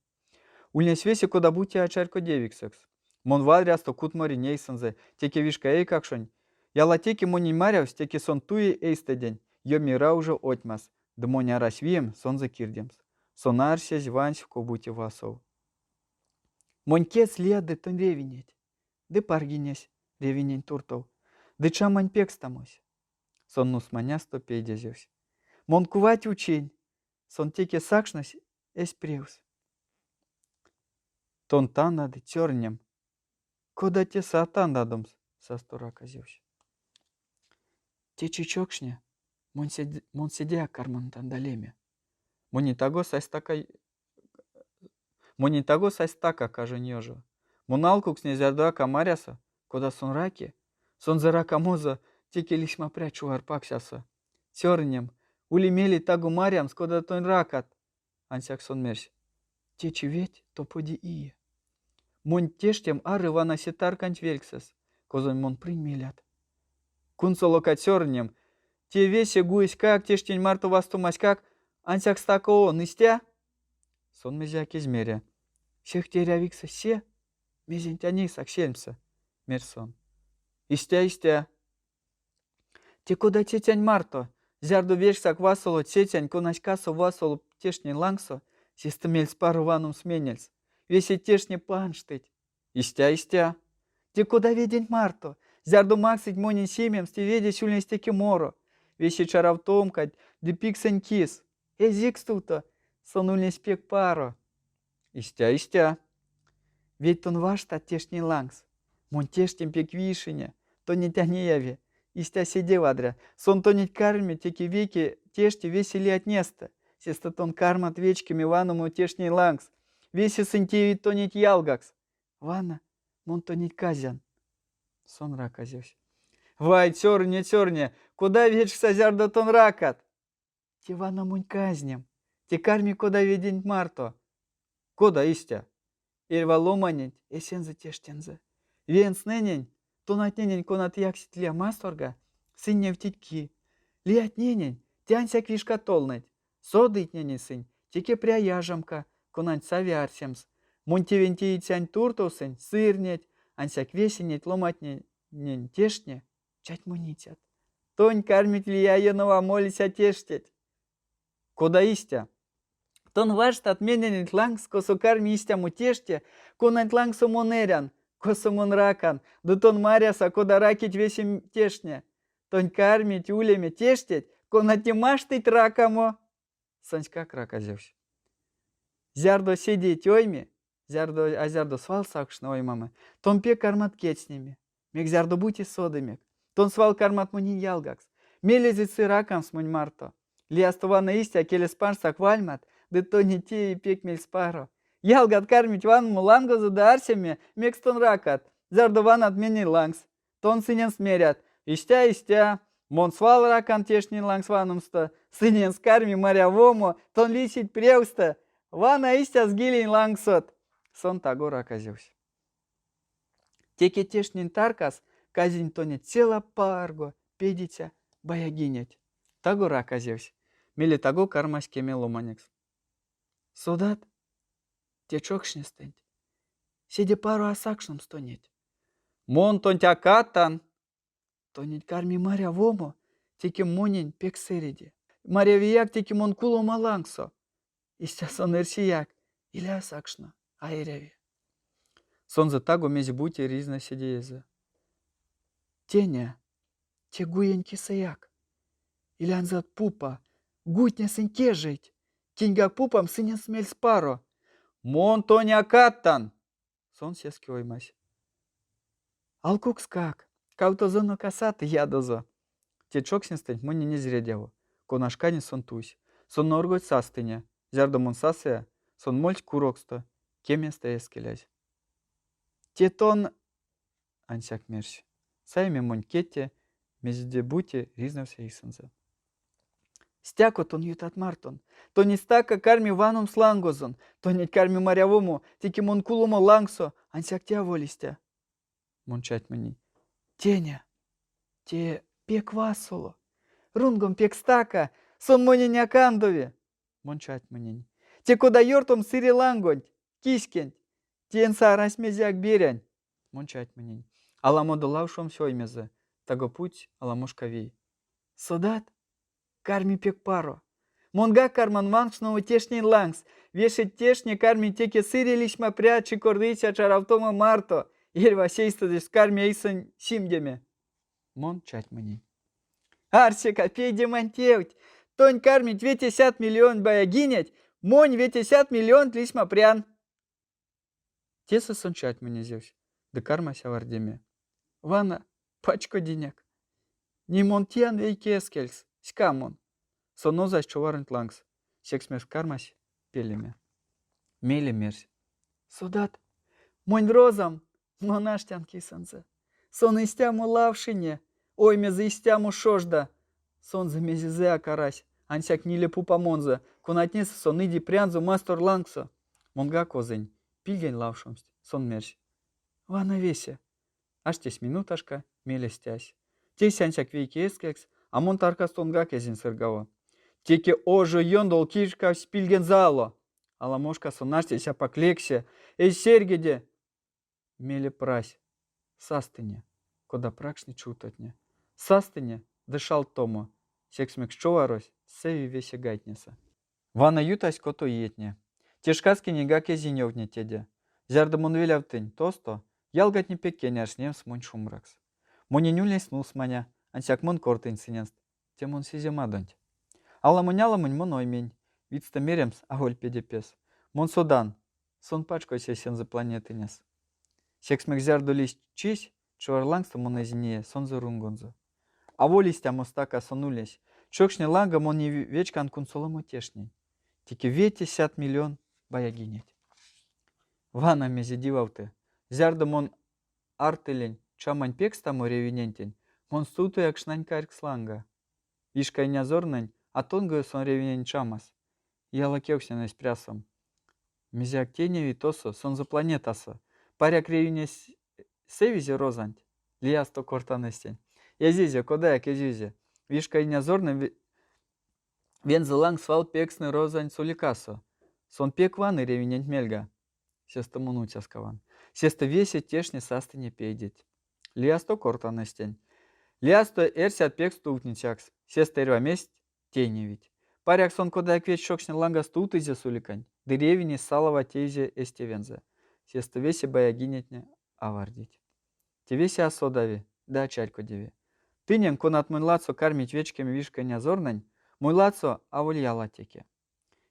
Ульнесь весе кода-бути а чарькодевиксэкс. Мон вадрясто кутморинь эйсэнзэ, теке вишка эйкакшонь. Ялатеке монень марявсь, теке сон туи эйстэдень, ёми раужо отьмас, ды монь арась вием сонзэ кирдемс. Сон арсезь вансь ков-бути васов. Монь кедьс лияды тонь ревинеть, ды паргинесь ревиненть туртов, ды чамань пекстамось. Сон нусманясто пейдезевсь. Мон кувать учинь. Сон теке сакшнось эсь превс. Тон тандадыть, цёрынем. Кода тесэ а тандадомс? састо раказевсь. Течи чокшне мон, седе, мон седеяк карман тандалеме. Монень таго сась стака Монень таго сась стака кажонь ёжо. Мон алкукс зярдояк а маряса, кода сон раки. Сонзэ ракамозо теке лисьмапря чувар паксясо. Цёрынем, ули мелеть таго марямс, кода тонь ракат. Ансяк сон мерсь: Течи веть топоди ие. Монь тештем ары вана се тарканть вельксэс, козонь мон прынь мелят. Кунсолока, цёрынем, те весе гуеськак, тештень марто вастомаськак, ансяк стака он, истя? Сон мезеяк эзь мере. Сехте эрявиксэсь се, мезенть а нейсак сельмсэ, мерсь сон. Истя, истя. Те кода тетянь марто. Зярдо вешсак васоло тетянь, конась касы васоло тештнень лангсо, сестэ мельспаро ваномс менельс. Весе тештне панжтыть. Истя, истя. Те кода веденть марто. Зярдо максыть монень симемс, те ведесь ульнесь теке моро. Весе чаравтомкат ды пиксэнь кис. Эзик стувто, сон ульнесь пек паро. Истя, истя. Ведь тон варштат тештнень лангс. Монь тештем пек вишине, тонеть а неяви. Истя седе вадря. Сон тонеть карми теке вейке теште весе лиятнестэ. Сестэ тон кармат вечкеме ваномо тештнень лангс. Весе сынь теевить тонеть ялгакс. Вана, мон тонеть казян. Сон раказевсь. Вай, цёрыне, цёрыне, кода вечкса, зярдо тон ракат? Те вана монь казнем. Те карми кода веденть марто. Кода истя? Эрьва ломаненть эсензэ тештензэ. Веенстнэнень, тонатненень, конат яксить лия масторга, сынь невтить ки. Лиятненень те ансяк вишка толнэть. Содыйтненень сынь теке пря яжамка, конанть сави арсемс. Монь тевень теицянть туртов сынь сырнеть, ансяк весе неть ломантненень тештне чатьмоницят. Тонь кармить лия ёнов а молиця тештеть. Кода истя? Тон варштат менеленть лангс, косо карми истямо теште, конанть лангсо мон эрян, косо мон ракан, ды тон маряса, кода ракить весе тештне. Тонь кармить улеме тештеть, конатне маштыть ракамо. Сонськак раказевсь. Зярдо седееть ойми, зярдо а зярдо свал сакшны оймамо, тон пек кармат кецнеме. Мек зярдо-бути содымек. Тон свал кармат монень ялгакс. Мелезэть сы ракамс монь марто. Лиясто вана истя келес панжсак вальмат, ды тонеть теи пек мельспаро. Ялгат кармить ванномо лангозо ды арсеме, мекс тон ракат, зярдо ванат менель лангс. Тон сыненст мерят: истя, истя, мон свал ракан тештнень лангс ваномсто, сыненст карми марявомо, тон лисить превстэ. Вана истя згилинь лангсот. Сон таго раказевсь. Теке тештнень таркас казинь тонеть цела парго, пейдиця баягинеть. Таго раказевсь. Мейле таго кармась кеме ломанекс. Содат, те чокшнестэнть седе паро а сакшномс тонеть. Мон тонть а кадтан. Тонеть карми марявомо, теке монень пек сэреди. Марявияк теке мон кулома лангсо. Истя сон эрсияк, иля сакшно, а эряви. Сонзэ таго мезе-бути ризнэ седеезэ. Теня, те гуень кисэяк. Илянзат пупа, гуйтне сынь кежейть. Киньгак пупамс сыненст мельспаро. Мон тонь а кадтан! Сон сеске оймась. Алкукскак, кавтозонок а саты ядозо. Те чокшнестэнть монень эзь редяво, кона шкане сон тусь. Сон норгодсь састыне. Зярдо мон сасыя, сон мольсь куроксто, кеместэ эскелязь. Те тон, ансяк мерсь, саиме монь кедте, мезде-бути ризнэвсь эйсэнзэ. Стяко тон ютат мартон. Тонеть стака карми ваномс лангозон. Тонеть карми марявомо, теке мон кулома лангсо, ансяк те аволь истя. Мон чатьмонинь. Теня, те пек васоло. Рунгом пек стака, сон монень а кандови. Мон чатьмонинь. Те кода ёртомс сыре лангонть, киськенть. Теньсэ арась мезеяк берянь. Мон чатьмонинь. Аламодо лавшомсь оймезэ, таго путсь аламошка вий. Содат, карми пек паро. Монгак карман ванкшномо тештнень лангс. Весе тештне кармить теке сыре лисьмапря чикордыця чаравтомо марто. Эрьва сейстэдест карми эйсэнь симдеме. Мон чатьмонинь. Арсека, пейдемань тевть! Тонь кармить ветесядт миллионт баягинеть, монь ветесядт миллионт лисьмапрян! Тесэ сон чатьмонезевсь ды кармась авардеме. Вана, пачкодинек. Ней мон теян вейке эскелькс, ськамон. Сон озась човаронть лангс, секс мекс кармась пелеме. Мейле мерсь. Содат, монь розам, мон аштян кисэнзэ. Сон истямо лавшине, оймезэ истямо шожда. Сонзэ мезезэяк арась, ансяк ниле пупамонзо, конатнесэ сон иди прянзо мастор лангсо. Монгак озынь, пильгень лавшомсть. Сон мерсь. Вана весе. Аштесь минуташка, мейле стясь. Тейсь ансяк вейке эскелькс, а мон таркастонгак эзинь сыргаво. Теке ожо ёндол кирькавсь пильгензэ ало. Аламошка сон аштесь апак лексе, эзь серьгеде. Мейле прась. Састыне, кода пракшныть чувтотне. Састыне ды шалтомо, секс мекс човарось сэви весе гайтнесэ. Вана ютасть кото иетне. Те шкас киненьгак эзинь ёвтне теде. Зярдо мон велявтынь тосто, ялгатне пек кенярдсь монь шумбракс. Монень ульнесь нусманя, ансяк мон кортынь сыненст, те мон сиземадонть. Аламонь-аламонь мон ойминь, видьстэ меремс, аволь педе-пес. Мон содан, сон пачкодсь эсензэ планетынес. Секс мекс зярдо лиссь чись, човар лангсто мон эзинь нее сонзэ рунгонзо. Аволь истямо стака сон ульнесь. Чокшне ланга мон не вечкан кунсоломо тештнень. Теке ветесядт миллион баягинеть. Вана мезе дивавты. Зярдо мон артылинь чамань пекстамо ревинентень, мон стувтыя кшнань карькс ланга. Вишка инязорнэнь, а тонгы сон ревинень чамас. Яла кевкстнян эсь прясом. Мезеяк тейневи тосо, сонзэ планетасо. Паряк ревинесь сэвизе розанть? Лиясто кортан эстень. Эзизе, кодаяк эзизе. Вишка инязорнэ вензэ лангс свал пекстни розань суликасо. Сон пек ваны ревиненть мельга. Сестэ мон уцяскаван. Сестэ весе тештне састыне пейдить. Лиясто кортан эстень. Лиясто эрсят пек стувтницякс. Сестэ эрьва мезть тейневить. Паряк сон кодаяк весть чокшне ланга стувтызе суликанть, ды ревинесь салава теизе эсь тевензэ. Сестэ весе баягинетне авардить. Те весе а содави, ды а чарькодеви. Тыненк, конат монь ладсо кармить вечкеме вишка инязорнэнь, монь ладсо аволь ялатеке.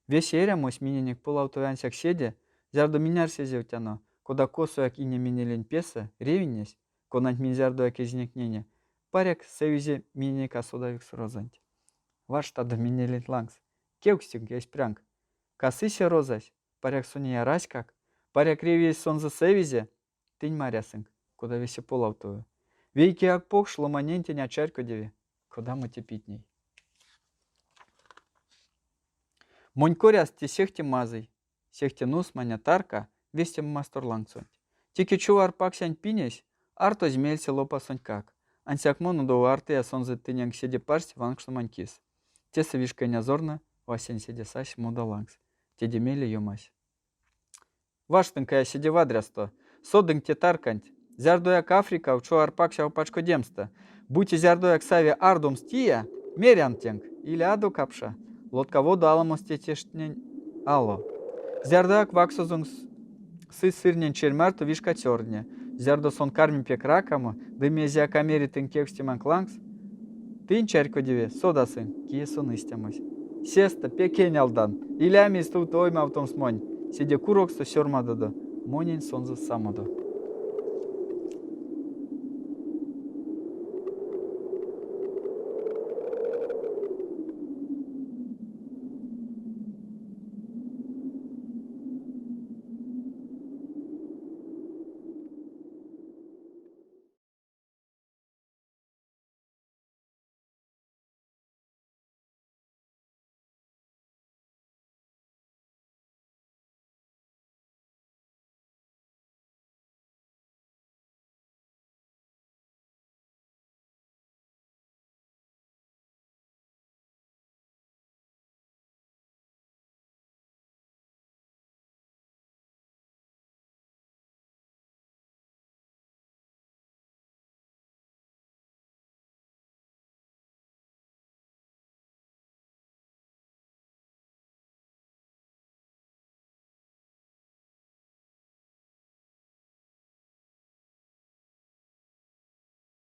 Весе эрямось миненек полавтови ансяк седе, зярдо минь арсезевтяно, кода косояк ине менелень песэ, ревинесь, конанть минь зярдояк эзинек нене, паряк, сэвизе миненек асодавикс розанть. Варштадо менеленть лангс, кевкстинк эсь прянк. Касы се розась, паряк сон ней араськак, паряк ревесь сонзэ сэвизе, тынь марясынк, кода весе полавтови. Вейкеяк покш ломанентень а чарькодеви, кодамо те питней. Монь коряс те сехте мазый, сехте нусманя тарка весе масторлангсонть. Теке чувар паксянь пинесь артозь мельсэ лопасонтькак. Ансяк мон удово артыя сонзэ тыненк седе парсте ванкшномань кис. Тесэ вишка инязорнэ васенцеде сась мода лангс. Теде мейле ёмась. Варштынкая седе вадрясто. Содынк те тарканть. Зярдояк Африкав човар паксяв пачкодемстэ. Бути зярдояк сави ардомс тия, мерян тенк, илядо капша. Лоткаводо аламос те тештнень ало. Зярдояк ваксозонк сы сырнень черь марто вишка цёрыне. Зярдо сон карми пек ракамо, ды мезеяк а мери тынк кевкстеманк лангс, тынь чарькодеве, содасынк, кие сон истямось. Сестэ пек энялдан, илямизь стувто оймавтомс монь, седе куроксто сёрмадодо монень сонзэ самодо.